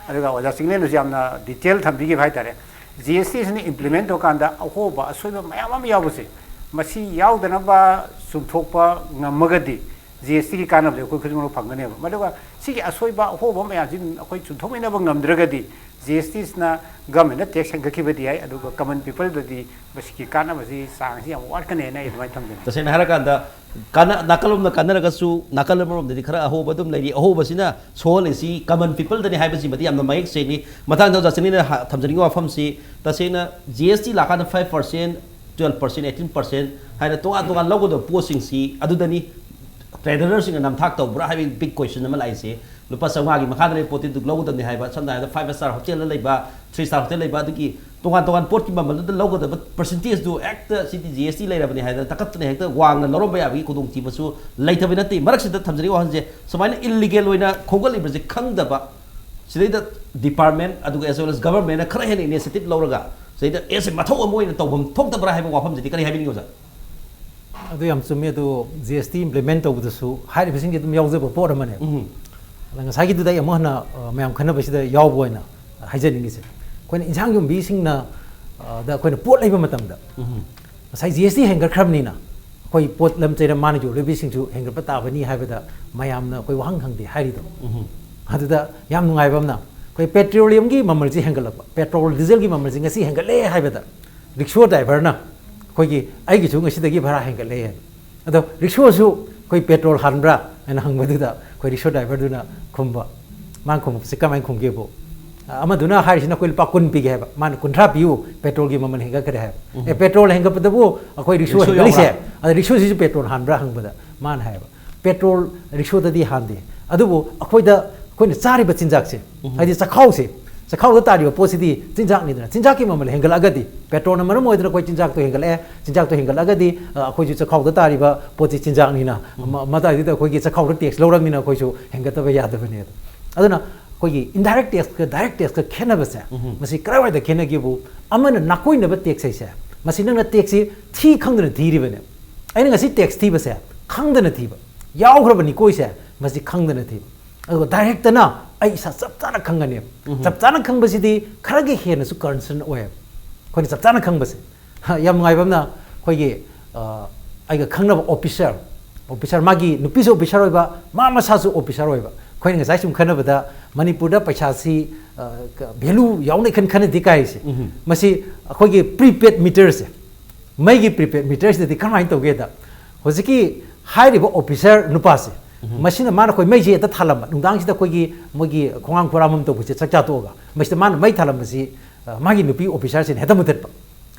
ꯑꯗꯨꯒ ꯑꯣꯖꯥ ꯆꯤꯡꯂꯦꯟꯅꯁꯨ ꯌꯥꯝꯅ ꯗꯤꯇꯦꯜ ꯊꯝꯕꯤꯈꯤꯕ ꯍꯥꯏꯇꯥꯔꯦ꯫ ꯖꯤ ꯑꯦꯁ ꯇꯤꯁꯤꯅ ꯏꯝꯄ꯭ꯂꯤꯃꯦꯟ ꯇꯧꯔꯀꯥꯟꯗ ꯑꯍꯣꯕ ꯑꯁꯣꯏꯕ ꯃꯌꯥꯝ ꯑꯃ ꯌꯥꯎꯕꯁꯦ, ꯃꯁꯤ ꯌꯥꯎꯗꯅꯕ ꯆꯨꯝꯊꯣꯛꯄ ꯉꯝꯃꯒꯗꯤ ꯖꯤ ꯑꯦꯁ ꯇꯤꯒꯤ ꯀꯥꯟꯅꯕꯗꯤ ꯑꯩꯈꯣꯏ ꯈꯨꯗꯤꯡꯃꯛ ꯐꯪꯒꯅꯦꯕ꯫ ꯑꯗꯨꯒ ꯁꯤꯒꯤ ꯑꯁꯣꯏꯕ ꯑꯍꯣꯕ ꯃꯌꯥꯝꯁꯤ ꯑꯩꯈꯣꯏ ꯆꯨꯝꯊꯣꯛꯃꯤꯟꯅꯕ ꯉꯝꯗ꯭ꯔꯒꯗꯤ ꯖꯤ ꯑꯦꯁ ꯇꯤꯁꯤꯅ ꯒꯃꯦꯟꯅ ꯇꯦꯛꯁ ꯍꯦꯟꯒꯠꯈꯤꯕꯗꯤ ꯌꯥꯏ, ꯑꯗꯨꯒ ꯀꯃꯟ ꯄꯤꯄꯜꯗꯗꯤ ꯃꯁꯤꯒꯤ ꯀꯥꯟꯅꯕꯁꯤ ꯆꯥꯡꯁꯤ ꯌꯥꯝ ꯋꯥꯠꯀꯅꯦꯅ ꯑꯩ ꯑꯗꯨꯃꯥꯏꯅ ꯊꯝꯖꯅꯤꯡꯉꯤ꯫ ꯇꯁꯦꯡꯅ ꯍꯥꯏꯔꯀꯥꯟꯗ, ꯀꯥꯟꯅ-, ꯅꯥꯀꯜ ꯑꯃꯅ ꯀꯥꯟꯅꯔꯒꯁꯨ ꯅꯥꯀꯜ ꯑꯃꯔꯣꯝꯗꯗꯤ ꯈꯔ ꯑꯍꯣꯕ ꯑꯗꯨꯝ ꯂꯩꯔꯤ꯫ ꯑꯍꯣꯕꯁꯤꯅ ꯁꯣꯛꯍꯜꯂꯤꯁꯤ ꯀꯃꯟ ꯄꯤꯄꯜꯗꯅꯤ ꯍꯥꯏꯕꯁꯤꯃꯗꯤ ꯌꯥꯝꯅ ꯃꯌꯦꯛ ꯁꯦꯡꯉꯤ꯫ ꯃꯊꯪꯗ ꯑꯣꯖꯥ ꯆꯤꯡꯂꯦꯟꯅ ꯍ-, ꯊꯝꯖꯅꯤꯡꯕ ꯋꯥꯐꯝꯁꯤ, ꯇꯁꯦꯡꯅ ꯖꯤ ꯑꯦꯁ ꯇꯤ ꯂꯥꯛꯀꯥꯟꯗ five percent, twelve percent, eighteen percent ꯍꯥꯏꯅ ꯇꯣꯉꯥꯟ ꯇꯣꯉꯥꯟ ꯂꯧꯒꯗꯕ ꯄꯣꯠꯁꯤꯡꯁꯤ ꯑꯗꯨꯗꯅꯤ ꯇ꯭ꯔꯦꯗꯔꯁꯤꯡꯅ ꯅꯝꯊꯥꯛ ꯇꯧꯕ꯭ꯔꯥ ꯍꯥꯏꯕꯒꯤ ꯕꯤꯛ ꯀꯣꯏꯁꯟ ꯑꯃ ꯂꯥꯛꯏꯁꯦ꯫ ꯂꯨꯄꯥ ꯆꯥꯝꯃꯉꯥꯒꯤ ꯃꯈꯥꯗ ꯂꯩꯕ ꯄꯣꯠꯇꯤ ꯑꯗꯨꯝ ꯂꯧꯒꯗꯕꯅꯤ ꯍꯥꯏꯕ, ꯁꯝꯅ ꯍꯥꯏꯔꯕꯗ ꯐꯥꯏꯚ ꯁ꯭ꯇꯥꯔ ꯍꯣꯇꯦꯜꯗ ꯂꯩꯕ, ꯊ꯭ꯔꯤ ꯁ꯭ꯇꯥꯔ ꯍꯣꯇꯦꯜ ꯂꯩꯕ, ꯑꯗꯨꯒꯤ ꯇꯣꯉꯥꯟ ꯇꯣꯉꯥꯟ ꯄꯣꯠꯀꯤ ꯃꯃꯜꯗꯨꯗ ꯂꯧꯒꯗꯕ ꯄꯔꯁꯦꯟꯇꯦꯖꯇꯨ ꯍꯦꯛꯇ ꯁꯤꯗꯤ ꯖꯤ ꯑꯦꯁ ꯇꯤ ꯂꯩꯔꯕꯅꯤ ꯍꯥꯏꯗꯅ ꯇꯛꯈꯠꯇꯅ ꯍꯦꯛꯇ ꯋꯥꯡꯅ ꯂꯧꯔꯝꯕ ꯌꯥꯕꯒꯤ ꯈꯨꯗꯣꯡꯊꯤꯕꯁꯨ ꯂꯩꯇꯕ ꯅꯠꯇꯦ꯫ ꯃꯔꯛꯁꯤꯗ ꯊꯝꯖꯔꯤꯕ ꯋꯥꯍꯪꯁꯦ, ꯁꯨꯃꯥꯏꯅ ꯏꯜꯂꯤꯒꯦꯜ ꯑꯣꯏꯅ ꯈꯣꯝꯒꯠꯂꯤꯕꯁꯤ ꯈꯪꯗꯕ, ꯁꯤꯗꯩꯗ ꯗꯤꯄꯥꯔꯠꯃꯦꯟ ꯑꯗꯨꯒ as well as ꯒꯚꯔꯟꯃꯦꯟꯅ ꯈꯔ ꯍꯦꯟꯅ ꯏꯅꯤꯁꯤꯌꯦꯇꯤꯚ ꯂꯧꯔꯒ, ꯁꯤꯗꯩꯗ ꯑꯦ, ꯁꯤ ꯃꯊꯧ ꯑꯃ ꯑꯣꯏꯅ ꯇꯧꯐꯝ ꯊꯣꯛꯇꯕ꯭ꯔꯥ ꯍꯥꯏꯕ ꯋꯥꯐꯝꯁꯤꯗꯤ ꯀꯔꯤ ꯍꯥꯏꯕꯤꯅꯤꯡꯉꯤ, ꯑꯣꯖꯥ? ꯑꯗꯨ ꯌꯥꯝ ꯆꯨꯝꯃꯤ꯫ ꯑꯗꯨ ꯖꯤ ꯑꯦꯁ ꯇꯤ ꯏꯝꯄ꯭ꯂꯤꯃꯦꯟ ꯇꯧꯕꯗꯁꯨ ꯍꯥꯏꯔꯤꯕꯁꯤꯡꯁꯦ ꯑꯗꯨꯝ ꯌꯥꯎꯖꯕ ꯄꯣꯠ ꯑꯃꯅꯦ꯫ ꯎꯝ꯫ ꯑꯗ ꯉꯁꯥꯏꯒꯤꯗꯨꯗ ꯑꯩ ꯑꯃꯨꯛ ꯍꯟꯅ, ꯑ, ꯃꯌꯥꯝ ꯈꯟꯅꯕꯁꯤꯗ ꯌꯥꯎꯕ ꯑꯣꯏꯅ ꯍꯥꯏꯖꯅꯤꯡꯉꯤꯁꯦ, ꯑꯩꯈꯣꯏꯅ ꯏꯟꯁꯥꯡ ꯌꯣꯟꯕꯤꯁꯤꯡꯅ, ꯑ, ꯗ ꯑꯩꯈꯣꯏꯅ ꯄꯣꯠ ꯂꯩꯕ ꯃꯇꯝꯗ, ꯎꯝ꯫ ꯉꯁꯥꯏ ꯖꯤ ꯑꯦꯁ ꯇꯤ ꯍꯦꯟꯒꯠꯈ꯭ꯔꯕꯅꯤꯅ ꯑꯩꯈꯣꯏ ꯄꯣꯠ ꯂꯝ ꯆꯩꯔꯝ ꯃꯥꯅ ꯌꯣꯜꯂꯤꯕꯁꯤꯡꯁꯨ ꯍꯦꯟꯒꯠꯄ ꯇꯥꯕꯅꯤ ꯍꯥꯏꯕꯗ ꯃꯌꯥꯝꯅ ꯑꯩꯈꯣꯏ ꯋꯥꯍꯪ ꯍꯪꯗꯦ ꯍꯥꯏꯔꯤꯗꯣ꯫ ꯑꯗꯨꯗ ꯌꯥꯝ ꯅꯨꯡꯉꯥꯏꯕ ꯑꯃꯅ, ꯑꯩꯈꯣꯏ ꯄꯦꯇ꯭ꯔꯣꯂꯤꯌꯝꯒꯤ ꯃꯃꯜꯁꯤ ꯍꯦꯟꯒꯠꯂꯛꯄ, ꯄꯦꯇ꯭ꯔꯣꯜ ꯗꯤꯖꯜꯒꯤ ꯃꯃꯜꯁꯤ ꯉꯁꯤ ꯍꯦꯟꯒꯠꯂꯦ ꯍꯥꯏꯕꯗ, ꯔꯤꯛꯁꯣ ꯗ꯭ꯔꯥꯏꯚꯔꯅ ꯑꯩꯈꯣꯏꯒꯤ, "ꯑꯩꯒꯤꯁꯨ ꯉꯁꯤꯗꯒꯤ ꯚꯔꯥ ꯍꯦꯟꯒꯠꯂꯦ" ꯍꯥꯏꯅ꯫ ꯑꯗꯣ ꯔꯤꯛꯁꯣꯁꯨ ꯑꯩꯈꯣꯏ ꯄꯦꯇ꯭ꯔꯣꯜ ꯍꯥꯟꯕ꯭ꯔꯥ ꯍꯥꯏꯅ ꯍꯪꯕꯗꯨꯗ, ꯑꯩꯈꯣꯏ ꯔꯤꯛꯁꯣ ꯗ꯭ꯔꯥꯏꯚꯔꯗꯨꯅ ꯈꯨꯝꯕ, ꯃꯥꯅ ꯈꯨꯝꯕꯁꯤ ꯀꯃꯥꯏꯅ ꯈꯨꯝꯒꯦꯕꯨ, ꯑ, ꯑꯃꯗꯨꯅ ꯍꯥꯏꯔꯤꯁꯤꯅ ꯑꯩꯈꯣꯏ ꯂꯨꯄꯥ ꯀꯨꯟ ꯄꯤꯒꯦ ꯍꯥꯏꯕ, ꯃꯥꯅ ꯀꯨꯟꯊ꯭ꯔꯥ ꯄꯤꯌꯨ, ꯄꯦꯇ꯭ꯔꯣꯜꯒꯤ ꯃꯃꯜ ꯍꯦꯟꯒꯠꯈ꯭ꯔꯦ ꯍꯥꯏꯕ꯫ "ꯑꯦ, ꯄꯦꯇ꯭ꯔꯣꯜ ꯍꯦꯟꯒꯠꯄꯗꯕꯨ ꯑꯩꯈꯣꯏ ꯔꯤꯛꯁꯣ ꯔꯤꯛꯁꯣ ꯍꯦꯟꯒꯠꯂꯤꯁꯦ, ꯌꯥꯎꯕ꯭ꯔꯥ?" ꯑꯗ ꯔꯤꯛꯁꯣꯁꯤꯁꯨ ꯄꯦꯇ꯭ꯔꯣꯜ ꯍꯥꯟꯕ꯭ꯔꯥ ꯍꯪꯕꯗ ꯃꯥꯅ ꯍꯥꯏꯕ, "ꯄꯦꯇ꯭ꯔꯣꯜ ꯔꯤꯛꯁꯣꯗꯗꯤ ꯍꯥꯟꯗꯦ, ꯑꯗꯨꯕꯨ ꯑꯩꯈꯣꯏꯗ, ꯑꯩꯈꯣꯏꯅ ꯆꯥꯔꯤꯕ ꯆꯤꯟꯖꯥꯛꯁꯦ, ꯍꯥꯏꯗꯤ ꯆꯈꯥꯎꯁꯦ, ꯆꯈꯥꯎꯗ ꯇꯥꯔꯤꯕ ꯄꯣꯠꯁꯤꯗꯤ ꯆꯤꯟꯖꯥꯛꯅꯤꯗꯅ, ꯆꯤꯟꯖꯥꯛꯀꯤ ꯃꯃꯜ ꯍꯦꯟꯒꯠꯂꯛꯑꯒꯗꯤ, ꯄꯦꯇ꯭ꯔꯣꯜꯅ ꯃꯔꯝ ꯑꯣꯏꯗꯅ ꯑꯩꯈꯣꯏ ꯆꯤꯟꯖꯥꯛꯇꯣ ꯍꯦꯟꯒꯠꯂꯛꯑꯦ, ꯆꯤꯟꯖꯥꯛꯇꯣ ꯍꯦꯟꯒꯠꯂꯛꯑꯒꯗꯤ, ꯑ, ꯑꯩꯈꯣꯏꯁꯨ ꯆꯈꯥꯎꯗ ꯇꯥꯔꯤꯕ ꯄꯣꯠꯁꯤ ꯆꯤꯟꯖꯥꯛꯅꯤꯅ, ꯃ-, ꯃꯇꯥꯏꯗꯨꯗ ꯑꯩꯈꯣꯏꯒꯤ ꯆꯈꯥꯎꯗ ꯇꯦꯛꯁ ꯂꯧꯔꯕꯅꯤꯅ ꯑꯩꯈꯣꯏꯁꯨ ꯍꯦꯟꯒꯠꯇꯕ ꯌꯥꯗꯕꯅꯦ"꯫ ꯑꯗꯨꯅ ꯑꯩꯈꯣꯏꯒꯤ indirect taxꯀ direct taxꯀ ꯈꯦꯠꯅꯕꯁꯦ, ꯃꯁꯤ ꯀꯔꯥꯏꯋꯥꯏꯗ ꯈꯦꯠꯅꯒꯦꯕꯨ, ꯑꯃꯅ ꯅꯥꯀꯣꯏꯅꯕ tax ꯍꯥꯏꯁꯦ, ꯃꯁꯤ ꯅꯪꯅ taxꯁꯤ ꯊꯤ ꯈꯪꯗꯅ ꯊꯤꯔꯤꯕꯅꯦ, ꯑꯩꯅ ꯉꯁꯤ tax ꯊꯤꯕꯁꯦ ꯈꯪꯗꯅ ꯊꯤꯕ, ꯌꯥꯎꯈ꯭ꯔꯕꯅꯤꯀꯣ ꯑꯩꯁꯦ, ꯃꯁꯤ ꯈꯪꯗꯅ ꯊꯤꯕ꯫ ꯑꯗꯨꯒ directꯇꯅ ꯑꯩ ꯏꯁꯥ ꯆꯞ ꯆꯥꯅ ꯈꯪꯒꯅꯦꯕ꯫ ꯆꯞ ꯆꯥꯅ ꯈꯪꯕꯁꯤꯗꯤ ꯈꯔꯒ ꯍꯦꯟꯅꯁꯨ concern ꯑꯣꯏꯌꯦꯕ, ꯑꯩꯈꯣꯏꯅ ꯆꯞ ꯆꯥꯅ ꯈꯪꯕꯁꯦ꯫ ꯌꯥꯝ ꯅꯨꯡꯉꯥꯏꯕ ꯑꯃꯅ, ꯑꯩꯈꯣꯏꯒꯤ, ꯑ, ꯑꯩꯒ ꯈꯪꯅꯕ officer, officer, ꯃꯥꯒꯤ ꯅꯨꯄꯤꯁꯨ officer ꯑꯣꯏꯕ, ꯃꯥ ꯃꯁꯥꯁꯨ officer ꯑꯣꯏꯕ, ꯑꯩꯈꯣꯏꯅ ꯉꯁꯥꯏ ꯁꯨꯝ ꯈꯟꯅꯕꯗ, ꯃꯅꯤꯄꯨꯔꯗ ꯄꯩꯁꯥꯁꯤ, ꯑ, ꯀ-, value ꯌꯥꯎꯅ ꯏꯈꯟ ꯈꯟꯅꯗꯦ ꯀꯥꯏꯁꯦ꯫ ꯃꯁꯤ ꯑꯩꯈꯣꯏꯒꯤ prepaid meterꯁꯦ, ꯃꯩꯒꯤ prepaid meterꯁꯤꯗꯗꯤ ꯀꯔꯝꯍꯥꯏꯅ ꯇꯧꯒꯦꯗ, ꯍꯧꯖꯤꯛꯀꯤ ꯍꯥꯏꯔꯤꯕ officer ꯅꯨꯄꯥꯁꯦ, ꯃꯁꯤꯅ, ꯃꯥꯅ ꯑꯩꯈꯣꯏ ꯃꯩꯁꯦ ꯍꯦꯛꯇ ꯊꯥꯜꯂꯝꯕ, ꯅꯨꯡꯗꯥꯡꯁꯤꯗ ꯑꯩꯈꯣꯏꯒꯤ ꯃꯣꯏꯒꯤ ꯈꯣꯡꯉꯥꯝ ꯈꯣꯔꯥꯝ ꯑꯃ ꯇꯧꯕꯁꯦ, ꯆꯥꯛ ꯆꯥ ꯇꯣꯛꯑꯒ ꯃꯁꯤꯗ ꯃꯥꯅ ꯃꯩ ꯊꯥꯜꯂꯝꯕꯁꯤ, ꯑ, ꯃꯥꯒꯤ ꯅꯨꯄꯤ officerꯁꯤꯅ ꯍꯦꯛꯇ ꯃꯨꯊꯠꯄ꯫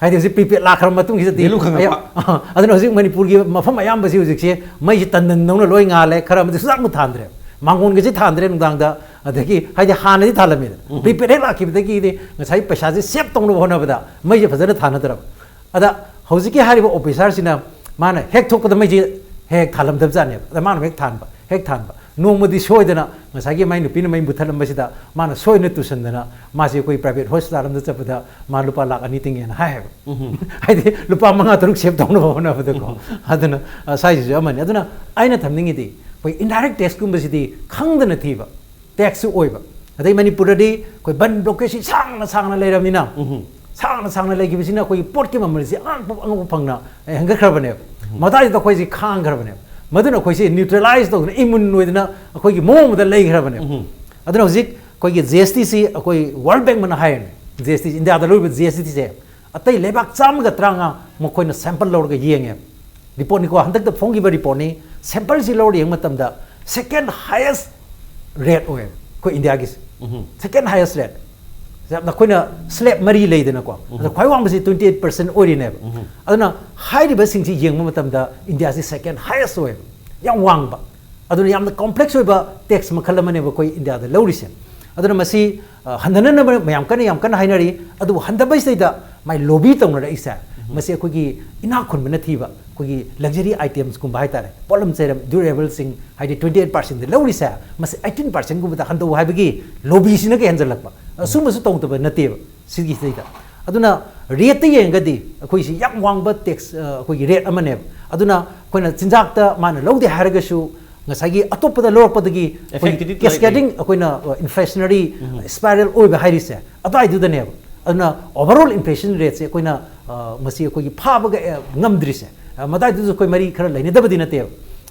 ꯍꯥꯏꯗꯤ ꯍꯧꯖꯤꯛ prepaid ꯂꯥꯛꯈ꯭ꯔꯕ ꯃꯇꯨꯡꯁꯤꯗꯗꯤ, value ꯈꯪꯉꯛꯄ꯫ ꯑꯌꯥ-, ꯑꯗꯨꯅ ꯍꯧꯖꯤꯛ ꯃꯅꯤꯄꯨꯔꯒꯤ ꯃꯐꯝ ꯑꯌꯥꯝꯕꯁꯤ ꯍꯧꯖꯤꯛꯁꯦ ꯃꯩꯁꯦ ꯇꯟꯗꯟꯗꯧꯅ ꯂꯣꯏ ꯉꯥꯜꯂꯦ, ꯈꯔ ꯑꯃꯗꯤ ꯁꯨꯡꯆꯥꯛꯄꯨ ꯊꯥꯟꯗ꯭ꯔꯦ, ꯃꯥꯡꯒꯣꯟꯒꯁꯦ ꯊꯥꯟꯗ꯭ꯔꯦ ꯅꯨꯡꯗꯥꯡꯗ꯫ ꯑꯗꯒꯤ ꯍꯥꯏꯗꯤ ꯍꯥꯟꯅꯗꯤ ꯊꯥꯜꯂꯝꯃꯤꯗꯅ, prepaid ꯍꯦꯛ ꯂꯥꯛꯈꯤꯕꯗꯒꯤꯗꯤ ꯉꯁꯥꯏ ꯄꯩꯁꯥꯁꯦ save ꯇꯧꯅꯕ ꯍꯣꯠꯅꯕꯗ ꯃꯩꯁꯦ ꯐꯖꯅ ꯊꯥꯅꯗ꯭ꯔꯕ꯫ ꯑꯗ ꯍꯧꯖꯤꯛꯀꯤ ꯍꯥꯏꯔꯤꯕ officerꯁꯤꯅ ꯃꯥꯅ ꯍꯦꯛ ꯊꯣꯛꯄꯗ ꯃꯩꯁꯦ ꯍꯦꯛ ꯍꯦꯛ ꯊꯥꯜꯂꯝꯗꯕꯖꯥꯠꯅꯦꯕ꯫ ꯑꯗ ꯃꯥꯅ ꯍꯦꯛ ꯊꯥꯟꯕ, ꯍꯦꯛ ꯊꯥꯟꯕ꯫ ꯅꯣꯡꯃꯗꯤ ꯁꯣꯏꯗꯅ ꯉꯁꯥꯏꯒꯤ ꯃꯥꯏ ꯅꯨꯄꯤꯅ ꯃꯩ ꯃꯨꯊꯠꯂꯝꯕꯁꯤꯗ ꯃꯥꯅ ꯁꯣꯏꯗꯅ ꯇꯨꯁꯟꯗꯅ ꯃꯥꯁꯦ ꯑꯩꯈꯣꯏ private hospital ꯑꯃꯗ ꯆꯠꯄꯗ ꯃꯥ ꯂꯨꯄꯥ ꯂꯥꯛ ꯑꯅꯤ ꯇꯤꯡꯉꯦꯅ ꯍꯥꯏꯌꯦꯕ꯫ ꯍꯥꯏꯗꯤ ꯂꯨꯄꯥ ꯃꯉꯥ ꯇꯔꯨꯛ save ꯇꯧꯅꯕ ꯍꯣꯠꯅꯕꯗꯀꯣ꯫ ꯑꯗꯨꯅ, ꯑ, ꯁ꯭ꯋꯥꯏꯁꯤꯁꯨ ꯑꯃꯅꯤ꯫ ꯑꯗꯨꯅ ꯑꯩꯅ ꯊꯝꯅꯤꯡꯉꯤꯗꯤ ꯑꯩꯈꯣꯏ indirect taxꯀꯨꯝꯕꯁꯤꯗꯤ ꯈꯪꯗꯅ ꯊꯤꯕ taxꯁꯨ ꯑꯣꯏꯕ꯫ ꯑꯗꯩ ꯃꯅꯤꯄꯨꯔꯗꯗꯤ ꯑꯩꯈꯣꯏ ꯕꯟ blockade ꯁꯤ ꯁꯥꯡꯅ ꯁꯥꯡꯅ ꯂꯩꯔꯕꯅꯤꯅ, ꯁꯥꯡꯅ ꯁꯥꯡꯅ ꯂꯩꯈꯤꯕꯁꯤꯅ ꯑꯩꯈꯣꯏꯒꯤ ꯄꯣꯠꯀꯤ ꯃꯃꯜꯁꯤ ꯑꯉꯛꯄ ꯑꯉꯛꯄ ꯐꯪꯅ ꯍꯦꯟꯒꯠꯈ꯭ꯔꯕꯅꯦꯕ꯫ ꯃꯇꯥꯏꯗꯨꯗ ꯑꯩꯈꯣꯏꯁꯤ ꯈꯥꯡꯈ꯭ꯔꯕꯅꯦꯕ꯫ ꯃꯗꯨꯅ ꯑꯩꯈꯣꯏꯁꯤ ꯅ꯭ꯌꯨꯇ꯭ꯔꯦꯂꯥꯏꯁ ꯇꯧꯗꯅ, ꯏꯃꯨꯟ ꯑꯣꯏꯗꯅ ꯑꯩꯈꯣꯏꯒꯤ ꯃꯑꯣꯡ ꯑꯃꯗ ꯂꯩꯈ꯭ꯔꯕꯅꯦꯕ꯫ ꯑꯗꯨꯅ ꯍꯧꯖꯤꯛ ꯑꯩꯈꯣꯏꯒꯤ ꯖꯤ ꯑꯦꯁ ꯇꯤꯁꯤ ꯑꯩꯈꯣꯏ ꯋꯥꯔꯜ ꯕꯦꯡꯛꯅ ꯍꯥꯏꯔꯅꯤ, ꯖꯤ ꯑꯦꯁ ꯇꯤꯁꯤ, ꯏꯟꯗꯤꯌꯥꯗ ꯂꯧꯔꯤꯕ ꯖꯤ ꯑꯦꯁ ꯇꯤꯁꯦ ꯑꯇꯩ ꯂꯩꯕꯥꯛ ꯆꯥꯝꯃꯒ ꯇꯔꯥꯃꯉꯥ ꯃꯈꯣꯏꯅ ꯁꯦꯝꯄꯜ ꯂꯧꯔꯒ ꯌꯦꯡꯉꯦ꯫ ꯔꯤꯄꯣꯔꯠꯅꯤꯀꯣ, ꯍꯟꯗꯛꯇ ꯐꯣꯡꯈꯤꯕ ꯔꯤꯄꯣꯔꯠꯅꯤ꯫ ꯁꯦꯝꯄꯜꯁꯤ ꯂꯧꯔ ꯌꯦꯡꯕ ꯃꯇꯝꯗ ꯁꯦꯀꯦꯟ ꯍꯥꯏꯌꯦꯁ ꯔꯦꯠ ꯑꯣꯏꯌꯦꯕ ꯑꯩꯈꯣꯏ ꯏꯟꯗꯤꯌꯥꯒꯤꯁꯦ꯫ ꯁꯦꯀꯦꯟ ꯍꯥꯏꯌꯦꯁ ꯔꯦꯠ꯫ ꯑꯩꯈꯣꯏꯅ ꯁ꯭ꯂꯦꯕ ꯃꯔꯤ ꯂꯩꯗꯅꯀꯣ, ꯑꯗ ꯈ꯭ꯋꯥꯏ ꯋꯥꯡꯕꯁꯤ ꯇ꯭ꯋꯦꯟꯇꯤ ꯑꯩꯠ ꯄꯥꯔꯁꯦꯟ ꯑꯣꯏꯔꯤꯅꯦꯕ꯫ ꯑꯗꯨꯅ ꯍꯥꯏꯔꯤꯕꯁꯤꯡꯁꯤ ꯌꯦꯡꯕ ꯃꯇꯝꯗ ꯏꯟꯗꯤꯌꯥꯁꯤ ꯁꯦꯀꯦꯟ ꯍꯥꯏꯌꯦꯁ ꯑꯣꯏꯌꯦꯕ, ꯌꯥꯝ ꯋꯥꯡꯕ꯫ ꯑꯗꯨꯅ ꯌꯥꯝꯅ ꯀꯣꯝꯄ꯭ꯂꯦꯛꯁ ꯑꯣꯏꯕ ꯇꯦꯛꯁ ꯃꯈꯜ ꯑꯃꯅꯦꯕ ꯑꯩꯈꯣꯏ ꯏꯟꯗꯤꯌꯥꯗ ꯂꯧꯔꯤꯁꯦ꯫ ꯑꯗꯨꯅ ꯃꯁꯤ ꯑ, ꯍꯟꯊꯅꯅꯕ ꯃꯌꯥꯝ ꯀꯟꯅ, ꯌꯥꯝ ꯀꯟꯅ ꯍꯥꯏꯅꯔꯤ꯫ ꯑꯗꯨꯕꯨ ꯍꯟꯊꯕꯩꯁꯤꯗꯩꯗ ꯃꯥꯏ ꯂꯣꯕꯤ ꯇꯧꯅꯔꯛꯏꯁꯦ, ꯃꯁꯤ ꯑꯩꯈꯣꯏꯒꯤ ꯏꯅꯥꯛ ꯈꯨꯟꯕꯅ ꯊꯤꯕ, ꯑꯩꯈꯣꯏꯒꯤ ꯂꯛꯖꯔꯤ ꯑꯥꯏꯇꯦꯝꯁꯀꯨꯝꯕ ꯍꯥꯏꯇꯥꯔꯦ, ꯄꯣꯠꯂꯝ ꯆꯩꯔꯝ, ꯗ꯭ꯌꯨꯔꯦꯕꯜꯁꯤꯡ, ꯍꯥꯏꯗꯤ ꯇ꯭ꯋꯦꯟꯇꯤ ꯑꯩꯠ ꯄꯥꯔꯁꯦꯟꯗ ꯂꯧꯔꯤꯁꯦ, ꯃꯁꯤ ꯑꯩꯠꯇꯤꯟ ꯄꯥꯔꯁꯦꯟꯒꯨꯝꯕꯗ ꯍꯟꯊꯧ ꯍꯥꯏꯕꯒꯤ ꯂꯣꯕꯤꯁꯤꯅꯒ ꯍꯦꯟꯖꯜꯂꯛꯄ꯫ ꯑꯁꯨꯝꯕꯁꯨ ꯇꯧꯗꯕ ꯅꯠꯇꯦꯕ ꯁꯤꯒꯤꯁꯤꯗꯩꯗ꯫ ꯑꯗꯨꯅ ꯔꯦꯠꯇ ꯌꯦꯡꯉꯒꯗꯤ ꯑꯩꯈꯣꯏꯁꯤ ꯌꯥꯝ ꯋꯥꯡꯕ ꯇꯦꯛꯁ, ꯑ, ꯑꯩꯈꯣꯏꯒꯤ ꯔꯦꯠ ꯑꯃꯅꯦꯕ꯫ ꯑꯗꯨꯅ ꯑꯩꯈꯣꯏꯅ ꯆꯤꯟꯖꯥꯛꯇ ꯃꯥꯅ ꯂꯧꯗꯦ ꯍꯥꯏꯔꯒꯁꯨ, ꯉꯁꯥꯏꯒꯤ ꯑꯇꯣꯞꯄꯗ ꯂꯧꯔꯛꯄꯗꯒꯤ ꯑꯩꯈꯣꯏꯒꯤ Effect ꯇꯤ ꯂꯩ꯫ ꯀꯦꯁꯀꯦꯗꯤꯡ ꯑꯩꯈꯣꯏꯅ, ꯑ, ꯏꯟꯐ꯭ꯂꯦꯁꯅꯔꯤ ꯁ꯭ꯄꯥꯏꯔꯦꯜ ꯑꯣꯏꯕ ꯍꯥꯏꯔꯤꯁꯦ ꯑꯗꯨꯋꯥꯏꯗꯨꯗꯅꯦꯕ꯫ ꯑꯗꯨꯅ ꯑꯣꯚꯔꯑꯣꯜ ꯏꯟꯐ꯭ꯂꯦꯁꯟ ꯔꯦꯠꯁꯦ ꯑꯩꯈꯣꯏꯅ, ꯑ, ꯃꯁꯤ ꯑꯩꯈꯣꯏꯒꯤ ꯐꯥꯕꯒ, ꯑ, ꯉꯝꯗ꯭ꯔꯤꯁꯦ, ꯑ, ꯃꯇꯥꯏꯗꯨꯗꯁꯨ ꯑꯩꯈꯣꯏ ꯃꯔꯤ ꯈꯔ ꯂꯩꯅꯗꯕꯗꯤ ꯅꯠꯇꯦꯕ꯫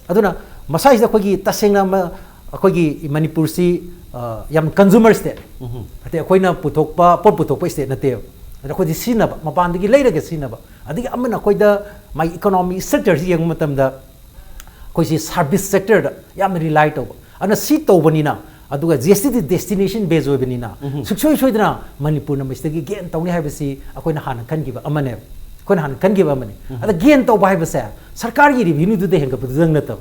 ꯑꯗꯨꯅ ꯃꯁꯥꯁꯤꯗ ꯑꯩꯈꯣꯏꯒꯤ ꯇꯁꯦꯡꯅ ꯑꯃ ꯑꯩꯈꯣꯏꯒꯤ ꯃꯅꯤꯄꯨꯔꯁꯤ, ꯑ, ꯌꯥꯝ ꯀꯟꯖꯨꯃꯔ ꯁ꯭ꯇꯦꯠ, ꯍꯥꯏꯗꯤ ꯑꯩꯈꯣꯏꯅ ꯄꯨꯊꯣꯛꯄ, ꯄꯣꯠ ꯄꯨꯊꯣꯛꯄ ꯁ꯭ꯇꯦꯠ ꯅꯠꯇꯦꯕ꯫ ꯑꯗ ꯑꯩꯈꯣꯏꯗꯤ ꯁꯤꯖꯤꯟꯅꯕ, ꯃꯄꯥꯟꯗꯒꯤ ꯂꯩꯔꯒ ꯁꯤꯖꯤꯟꯅꯕ, ꯑꯗꯒꯤ ꯑꯃꯅ ꯑꯩꯈꯣꯏꯗ ꯃꯥꯒꯤ ꯏꯀꯣꯅꯣꯃꯤ ꯁꯦꯛꯇꯔꯁꯤ ꯌꯦꯡꯕ ꯃꯇꯝꯗ ꯑꯩꯈꯣꯏꯁꯤ ꯁꯥꯔꯚꯤꯁ ꯁꯦꯛꯇꯔꯗ ꯌꯥꯝꯅ ꯔꯤꯂꯥꯏ ꯇꯧꯕ꯫ ꯑꯗꯨꯅ ꯁꯤ ꯇꯧꯕꯅꯤꯅ, ꯑꯗꯨꯒ ꯖꯤ ꯑꯦꯁ ꯇꯤꯗꯤ ꯗꯦꯁꯇꯤꯅꯦꯁꯟ ꯕꯦꯖ ꯑꯣꯏꯕꯅꯤꯅ, ꯁꯨꯡꯁꯣꯏ ꯁꯣꯏꯗꯅ ꯃꯅꯤꯄꯨꯔꯅ ꯃꯁꯤꯗꯒꯤ ꯒꯦꯟ ꯇꯧꯅꯤ ꯍꯥꯏꯕꯁꯤ ꯑꯩꯈꯣꯏꯅ ꯍꯥꯟꯅ ꯈꯟꯈꯤꯕ ꯑꯃꯅꯦꯕ꯫ ꯑꯩꯈꯣꯏꯅ ꯍꯥꯟꯅ ꯈꯟꯈꯤꯕ ꯑꯃꯅꯤ꯫ ꯑꯗ ꯒꯦꯟ ꯇꯧꯕ ꯍꯥꯏꯕꯁꯦ ꯁꯔꯀꯥꯔꯒꯤ ꯔꯦꯚꯤꯅ꯭ꯌꯨꯗꯨꯗ ꯍꯦꯟꯒꯠꯄꯗꯨꯗꯪ ꯅꯠꯇꯕ,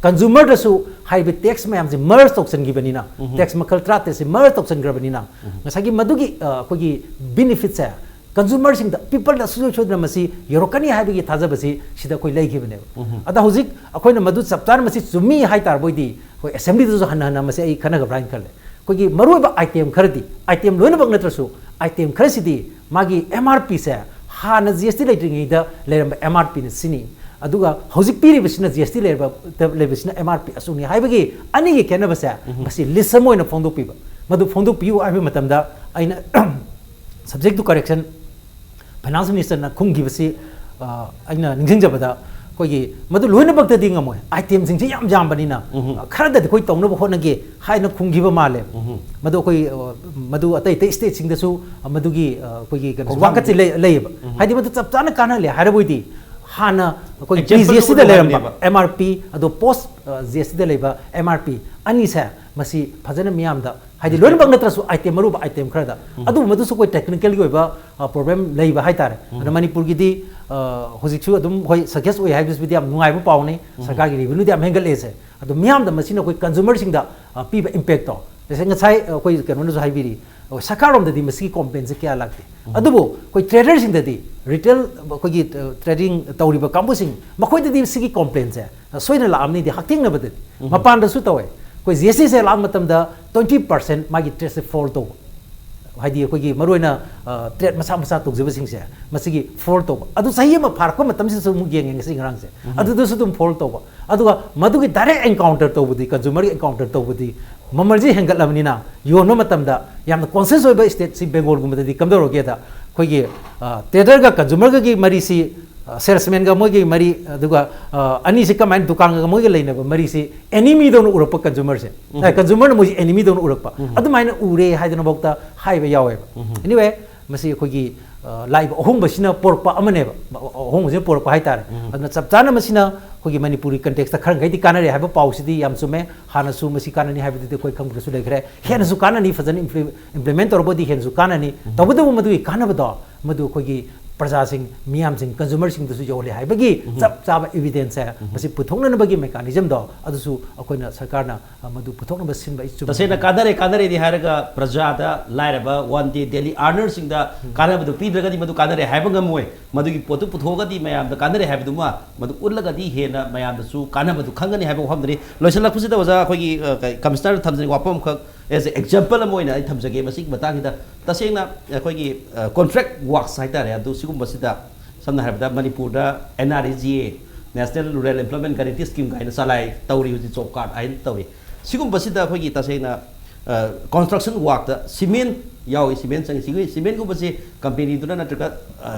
ꯀꯟꯖꯨꯃꯔꯗꯁꯨ ꯍꯥꯏꯔꯤꯕ ꯇꯦꯛꯁ ꯃꯌꯥꯝꯁꯦ ꯃꯔꯖ ꯇꯧꯁꯟꯈꯤꯕꯅꯤꯅ, ꯇꯦꯛꯁ ꯃꯈꯜ ꯇꯔꯥꯇꯔꯦꯠꯁꯦ ꯃꯔꯖ ꯇꯧꯁꯟꯈ꯭ꯔꯕꯅꯤꯅ, ꯉꯁꯥꯏꯒꯤ ꯃꯗꯨꯒꯤ, ꯑ, ꯑꯩꯈꯣꯏꯒꯤ ꯕꯤꯅꯤꯐꯤꯠꯁꯦ ꯀꯟꯖꯨꯃꯔꯁꯤꯡꯗ, ꯄꯤꯄꯜꯗ ꯁꯨꯡꯁꯣꯏ ꯁꯣꯏꯗꯅ ꯃꯁꯤ ꯌꯧꯔꯛꯀꯅꯤ ꯍꯥꯏꯕꯒꯤ ꯊꯥꯖꯕꯁꯤ ꯁꯤꯗ ꯑꯩꯈꯣꯏ ꯂꯩꯈꯤꯕꯅꯦꯕ꯫ ꯑꯗ ꯍꯧꯖꯤꯛ ꯑꯩꯈꯣꯏꯅ ꯃꯗꯨ ꯆꯞ ꯆꯥꯅ ꯃꯁꯤ ꯆꯨꯝꯃꯤ ꯍꯥꯏ ꯇꯥꯔꯕꯣꯏꯗꯤ, ꯑꯩꯈꯣꯏ ꯑꯦꯁꯦꯝꯕ꯭ꯂꯤꯗꯁꯨ ꯍꯟꯅ ꯍꯟꯅ ꯃꯁꯤ ꯑꯩ ꯈꯟꯅꯒꯗ꯭ꯔꯥ ꯍꯥꯏꯅ ꯈꯜꯂꯦ꯫ ꯑꯩꯈꯣꯏꯒꯤ ꯃꯔꯨꯑꯣꯏꯕ ꯑꯥꯏꯇꯦꯝ ꯈꯔꯗꯤ, ꯑꯥꯏꯇꯦꯝ ꯂꯣꯏꯅꯃꯛ ꯅꯠꯇ꯭ꯔꯁꯨ, ꯑꯥꯏꯇꯦꯝ ꯈꯔꯁꯤꯗꯤ ꯃꯥꯒꯤ ꯑꯦꯝ ꯑꯥꯔ ꯄꯤꯁꯦ ꯍꯥꯟꯅ ꯖꯤ ꯑꯦꯁ ꯇꯤ ꯂꯩꯇ꯭ꯔꯤꯉꯩꯗ ꯂꯩꯔꯝꯕ ꯑꯦꯝ ꯑꯥꯔ ꯄꯤꯅ ꯁꯤꯅꯤ, ꯑꯗꯨꯒ ꯍꯧꯖꯤꯛ ꯄꯤꯔꯤꯕꯁꯤꯅ, ꯖꯤ ꯑꯦꯁ ꯇꯤ ꯂꯩꯔꯕ, ꯂꯩꯕꯁꯤꯅ ꯑꯦꯝ ꯑꯥꯔ ꯄꯤ ꯑꯁꯨꯛꯅꯤ ꯍꯥꯏꯕꯒꯤ ꯑꯅꯤꯒꯤ ꯈꯦꯠꯅꯕꯁꯦ, ꯃꯁꯤ ꯂꯤꯁ ꯑꯃ ꯑꯣꯏꯅ ꯐꯣꯡꯗꯣꯛꯄꯤꯕ꯫ ꯃꯗꯨ ꯐꯣꯡꯗꯣꯛꯄꯤꯌꯨ ꯍꯥꯏꯕ ꯃꯇꯝꯗ ꯑꯩꯅ subject to correction ꯐꯥꯏꯅꯥꯟꯁ ꯃꯤꯅꯤꯁꯇꯔꯅ ꯈꯨꯝꯈꯤꯕꯁꯤ, ꯑ, ꯑꯩꯅ ꯅꯤꯡꯁꯤꯡꯖꯕꯗ, ꯑꯩꯈꯣꯏꯒꯤ ꯃꯗꯨ ꯂꯣꯏꯅꯃꯛꯇꯗꯤ ꯉꯝꯃꯣꯏ, ꯑꯥꯏꯇꯦꯝꯁꯤꯡꯁꯤ ꯌꯥꯝ ꯌꯥꯝꯕꯅꯤꯅ, ꯎꯝ꯫ ꯑ, ꯈꯔꯗꯗꯤ ꯑꯩꯈꯣꯏ ꯇꯧꯅꯕ ꯍꯣꯠꯅꯒꯦ ꯍꯥꯏꯅ ꯈꯨꯝꯈꯤꯕ ꯃꯥꯜꯂꯦ꯫ ꯎꯝ꯫ ꯃꯗꯨ ꯑꯩꯈꯣꯏ, ꯑ, ꯃꯗꯨ ꯑꯇꯩ ꯑꯇꯩ ꯁ꯭ꯇꯦꯠꯁꯤꯡꯗꯁꯨ, ꯑ, ꯃꯗꯨꯒꯤ, ꯑ, ꯑꯩꯈꯣꯏꯒꯤ ꯀꯩꯅꯣ, ꯈꯣꯡꯊꯥꯡ ꯋꯥꯀꯠꯁꯤ ꯂꯩ-, ꯂꯩꯌꯦꯕ꯫ ꯎꯝ꯫ ꯍꯥꯏꯗꯤ ꯃꯗꯨ ꯆꯞ ꯆꯥꯅ ꯀꯥꯟꯅꯍꯜꯂꯦ ꯍꯥꯏꯔꯕꯣꯏꯗꯤ, ꯍꯥꯟꯅ ꯑꯩꯈꯣꯏꯒꯤ Example ꯖꯤ ꯑꯦꯁ ꯇꯤꯗ ꯎꯠꯂꯨ ꯂꯩꯔꯝꯕ ꯍꯥꯏꯕꯅꯦꯕ꯫ ꯑꯦꯝ ꯑꯥꯔ ꯄꯤ, ꯑꯗꯣ ꯄꯣꯁ, ꯑ, ꯖꯤ ꯑꯦꯁ ꯇꯤꯗ ꯂꯩꯕ ꯑꯦꯝ ꯑꯥꯔ ꯄꯤ ꯑꯅꯤꯁꯦ, ꯃꯁꯤ ꯐꯖꯅ ꯃꯤꯌꯥꯝꯗ, ꯍꯥꯏꯗꯤ ꯂꯣꯏꯅꯃꯛ ꯅꯠꯇ꯭ꯔꯁꯨ, ꯑꯥꯏꯇꯦꯝ, ꯑꯔꯨꯕ ꯑꯥꯏꯇꯦꯝ ꯈꯔꯗ, ꯎꯝ꯫ ꯑꯗꯨꯕꯨ ꯃꯗꯨꯁꯨ ꯑꯩꯈꯣꯏ ꯇꯦꯛꯅꯤꯀꯦꯜꯒꯤ ꯑꯣꯏꯕ, ꯑ, ꯄ꯭ꯔꯣꯕ꯭ꯂꯦꯝ ꯂꯩꯕ ꯍꯥꯏꯇꯥꯔꯦ꯫ ꯎꯝ꯫ ꯑꯗꯣ ꯃꯅꯤꯄꯨꯔꯒꯤꯗꯤ, ꯑ, ꯍꯧꯖꯤꯛꯁꯨ ꯑꯗꯨꯝ, ꯍꯣꯏ, ꯁꯛꯁꯦꯁ ꯑꯣꯏ ꯍꯥꯏꯕꯁꯤꯕꯨꯗꯤ ꯌꯥꯝ ꯅꯨꯡꯉꯥꯏꯕ ꯄꯥꯎꯅꯤ, ꯎꯝ꯫ ꯁꯔꯀꯥꯔꯒꯤ ꯔꯦꯚꯤꯅ꯭ꯌꯨꯗꯤ ꯌꯥꯝ ꯍꯦꯟꯒꯠꯂꯛꯑꯦꯁꯦ꯫ ꯑꯗꯣ ꯃꯤꯌꯥꯝꯗ ꯃꯁꯤꯅ ꯑꯩꯈꯣꯏ ꯀꯟꯖꯨꯃꯔꯁꯤꯡꯗ, ꯑ, ꯄꯤꯕ ꯏꯝꯄꯦꯛꯇꯣ, ꯉꯁꯥꯏ, ꯉꯁꯥꯏ ꯑꯩꯈꯣꯏ ꯀꯩꯅꯣꯅꯁꯨ ꯍꯥꯏꯕꯤꯔꯤ, ꯑ, ꯁꯔꯀꯥꯔꯔꯣꯝꯗꯗꯤ ꯃꯁꯤꯒꯤ ꯀꯣꯝꯄ꯭ꯂꯦꯟꯁꯦ ꯀꯌꯥ ꯂꯥꯛꯇꯦ꯫ ꯎꯝ꯫ ꯑꯗꯨꯕꯨ ꯑꯩꯈꯣꯏ ꯇ꯭ꯔꯦꯗꯔꯁꯤꯡꯗꯗꯤ, ꯔꯤꯇꯦꯜ ꯑꯩꯈꯣꯏꯒꯤ, ꯑ, ꯇ꯭ꯔꯦꯗꯤꯡ ꯇꯧꯔꯤꯕ ꯀꯥꯡꯕꯨꯁꯤꯡ, ꯃꯈꯣꯏꯗꯗꯤ ꯁꯤꯒꯤ ꯀꯣꯝꯄ꯭ꯂꯦꯟꯁꯦ, ꯑ, ꯁꯣꯏꯗꯅ ꯂꯥꯛꯑꯝꯅꯤꯗꯤ, ꯍꯛꯊꯦꯡꯅꯕꯗꯗꯤ꯫ ꯎꯝ꯫ ꯃꯄꯥꯟꯗꯁꯨ ꯇꯧꯋꯦ꯫ ꯑꯩꯈꯣꯏ ꯖꯤ ꯑꯦꯁ ꯇꯤꯁꯦ ꯂꯥꯛꯄ ꯃꯇꯝꯗ twenty percent ꯃꯥꯒꯤ ꯇ꯭ꯔꯦꯗꯁꯦ ꯐꯣꯜ ꯇꯧꯕ꯫ ꯍꯥꯏꯗꯤ ꯑꯩꯈꯣꯏꯒꯤ ꯃꯔꯨꯑꯣꯏꯅ, ꯑ, ꯇ꯭ꯔꯦꯗ ꯃꯆꯥ ꯃꯆꯥ ꯇꯧꯖꯕꯁꯤꯡꯁꯦ, ꯃꯁꯤꯒꯤ ꯐꯣꯜ ꯇꯧꯕ꯫ ꯑꯗꯨ ꯆꯍꯤ ꯑꯃ ꯐꯥꯔꯛꯄ ꯃꯇꯝꯁꯤꯗꯁꯨ ꯑꯃꯨꯛ ꯌꯦꯡꯉꯦ ꯉꯁꯤ ꯉꯔꯥꯡꯁꯦ꯫ ꯎꯝ꯫ ꯑꯗꯨꯗꯁꯨ ꯑꯗꯨꯝ ꯐꯣꯜ ꯇꯧꯕ꯫ ꯑꯗꯨꯒ ꯃꯗꯨꯒꯤ ꯗꯥꯏꯔꯦꯛ ꯑꯦꯟꯀꯥꯎꯟꯇꯔ ꯇꯧꯕꯗꯤ, ꯀꯟꯖꯨꯃꯔꯒꯤ ꯑꯦꯟꯀꯥꯎꯟꯇꯔ ꯇꯧꯕꯗꯤ, ꯃꯃꯜꯁꯤ ꯍꯦꯟꯒꯠꯂꯕꯅꯤꯅ ꯌꯣꯟꯕ ꯃꯇꯝꯗ ꯌꯥꯝꯅ ꯀꯣꯟꯁꯤꯌꯁ ꯑꯣꯏꯕ ꯁ꯭ꯇꯦꯠꯁꯤ ꯕꯦꯡꯒꯣꯜꯒꯨꯝꯕꯗꯗꯤ ꯀꯝꯗꯧꯔꯒꯦꯗ, ꯑꯩꯈꯣꯏꯒꯤ, ꯑ, ꯇ꯭ꯔꯦꯗꯔꯒ ꯀꯟꯖꯨꯃꯔꯒꯒꯤ ꯃꯔꯤꯁꯤ, ꯑ, ꯁꯦꯜꯁꯃꯦꯟꯒ ꯃꯣꯏꯒꯤ ꯃꯔꯤ, ꯑꯗꯨꯒ, ꯑ, ꯑꯅꯤꯁꯤ ꯀꯃꯥꯏꯅ, ꯗꯨꯀꯥꯟꯒ ꯃꯣꯏꯒ ꯂꯩꯅꯕ ꯃꯔꯤꯁꯤ ꯑꯦꯅꯤꯃꯤꯗꯧꯅ ꯎꯔꯛꯄ ꯀꯟꯖꯨꯃꯔꯁꯦ꯫ ꯎꯝ꯫ ꯑ, ꯀꯟꯖꯨꯃꯔꯅ ꯃꯣꯏꯁꯤ ꯑꯦꯅꯤꯃꯤꯗꯧꯅ ꯎꯔꯛꯄ꯫ ꯎꯝ꯫ ꯑꯗꯨꯃꯥꯏꯅ ꯎꯔꯦ ꯍꯥꯏꯗꯅꯐꯥꯎꯗ ꯍꯥꯏꯕ ꯌꯥꯎꯋꯦꯕ꯫ ꯎꯝ꯫ Anyway, ꯃꯁꯤ ꯑꯩꯈꯣꯏꯒꯤ, ꯑ, ꯂꯥꯛꯏꯕ ꯑꯍꯣꯡꯕꯁꯤꯅ ꯄꯣꯔꯛꯄ ꯑꯃꯅꯦꯕ꯫ ꯑ-, ꯑꯍꯣꯡꯕꯁꯤꯅ ꯄꯣꯔꯛꯄ ꯍꯥꯏꯇꯥꯔꯦ꯫ ꯎꯝ꯫ ꯑꯗꯨꯅ ꯆꯞ ꯆꯥꯅ ꯃꯁꯤꯅ ꯑꯩꯈꯣꯏꯒꯤ ꯃꯅꯤꯄꯨꯔꯒꯤ ꯀꯟꯇꯦꯛꯁꯇ ꯈꯔ ꯃꯈꯩꯗꯤ ꯀꯥꯟꯅꯔꯦ ꯍꯥꯏꯕ ꯄꯥꯎꯁꯤꯗꯤ ꯌꯥꯝ ꯆꯨꯝꯃꯦ꯫ ꯍꯥꯟꯅꯁꯨ ꯃꯁꯤ ꯀꯥꯟꯅꯅꯤ ꯍꯥꯏꯕꯗꯨꯗꯤ ꯑꯩꯈꯣꯏ ꯈꯪꯕꯗꯁꯨ ꯂꯩꯈ꯭ꯔꯦ꯫ ꯍꯦꯟꯅꯁꯨ ꯀꯥꯟꯅꯅꯤ, ꯐꯖꯅ ꯏꯝꯄ꯭ꯂꯤ-, ꯏꯝꯄ꯭ꯂꯤꯃꯦꯟ ꯇꯧꯔꯕꯗꯤ ꯍꯦꯟꯅꯁꯨ ꯀꯥꯟꯅꯅꯤ꯫ ꯎꯝ꯫ ꯇꯧꯕꯇꯕꯨ ꯃꯗꯨꯒꯤ ꯀꯥꯟꯅꯕꯗꯣ ꯃꯗꯨ ꯑꯩꯈꯣꯏꯒꯤ ꯄ꯭ꯔꯖꯥꯁꯤꯡ, ꯃꯤꯌꯥꯝꯁꯤꯡ, ꯀꯟꯖꯨꯃꯔꯁꯤꯡꯗꯁꯨ ꯌꯧꯍꯜꯂꯦ ꯍꯥꯏꯕꯒꯤ ꯎꯝ꯫ ꯆꯞ ꯆꯥꯕ ꯏꯕꯤꯗꯦꯟꯁꯁꯦ ꯎꯝ꯫ ꯃꯁꯤ ꯄꯨꯊꯣꯛꯅꯅꯕꯒꯤ ꯃꯦꯀꯥꯅꯤꯖꯝꯗꯣ ꯑꯗꯨꯁꯨ ꯑꯩꯈꯣꯏꯅ ꯁꯔꯀꯥꯔꯅ, ꯑ, ꯃꯗꯨ ꯄꯨꯊꯣꯛꯅꯕ ꯁꯤꯟꯕ ꯑꯩ ꯆꯨꯝꯃꯤ꯫ ꯇꯁꯦꯡꯅ ꯀꯥꯟꯅꯔꯦ, ꯀꯥꯟꯅꯔꯦꯗꯤ ꯍꯥꯏꯔꯒ ꯄ꯭ꯔꯖꯥꯗ, ꯂꯥꯏꯔꯕ, ꯋꯥꯟ ꯗꯦ ꯗꯦꯂꯤ ꯑꯥꯔꯅꯔꯁꯤꯡꯗ ꯎꯝ꯫ ꯀꯥꯟꯅꯕꯗꯨ ꯄꯤꯗ꯭ꯔꯒꯗꯤ ꯃꯗꯨ ꯀꯥꯟꯅꯔꯦ ꯍꯥꯏꯕ ꯉꯝꯃꯣꯏ꯫ ꯃꯗꯨꯒꯤ ꯄꯣꯠꯇꯨ ꯄꯨꯊꯣꯛꯑꯒꯗꯤ ꯃꯌꯥꯝꯗ ꯀꯥꯟꯅꯔꯦ ꯍꯥꯏꯕꯗꯨꯃ ꯃꯗꯨ ꯎꯠꯂꯒꯗꯤ ꯍꯦꯟꯅ ꯃꯌꯥꯝꯗꯁꯨ ꯀꯥꯟꯅꯕꯗꯨ ꯈꯪꯒꯅꯤ ꯍꯥꯏꯕ ꯋꯥꯐꯝꯗꯨꯅꯤ꯫ ꯂꯣꯏꯁꯤꯜꯂꯛꯄꯁꯤꯗ ꯑꯣꯖꯥ, ꯑꯩꯈꯣꯏꯒꯤ, ꯑ, ꯀꯩ, ꯀꯃꯤꯁꯅꯔꯗ ꯊꯝꯖꯅꯤꯡꯕ ꯋꯥꯐꯝ ꯑꯃꯈꯛ, as a example ꯑꯃ ꯑꯣꯏꯅ ꯑꯩ ꯊꯝꯖꯒꯦ ꯃꯁꯤꯒꯤ ꯃꯇꯥꯡꯁꯤꯗ꯫ ꯇꯁꯦꯡꯅ ꯑꯩꯈꯣꯏꯒꯤ, ꯑ, contract works ꯍꯥꯏꯇꯥꯔꯦ, ꯑꯗꯨ ꯁꯤꯒꯨꯝꯕꯁꯤꯗ ꯁꯝꯅ ꯍꯥꯏꯔꯕꯗ ꯃꯅꯤꯄꯨꯔꯗ N R E G A, National Rural Employment Guarantee Scheme ꯀꯥꯏꯅ ꯆꯂꯥꯏ ꯇꯧꯔꯤ, ꯍꯧꯖꯤꯛ ꯖꯣꯕ ꯀꯥꯔꯗ ꯍꯥꯏꯅ ꯇꯧꯔꯤ꯫ ꯁꯤꯒꯨꯝꯕꯁꯤꯗ ꯑꯩꯈꯣꯏꯒꯤ ꯇꯁꯦꯡꯅ ꯀꯟꯁꯇ꯭ꯔꯛꯁꯟ ꯋꯥꯛꯇ ꯁꯤꯃꯦꯟ ꯌꯥꯎꯏ, ꯁꯤꯃꯦꯟ ꯆꯪꯉꯤ꯫ ꯁꯤꯒꯤ ꯁꯤꯃꯦꯟꯒꯨꯝꯕꯁꯤ ꯀꯝꯄꯦꯅꯤꯗꯨꯅ ꯅꯠꯇ꯭ꯔꯒ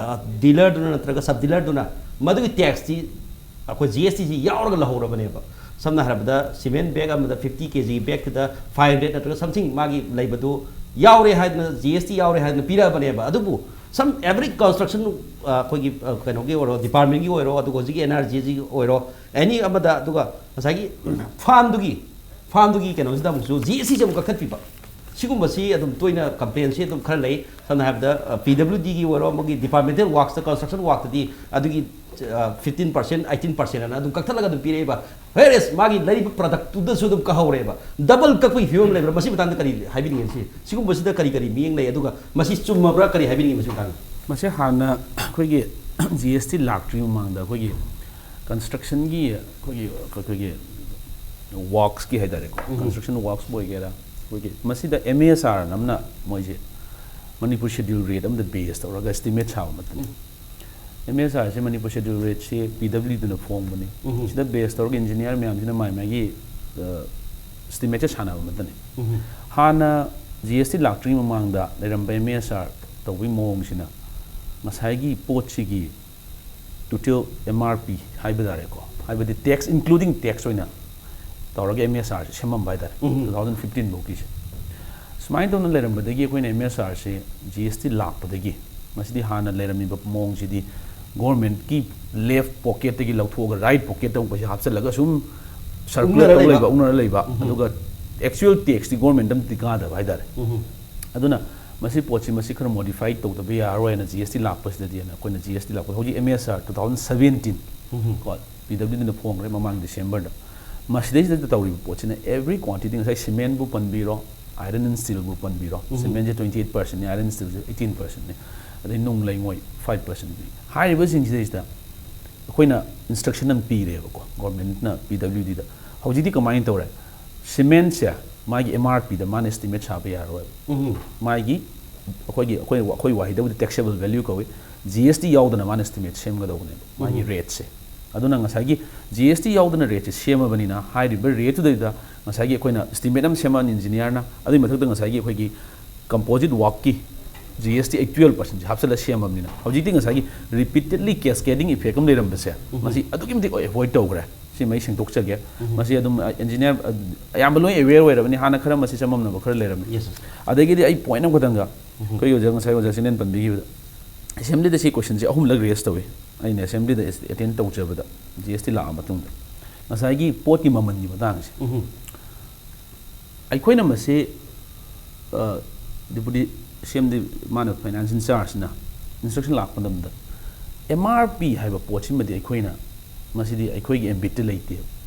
ꯗꯤꯂꯔꯗꯨꯅ ꯅꯠꯇ꯭ꯔꯒ ꯁꯕ ꯗꯤꯂꯔꯗꯨꯅ ꯃꯗꯨꯒꯤ ꯇꯦꯛꯁꯇꯤ ꯑꯩꯈꯣꯏ ꯖꯤ ꯑꯦꯁ ꯇꯤꯁꯤ ꯌꯥꯎꯔꯒ ꯂꯧꯍꯧꯔꯕꯅꯦꯕ꯫ ꯁꯝꯅ ꯍꯥꯏꯔꯕꯗ ꯁꯤꯃꯦꯟ ꯕꯦꯒ ꯑꯃꯗ ꯐꯤꯐꯇꯤ ꯀꯦ ꯖꯤꯒꯤ ꯕꯦꯒꯇꯨꯗ ꯐꯥꯏꯚ ꯍꯟꯗ꯭ꯔꯦꯗ ꯅꯠꯇ꯭ꯔꯒ ꯁꯝꯊꯤꯡ ꯃꯥꯒꯤ ꯂꯩꯕꯗꯨ ꯌꯥꯎꯔꯦ ꯍꯥꯏꯗꯅ, ꯖꯤ ꯑꯦꯁ ꯇꯤ ꯌꯥꯎꯔꯦ ꯍꯥꯏꯗꯅ ꯄꯤꯔꯛꯑꯕꯅꯦꯕ꯫ ꯑꯗꯨꯕꯨ ꯁꯝ ꯑꯦꯚ꯭ꯔꯤ ꯀꯟꯁꯇ꯭ꯔꯛꯁꯟ ꯑꯩꯈꯣꯏꯒꯤ ꯀꯩꯅꯣꯒꯤ ꯑꯣꯏꯔꯣ, ꯗꯤꯄꯥꯔꯠꯃꯦꯟꯒꯤ ꯑꯣꯏꯔꯣ, ꯑꯗꯨꯒ ꯍꯧꯖꯤꯛꯀꯤ ꯑꯦꯟ ꯑꯥꯔ ꯖꯤꯒꯤ ꯑꯣꯏꯔꯣ, ꯑꯦꯅꯤ ꯑꯃꯗ, ꯑꯗꯨꯒ ꯉꯁꯥꯏꯒꯤ ꯐꯥꯝꯗꯨꯒꯤ ꯐꯥꯝꯗꯨꯒꯤ ꯀꯩꯅꯣꯁꯤꯗ ꯑꯃꯨꯛꯁꯨ ꯖꯤ ꯑꯦꯁ ꯇꯤꯁꯦ ꯑꯃꯨꯛ ꯀꯛꯊꯠꯄꯤꯕ꯫ ꯁꯤꯒꯨꯝꯕꯁꯤ ꯑꯗꯨꯝ ꯇꯣꯏꯅ ꯀꯝꯄ꯭ꯂꯦꯟꯁꯤ ꯑꯗꯨꯝ ꯈꯔ ꯂꯩ꯫ ꯁꯝꯅ ꯍꯥꯏꯔꯕꯗ ꯄꯤ ꯗꯕ꯭ꯂꯤꯎ ꯗꯤꯒꯤ ꯑꯣꯏꯔꯣ, ꯑꯃꯒꯤ ꯗꯤꯄꯥꯔꯠꯃꯦꯟꯇꯦꯜ ꯋꯥꯛꯁꯇ, ꯀꯟꯁꯇ꯭ꯔꯛꯁꯟ ꯋꯥꯛꯇꯗꯤ ꯑꯗꯨꯒꯤ ꯐꯤꯐꯇꯤꯟ ꯄꯥꯔꯁꯦꯟ, ꯑꯩꯠꯇꯤꯟ ꯄꯥꯔꯁꯦꯟ ꯑꯅ ꯑꯗꯨꯝ ꯀꯛꯊꯠꯂꯒ ꯑꯗꯨꯝ ꯄꯤꯔꯛꯏꯕ꯫ ꯍꯦꯔꯦꯁ ꯃꯥꯒꯤ ꯂꯩꯔꯤꯕ ꯄ꯭ꯔꯗꯛꯇꯨꯗꯁꯨ ꯑꯗꯨꯝ ꯀꯛꯍꯧꯔꯦꯕ꯫ ꯗꯕꯜ ꯀꯛꯄꯒꯤ ꯐꯤꯕꯝ ꯂꯩꯕ꯭ꯔꯥ? ꯃꯁꯤ ꯃꯇꯥꯡꯗ ꯀꯔꯤ ꯍꯥꯏꯕꯤꯅꯤꯡꯉꯤ? ꯁꯤ ꯁꯤꯒꯨꯝꯕꯁꯤꯗ ꯀꯔꯤ ꯀꯔꯤ ꯃꯤꯠꯌꯦꯡ ꯂꯩ, ꯑꯗꯨꯒ ꯃꯁꯤ ꯆꯨꯝꯃꯕ꯭ꯔꯥ, ꯀꯔꯤ ꯍꯥꯏꯕꯤꯅꯤꯡꯉꯤ ꯃꯁꯤ ꯃꯇꯥꯡꯗ? ꯃꯁꯤ ꯍꯥꯟꯅ ꯑꯩꯈꯣꯏꯒꯤ ꯖꯤ ꯑꯦꯁ ꯇꯤ ꯂꯥꯛꯇ꯭ꯔꯤꯉꯩ ꯃꯃꯥꯡꯗ ꯑꯩꯈꯣꯏꯒꯤ ꯀꯟꯁꯇ꯭ꯔꯛꯁꯟꯒꯤ ꯑꯩꯈꯣꯏꯒꯤ ꯑꯩꯈꯣꯏꯒꯤ ꯋꯥꯛꯁꯀꯤ ꯍꯥꯏꯇꯥꯔꯦꯀꯣ, ꯀꯟꯁꯇ꯭ꯔꯛꯁꯟ ꯋꯥꯛꯁꯄꯨ ꯑꯣꯏꯒꯦꯔꯥ, ꯑꯩꯈꯣꯏꯒꯤ ꯃꯁꯤꯗ ꯑꯦꯝ ꯑꯦꯁ ꯑꯥꯔ ꯑꯃꯅ ꯃꯣꯏꯁꯦ ꯃꯅꯤꯄꯨꯔ ꯁꯦꯗ꯭ꯌꯨꯜ ꯔꯦꯠ ꯑꯃꯗ ꯕꯦꯁ ꯇꯧꯔꯒ ꯑꯦꯁꯇꯤꯃꯦꯠ ꯁꯥꯕ ꯃꯇꯝ꯫ ꯑꯦꯝ ꯑꯦꯁ ꯑꯥꯔꯁꯦ ꯃꯅꯤꯄꯨꯔ ꯁꯦꯗ꯭ꯌꯨꯜ ꯔꯦꯠꯁꯦ ꯄꯤ ꯗꯕ꯭ꯂꯤꯎ ꯗꯤꯅ ꯐꯣꯡꯕꯅꯤ꯫ ꯁꯤꯗ ꯕꯦꯁ ꯇꯧꯔꯒ ꯏꯟꯖꯤꯅꯤꯌꯥꯔ ꯃꯌꯥꯝꯁꯤꯅ ꯃꯥꯏ ꯃꯥꯒꯤ ꯑꯦꯁꯇꯤꯃꯦꯠꯁꯦ ꯁꯥꯟꯅꯕ ꯃꯇꯝꯅꯤ꯫ ꯍꯥꯟꯅ ꯖꯤ ꯑꯦꯁ ꯇꯤ ꯂꯥꯛꯇ꯭ꯔꯤꯉꯩ ꯃꯃꯥꯡꯗ ꯂꯩꯔꯝꯕ ꯑꯦꯝ ꯑꯦꯁ ꯑꯥꯔ ꯇꯧꯕꯒꯤ ꯃꯑꯣꯡꯁꯤꯅ ꯉꯁꯥꯏꯒꯤ ꯄꯣꯠꯁꯤꯒꯤ ꯇꯣꯇꯦꯜ ꯑꯦꯝ ꯑꯥꯔ ꯄꯤ ꯍꯥꯏꯕ ꯇꯥꯔꯦꯀꯣ, ꯍꯥꯏꯕꯗꯤ ꯇꯦꯛꯁ ꯏꯟꯀ꯭ꯂꯨꯗꯤꯡ ꯇꯦꯛꯁ ꯑꯣꯏꯅ ꯇꯧꯔꯒ ꯑꯦꯝ ꯑꯦꯁ ꯑꯥꯔꯁꯦ ꯁꯦꯝꯃꯝꯕ ꯍꯥꯏꯇꯥꯔꯦ, ꯇꯨ ꯊꯥꯎꯖꯟ ꯐꯤꯐꯇꯤꯟ ꯐꯥꯎꯒꯤꯁꯦ꯫ ꯁꯨꯃꯥꯏꯅ ꯇꯧꯅ ꯂꯩꯔꯝꯕꯗꯒꯤ ꯑꯩꯈꯣꯏꯅ ꯑꯦꯝ ꯑꯦꯁ ꯑꯥꯔꯁꯦ ꯖꯤ ꯑꯦꯁ ꯇꯤ ꯂꯥꯛꯄꯗꯒꯤ ꯃꯁꯤꯗꯤ ꯍꯥꯟꯅ ꯂꯩꯔꯝꯃꯤꯕ ꯃꯑꯣꯡꯁꯤꯗꯤ ꯒꯣꯔꯃꯦꯟꯠꯀꯤ ꯂꯦꯐ ꯄꯣꯀꯦꯠꯇꯒꯤ ꯂꯧꯊꯣꯛꯑꯒ ꯔꯥꯏꯠ ꯄꯣꯀꯦꯠꯇ ꯑꯃꯨꯛ ꯄꯩꯁꯥ ꯍꯥꯞꯆꯤꯜꯂꯒ ꯁꯨꯝ ꯁꯔꯀꯨꯂꯦꯠ ꯎꯪꯅꯔ ꯇꯧ ꯂꯩꯕ꯫ ꯂꯩꯕ, ꯎꯪꯅꯔ ꯂꯩꯕ, ꯑꯗꯨꯒ ꯑꯦꯛꯆꯨꯋꯦꯜ ꯇꯦꯛꯁꯇꯤ ꯒꯣꯔꯃꯦꯟꯠ ꯑꯃꯗꯤ ꯀꯥꯗꯕ ꯍꯥꯏꯇꯥꯔꯦ꯫ ꯑꯗꯨꯅ ꯃꯁꯤ ꯄꯣꯠꯁꯤ ꯃꯁꯤ ꯈꯔ ꯃꯣꯗꯤꯐꯥꯏ ꯇꯧꯗꯕ ꯌꯥꯔꯔꯣꯏꯅ ꯖꯤ ꯑꯦꯁ ꯇꯤ ꯂꯥꯛꯄꯁꯤꯗꯗꯤ ꯑꯩꯈꯣꯏꯅ ꯖꯤ ꯑꯦꯁ ꯇꯤ ꯂꯥꯛꯄꯗ ꯍꯧꯖꯤꯛ ꯑꯦꯝ ꯑꯦꯁ ꯑꯥꯔ ꯇꯨ ꯊꯥꯎꯖꯟ ꯁꯕꯦꯟꯇꯤꯟ ꯀꯣ, ꯄꯤ ꯗꯕ꯭ꯂꯤꯎ ꯗꯤꯅ ꯐꯣꯡꯈ꯭ꯔꯦ ꯃꯃꯥꯡ ꯗꯤꯁꯦꯝꯕꯔꯗ꯫ ꯃꯁꯤꯗꯩꯁꯤꯗ ꯇꯧꯔꯤꯕ ꯄꯣꯠꯁꯤꯅ ꯑꯦꯚ꯭ꯔꯤ ꯀ꯭ꯋꯥꯟꯇꯤꯇꯤ, ꯉꯁꯥꯏ ꯁꯤꯃꯦꯟꯕꯨ ꯄꯟꯕꯤꯔꯣ, ꯑꯥꯏꯔꯟ ꯑꯦꯟ ꯁ꯭ꯇꯤꯜꯕꯨ ꯄꯟꯕꯤꯔꯣ, ꯁꯤꯃꯦꯟꯁꯦ ꯇ꯭ꯋꯦꯟꯇꯤ ꯑꯩꯠ ꯄꯥꯔꯁꯦꯟꯅꯤ, ꯑꯥꯏꯔꯟ ꯁ꯭ꯇꯤꯜꯁꯦ ꯑꯩꯠꯇꯤꯟ ꯄꯥꯔꯁꯦꯟꯅꯤ, ꯑꯗꯩ ꯅꯨꯡ ꯂꯩꯉꯣꯏ ꯐꯥꯏꯚ ꯄꯥꯔꯁꯦꯟ ꯄꯤ꯫ ꯍꯥꯏꯔꯤꯕꯁꯤꯡꯁꯤꯗꯩꯁꯤꯗ ꯑꯩꯈꯣꯏꯅ ꯏꯟꯁꯇ꯭ꯔꯛꯁꯟ ꯑꯃ ꯄꯤꯔꯦꯕꯀꯣ ꯒꯣꯔꯃꯦꯟꯠꯅ ꯄꯤ ꯗꯕ꯭ꯂꯤꯎ ꯗꯤꯗ꯫ ꯍꯧꯖꯤꯛꯇꯤ ꯀꯃꯥꯏꯅ ꯇꯧꯔꯦ? ꯁꯤꯃꯦꯟꯁꯦ ꯃꯥꯒꯤ ꯑꯦꯝ ꯑꯥꯔ ꯄꯤꯗ ꯃꯥꯅ ꯑꯦꯁꯇꯤꯃꯦꯠ ꯁꯥꯕ ꯌꯥꯔꯣꯏꯕ꯫ ꯃꯥꯒꯤ ꯑꯩꯈꯣꯏꯒꯤ ꯑꯩꯈꯣꯏ ꯑꯩꯈꯣꯏ ꯋꯥꯍꯩꯗꯕꯨꯗꯤ ꯇꯦꯛꯁꯦꯕꯜ ꯚꯦꯂ꯭ꯌꯨ ꯀꯧꯏ꯫ ꯖꯤ ꯑꯦꯁ ꯇꯤ ꯌꯥꯎꯗꯅ ꯃꯥꯅ ꯑꯦꯁꯇꯤꯃꯦꯠ ꯁꯦꯝꯒꯗꯧꯕꯅꯦꯕ ꯃꯥꯒꯤ ꯔꯦꯠꯁꯦ꯫ ꯑꯗꯨꯅ ꯉꯁꯥꯏꯒꯤ ꯖꯤ ꯑꯦꯁ ꯇꯤ ꯌꯥꯎꯗꯅ ꯔꯦꯠꯁꯦ ꯁꯦꯝꯃꯕꯅꯤꯅ ꯍꯥꯏꯔꯤꯕ ꯔꯦꯠꯇꯨꯗꯩꯗ ꯉꯁꯥꯏꯒꯤ ꯑꯩꯈꯣꯏꯅ estimate ꯑꯃ ꯁꯦꯝꯃꯛꯑꯅꯤ engineerꯅ, ꯑꯗꯨꯒꯤ ꯃꯊꯛꯇ ꯉꯁꯥꯏꯒꯤ ꯑꯩꯈꯣꯏꯒꯤ composite workꯀꯤ G S T eight twelve percentꯁꯦ ꯍꯥꯞꯆꯤꯜꯂ ꯁꯦꯝꯃꯕꯅꯤꯅ, ꯍꯧꯖꯤꯛꯇꯤ ꯉꯁꯥꯏꯒꯤ repeatedly cascading effect ꯑꯃ ꯂꯩꯔꯝꯕꯁꯦ, ꯃꯁꯤ ꯑꯗꯨꯛꯀꯤ ꯃꯇꯤꯛ avoid ꯇꯧꯈ꯭ꯔꯦ꯫ ꯁꯤꯃ ꯑꯩ ꯁꯦꯡꯗꯣꯛꯆꯒꯦ꯫ ꯃꯁꯤ ꯑꯗꯨꯝ engineer ꯑꯌꯥꯝꯕ ꯂꯣꯏ aware ꯑꯣꯏꯔꯕꯅꯤ, ꯍꯥꯟꯅ ꯈꯔ ꯃꯁꯤ ꯆꯃꯝꯅꯕ ꯈꯔ ꯂꯩꯔꯝꯃꯤ꯫ Yes, sir. ꯑꯗꯒꯤꯗꯤ ꯑꯩ point ꯑꯃꯈꯛꯇꯪꯒ, ꯑꯩꯈꯣꯏꯒꯤ ꯑꯣꯖꯥ, ꯉꯁꯥꯏ ꯑꯣꯖꯥ ꯆꯤꯡꯂꯦꯟ ꯄꯟꯕꯤꯈꯤꯕꯗ, assemblyꯗ ꯁꯤ questionꯁꯦ ꯑꯍꯨꯝꯂꯛ raise ꯇꯧꯏ꯫ ꯑꯩꯅ assemblyꯗ attend ꯇꯧꯖꯕꯗ, G S T ꯂꯥꯛꯑ ꯃꯇꯨꯡꯗ, ꯉꯁꯥꯏꯒꯤ ꯄꯣꯠꯀꯤ ꯃꯃꯜꯒꯤ ꯃꯇꯥꯡꯁꯦ, ꯑꯩꯈꯣꯏꯅ ꯃꯁꯤ, ꯑ, deputy C M ꯗꯤ ꯃꯥꯅ finance in chargeꯅ instruction ꯂꯥꯛꯄ ꯃꯇꯝꯗ, M R P ꯍꯥꯏꯕ ꯄꯣꯠꯁꯤꯃꯗꯤ ꯑꯩꯈꯣꯏꯅ, ꯃꯁꯤꯗꯤ ꯑꯩꯈꯣꯏꯒꯤ ambitꯇ ꯂꯩꯇꯦ꯫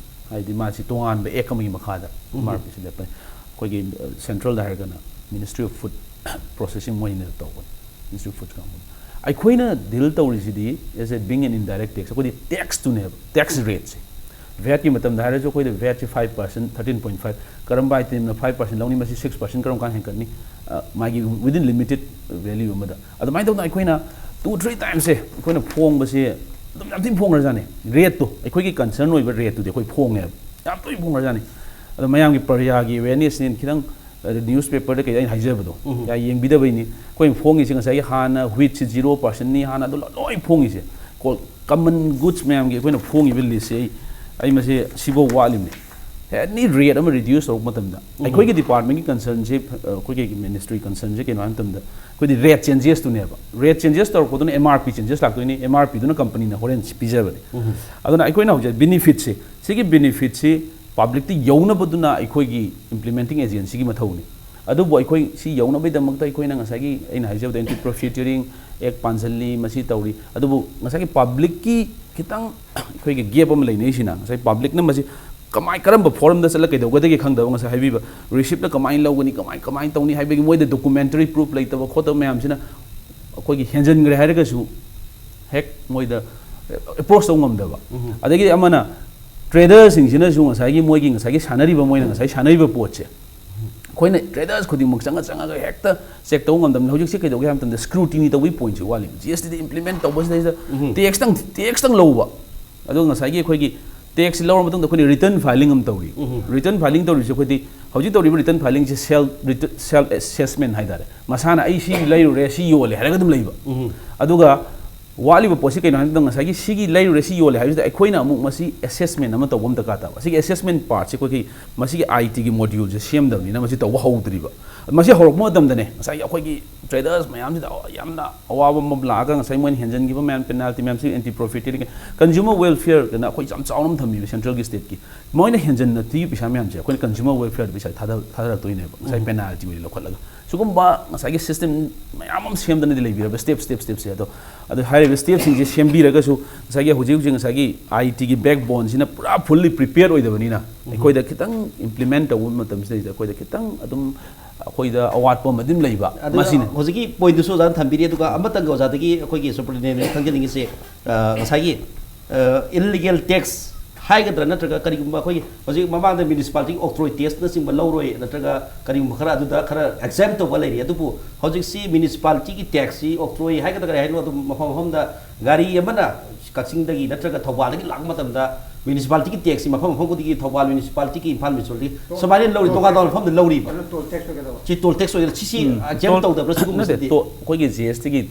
ꯍꯥꯏꯗꯤ ꯃꯥꯁꯤ ꯇꯣꯉꯥꯟꯕ act ꯑꯃꯒꯤ ꯃꯈꯥꯗ M R Pꯁꯤ ꯂꯦꯞꯄꯅꯤ꯫ ꯑꯩꯈꯣꯏꯒꯤ, ꯑ, centralꯗ ꯍꯥꯏꯔꯒꯅ Ministry of Food Processing ꯃꯣꯏꯅ ꯇꯧꯕꯅꯤ꯫ Ministry of Food ꯀꯥꯡꯕꯨꯅ꯫ ꯑꯩꯈꯣꯏꯅ deal ꯇꯧꯔꯤꯁꯤꯗꯤ as a being an indirect tax, ꯑꯩꯈꯣꯏꯗꯤ taxꯇꯨꯅꯦꯕ, tax rateꯁꯦ꯫ vatꯀꯤ ꯃꯇꯝꯗ ꯍꯥꯏꯔꯁꯨ ꯑꯩꯈꯣꯏꯗ vatꯁꯦ five percent, thirteen point five, ꯀꯔꯝꯕ itemꯅ five percent ꯂꯧꯅꯤ, ꯃꯁꯤ six percent ꯀꯔꯝ ꯀꯥꯟꯗ ꯍꯦꯟꯒꯠꯅꯤ? ꯑ, ꯃꯥꯒꯤ within limited value ꯑꯃꯗ꯫ ꯑꯗꯨꯃꯥꯏꯅ ꯇꯧꯗꯅ ꯑꯩꯈꯣꯏꯅ two three timesꯁꯦ ꯑꯩꯈꯣꯏꯅ ꯐꯣꯡꯕꯁꯦ ꯑꯗꯨꯝ ꯌꯥꯝ ꯊꯤꯅ ꯐꯣꯡꯈ꯭ꯔꯖꯥꯠꯅꯤ꯫ rateꯇꯣ, ꯑꯩꯈꯣꯏꯒꯤ concern ꯑꯣꯏꯕ rateꯇꯨꯗꯤ ꯑꯩꯈꯣꯏ ꯐꯣꯡꯉꯦꯕ꯫ ꯌꯥꯝ ꯇꯣꯏꯅ ꯐꯣꯡꯈ꯭ꯔꯖꯥꯠꯅꯤ꯫ ꯑꯗꯣ ꯃꯌꯥꯝꯒꯤ ꯄ꯭ꯔꯖꯥꯒꯤ awarenessꯅꯦꯅ ꯈꯤꯇꯪ, ꯑ, newspaperꯗ ꯀꯩꯗ ꯑꯩꯅ ꯍꯥꯏꯖꯕꯗꯣ, ꯀꯌꯥ ꯌꯦꯡꯕꯤꯗꯕꯩꯅꯤ꯫ ꯑꯩꯈꯣꯏꯅ ꯐꯣꯡꯉꯤꯁꯦ ꯉꯁꯥꯏꯒꯤ ꯍꯥꯟꯅ wheatꯁꯤ zero percentꯅꯤ, ꯍꯥꯟꯅ ꯑꯗꯨ ꯂꯣꯏ ꯐꯣꯡꯉꯤꯁꯦ꯫ ꯀꯣ-, common goods ꯃꯌꯥꯝꯒꯤ ꯑꯩꯈꯣꯏꯅ ꯐꯣꯡꯉꯤꯕ listꯁꯦ ꯑꯩ, ꯑꯩ ꯃꯁꯤ ꯁꯤꯐꯥꯎ ꯋꯥꯠꯂꯤꯕꯅꯤ꯫ Any rate ꯑꯃ reduce ꯇꯧꯔꯛꯄ ꯃꯇꯝꯗ, ꯑꯩꯈꯣꯏꯒꯤ departmentꯀꯤ concernꯁꯦ, ꯑ, ꯑꯩꯈꯣꯏꯒꯤ ministry concernꯁꯦ ꯀꯩꯅꯣ ꯍꯥꯏꯕ ꯃꯇꯝꯗ, ꯑꯩꯈꯣꯏꯗꯤ rate changesꯇꯨꯅꯦꯕ꯫ rate changes ꯇꯧꯔꯛꯄꯗꯨꯅ M R P changes ꯂꯥꯛꯇꯣꯏꯅꯤ, M R Pꯗꯨꯅ companyꯅ ꯍꯣꯔꯦꯟ ꯄꯤꯖꯕꯅꯤ꯫ ꯑꯗꯨꯅ ꯑꯩꯈꯣꯏꯅ ꯍꯧꯖꯤꯛ benefitꯁꯦ, ꯁꯤꯒꯤ benefitꯁꯤ publicꯇ ꯌꯧꯅꯕꯗꯨꯅ ꯑꯩꯈꯣꯏꯒꯤ implementing agencyꯒꯤ ꯃꯊꯧꯅꯤ꯫ ꯑꯗꯨꯕꯨ ꯑꯩꯈꯣꯏ ꯁꯤ ꯌꯧꯅꯕꯒꯤꯗꯃꯛꯇ ꯑꯩꯈꯣꯏꯅ ꯉꯁꯥꯏꯒꯤ ꯑꯩꯅ ꯍꯥꯏꯖꯕꯗ Anti Profiteering Act ꯄꯥꯟꯁꯤꯜꯂꯤ, ꯃꯁꯤ ꯇꯧꯔꯤ꯫ ꯑꯗꯨꯕꯨ ꯉꯁꯥꯏꯒꯤ publicꯀꯤ ꯈꯤꯇꯪ ꯑꯩꯈꯣꯏꯒꯤ gap ꯑꯃ ꯂꯩꯅꯩꯁꯤꯅ, ꯉꯁꯥꯏ publicꯅ ꯃꯁꯤ ꯀꯃꯥꯏ, ꯀꯔꯝꯕ forumꯗ ꯆꯠꯂ ꯀꯩꯗꯧꯒꯗꯒꯦ ꯈꯪꯗꯕ, ꯉꯁꯥꯏ ꯍꯥꯏꯕꯤꯕ receiptꯅ ꯀꯃꯥꯏꯅ ꯂꯧꯒꯅꯤ, ꯀꯃꯥꯏ, ꯀꯃꯥꯏꯅ ꯇꯧꯅꯤ ꯍꯥꯏꯕꯒꯤ ꯃꯣꯏꯗ documentary proof ꯂꯩꯇꯕ ꯈꯣꯠꯇꯕ ꯃꯌꯥꯝꯁꯤꯅ ꯑꯩꯈꯣꯏꯒꯤ ꯍꯦꯟꯖꯟꯈ꯭ꯔꯦ ꯍꯥꯏꯔꯒꯁꯨ ꯍꯦꯛ ꯃꯣꯏꯗ approach ꯇꯧ ꯉꯝꯗꯕ꯫ ꯑꯗꯒꯤ ꯑꯃꯅ traderꯁꯤꯡꯁꯤꯅꯁꯨ ꯉꯁꯥꯏꯒꯤ ꯃꯣꯏꯒꯤ ꯉꯁꯥꯏꯒꯤ ꯁꯥꯟꯅꯔꯤꯕ, ꯃꯣꯏꯅ ꯉꯁꯥꯏ ꯁꯥꯟꯅꯔꯤꯕ ꯄꯣꯠꯁꯦ ꯑꯩꯈꯣꯏꯅ traders ꯈꯨꯗꯤꯡꯃꯛ ꯆꯪꯉ ꯆꯪꯉꯒ ꯍꯦꯛꯇ check ꯇꯧꯕ ꯉꯝꯗꯕꯅꯤ꯫ ꯍꯧꯖꯤꯛꯁꯦ ꯀꯩꯗꯧꯒꯦ ꯍꯥꯏꯕ ꯃꯇꯝꯗ scrutiny ꯇꯧꯕꯒꯤ pointꯁꯦ ꯋꯥꯠꯂꯤ꯫ G S Tꯗ implement ꯇꯧꯕꯁꯤꯗꯩꯁꯤꯗ taxꯇꯪ, taxꯇꯪ ꯂꯧꯕ꯫ ꯑꯗꯨꯒ ꯉꯁꯥꯏꯒꯤ ꯑꯩꯈꯣꯏꯒꯤ ꯇꯦꯛꯁꯁꯤ ꯂꯧꯔ ꯃꯇꯨꯡꯗ ꯑꯩꯈꯣꯏꯅ ꯔꯤꯇꯔꯟ ꯐꯥꯏꯂꯤꯡ ꯑꯃ ꯇꯧꯔꯤ꯫ ꯔꯤꯇꯔꯟ ꯐꯥꯏꯂꯤꯡ ꯇꯧꯔꯤꯁꯦ ꯑꯩꯈꯣꯏꯗꯤ ꯍꯧꯖꯤꯛ ꯇꯧꯔꯤꯕ ꯔꯤꯇꯔꯟ ꯐꯥꯏꯂꯤꯡꯁꯦ ꯁꯦꯜ ꯁꯦꯜꯐ ꯑꯦꯁꯦꯁꯃꯦꯟ ꯍꯥꯏꯇꯥꯔꯦ꯫ ꯃꯁꯥꯅ ꯑꯩ ꯁꯤ ꯂꯩꯔꯨꯔꯦ, ꯁꯤ ꯌꯣꯜꯂꯦ ꯍꯥꯏꯔꯒ ꯑꯗꯨꯝ ꯂꯩꯕ꯫ ꯑꯗꯨꯒ ꯋꯥꯠꯂꯤꯕ ꯄꯣꯠꯁꯤ ꯀꯩꯅꯣ ꯍꯥꯏꯕꯗ, ꯉꯁꯥꯏꯒꯤ ꯁꯤꯒꯤ ꯂꯩꯔꯨꯔꯦ, ꯁꯤ ꯌꯣꯜꯂꯦ ꯍꯥꯏꯕꯁꯤꯗ ꯑꯩꯈꯣꯏꯅ ꯑꯃꯨꯛ ꯃꯁꯤ ꯑꯦꯁꯦꯁꯃꯦꯟ ꯑꯃ ꯇꯧꯕ ꯑꯃ ꯗꯔꯀꯥꯔ ꯇꯥꯕ꯫ ꯑꯁꯤꯒꯤ ꯑꯦꯁꯦꯁꯃꯦꯟ ꯄꯥꯔꯠꯁꯦ ꯑꯩꯈꯣꯏꯒꯤ ꯃꯁꯤꯒꯤ ꯑꯥꯏ ꯇꯤꯒꯤ ꯃꯣꯗ꯭ꯌꯨꯜꯁꯦ ꯁꯦꯝꯗꯕꯅꯤꯅ ꯃꯁꯤ ꯇꯧꯕ ꯍꯧꯗ꯭ꯔꯤꯕ꯫ ꯃꯁꯤ ꯍꯧꯔꯛꯄ ꯃꯇꯝꯗꯅꯦ ꯉꯁꯥꯏꯒꯤ ꯑꯩꯈꯣꯏꯒꯤ ꯇ꯭ꯔꯦꯗꯔꯁ ꯃꯌꯥꯝꯁꯤꯗ ꯌꯥꯝꯅ ꯑꯋꯥꯕ ꯑꯃ ꯂꯥꯛꯑꯒ, ꯉꯁꯥꯏ ꯃꯣꯏꯅ ꯍꯦꯟꯖꯟꯈꯤꯕ ꯃꯌꯥꯝ, ꯄꯦꯅꯥꯜꯇꯤ ꯃꯌꯥꯝꯁꯤ, ꯑꯦꯟꯇꯤ ꯄ꯭ꯔꯣꯐꯤꯇꯦꯠ, ꯀꯟꯖꯨꯃꯔ ꯋꯦꯜꯐꯤꯌꯔꯗꯅ ꯑꯩꯈꯣꯏ ꯌꯥꯝ ꯆꯥꯎꯅ ꯑꯃ ꯊꯝꯃꯤꯕ ꯁꯦꯟꯇ꯭ꯔꯦꯜꯒꯤ ꯁ꯭ꯇꯦꯠꯀꯤ꯫ ꯃꯣꯏꯅ ꯍꯦꯟꯖꯟꯅ ꯊꯤꯕ ꯄꯩꯁꯥ ꯃꯌꯥꯝꯁꯦ ꯑꯩꯈꯣꯏꯅ ꯀꯟꯖꯨꯃꯔ ꯋꯦꯜꯐꯤꯌꯔꯗ ꯄꯩꯁꯥ ꯊꯥꯗ-, ꯊꯥꯗꯔꯛꯇꯣꯏꯅꯦꯕ, ꯉꯁꯥꯏ ꯄꯦꯅꯥꯜꯇꯤ ꯑꯣꯏꯅ ꯂꯧꯈꯠꯂꯒ꯫ ꯁꯤꯒꯨꯝꯕ ꯉꯁꯥꯏꯒꯤ ꯁꯤꯁꯇꯦꯝ ꯃꯌꯥꯝ ꯑꯃ ꯁꯦꯝꯗꯅꯗꯤ ꯂꯩꯕꯤꯔꯕ, ꯁ꯭ꯇꯦꯞ, ꯁ꯭ꯇꯦꯞ, ꯁ꯭ꯇꯦꯞꯁꯦ꯫ ꯑꯗꯣ, ꯑꯗꯣ ꯍꯥꯏꯔꯤꯕ ꯁ꯭ꯇꯦꯞꯁꯤꯡꯁꯦ ꯁꯦꯝꯕꯤꯔꯒꯁꯨ, ꯉꯁꯥꯏꯒꯤ ꯍꯧꯖꯤꯛ ꯍꯧꯖꯤꯛ ꯉꯁꯥꯏꯒꯤ ꯑꯥꯏ ꯇꯤꯒꯤ ꯕꯦꯛꯕꯣꯟꯁꯤꯅ ꯄꯨꯔꯥ ꯐꯨꯜꯂꯤ ꯄ꯭ꯔꯤꯄꯦꯌꯔ ꯑꯣꯏꯗꯕꯅꯤꯅ, ꯑꯩꯈꯣꯏꯗ ꯈꯤꯇꯪ ꯏꯝꯄ꯭ꯂꯤꯃꯦꯟ ꯇꯧꯕ ꯃꯇꯝꯁꯤꯗꯩꯗ ꯑꯩꯈꯣꯏꯗ ꯈꯤꯇꯪ ꯑꯗꯨꯝ ꯑꯩꯈꯣꯏꯗ ꯑꯋꯥꯠꯄ ꯑꯃ ꯑꯗꯨꯝ ꯂꯩꯕ꯫ ꯑꯗꯨꯒ ꯃꯁꯤꯅꯤ꯫ ꯍꯧꯖꯤꯛꯀꯤ ꯄꯣꯏꯟꯗꯨꯁꯨ ꯑꯣꯖꯥꯅ ꯊꯝꯕꯤꯔꯤ, ꯑꯗꯨꯒ ꯑꯃꯇꯪꯒ ꯑꯣꯖꯥꯗꯒꯤ ꯑꯩꯈꯣꯏꯒꯤ ꯁꯨꯄꯔꯤꯟꯇꯦꯟꯗꯦꯟ ꯈꯪꯖꯅꯤꯡꯉꯤꯁꯦ, ꯑ, ꯉꯁꯥꯏꯒꯤ, ꯑ, ꯏꯜꯂꯤꯒꯦꯜ ꯇꯦꯛꯁ ꯍꯥꯏꯒꯗ꯭ꯔꯥ, ꯅꯠꯇ꯭ꯔꯒ ꯀꯔꯤꯒꯨꯝꯕ ꯑꯩꯈꯣꯏꯒꯤ ꯍꯧꯖꯤꯛ ꯃꯃꯥꯡꯗ ꯃ꯭ꯌꯨꯅꯤꯁꯤꯄꯥꯂꯤꯇꯤꯒꯤ ꯑꯣꯛꯇ꯭ꯔꯣꯏ ꯇꯦꯛꯁꯅꯆꯤꯡꯕ ꯂꯧꯔꯣꯏ, ꯅꯠꯇ꯭ꯔꯒ ꯀꯔꯤꯒꯨꯝꯕ ꯈꯔ ꯑꯗꯨꯗ ꯈꯔ ꯑꯦꯛꯖꯦꯝ ꯇꯧꯕ ꯂꯩꯔꯤ, ꯑꯗꯨꯕꯨ ꯍꯧꯖꯤꯛꯁꯤ ꯃ꯭ꯌꯨꯅꯤꯁꯤꯄꯥꯂꯤꯇꯤꯒꯤ ꯇꯦꯛꯁꯁꯤ ꯑꯣꯛꯇ꯭ꯔꯣꯏ ꯍꯥꯏꯒꯗ꯭ꯔꯥ ꯀꯔꯤ ꯍꯥꯏꯅꯣ, ꯑꯗꯨꯝ ꯃꯐꯝ ꯃꯐꯝꯗ ꯒꯥꯔꯤ ꯑꯃꯅ ꯀꯛꯆꯤꯡꯗꯒꯤ ꯅꯠꯇ꯭ꯔꯒ ꯊꯧꯕꯥꯜꯗꯒꯤ ꯂꯥꯛꯄ ꯃꯇꯝꯗ ꯃ꯭ꯌꯨꯅꯤꯁꯤꯄꯥꯂꯤꯇꯤꯒꯤ ꯇꯦꯛꯁꯁꯤ ꯃꯐꯝ ꯃꯐꯝ ꯈꯨꯗꯤꯡꯒꯤ, ꯊꯧꯕꯥꯜ ꯃ꯭ꯌꯨꯅꯤꯁꯤꯄꯥꯂꯤꯇꯤꯒꯤ, ꯏꯝꯐꯥꯜ ꯃ꯭ꯌꯨꯅꯤꯁꯤꯄꯥꯂꯤꯇꯤꯒꯤ ꯁꯨꯃꯥꯏꯅ ꯂꯧꯔꯤ, ꯇꯣꯉꯥꯟ ꯇꯣꯉꯥꯟꯕ ꯃꯐꯝꯗ ꯂꯧꯔꯤꯕ꯫ ꯑꯗꯨ ꯇꯣꯜ ꯇꯦꯛꯁ ꯑꯣꯏꯒꯗꯕ꯫ ꯁꯤ ꯇꯣꯜ ꯇꯦꯛꯁ ꯑꯣꯏꯒꯗ꯭ꯔꯥ? ꯁꯤꯁꯤ ꯎꯝ, ꯑꯦꯛꯖꯦꯝ ꯇꯣꯜ-, ꯇꯧꯗꯕ꯭ꯔꯥ, ꯅꯠꯇꯦ, ꯁꯤꯒꯨꯝꯕꯁꯤꯗꯤ? ꯇꯣ-, ꯑꯩꯈꯣꯏꯒꯤ ꯖꯤ ꯑꯦꯁ ꯇꯤꯒꯤ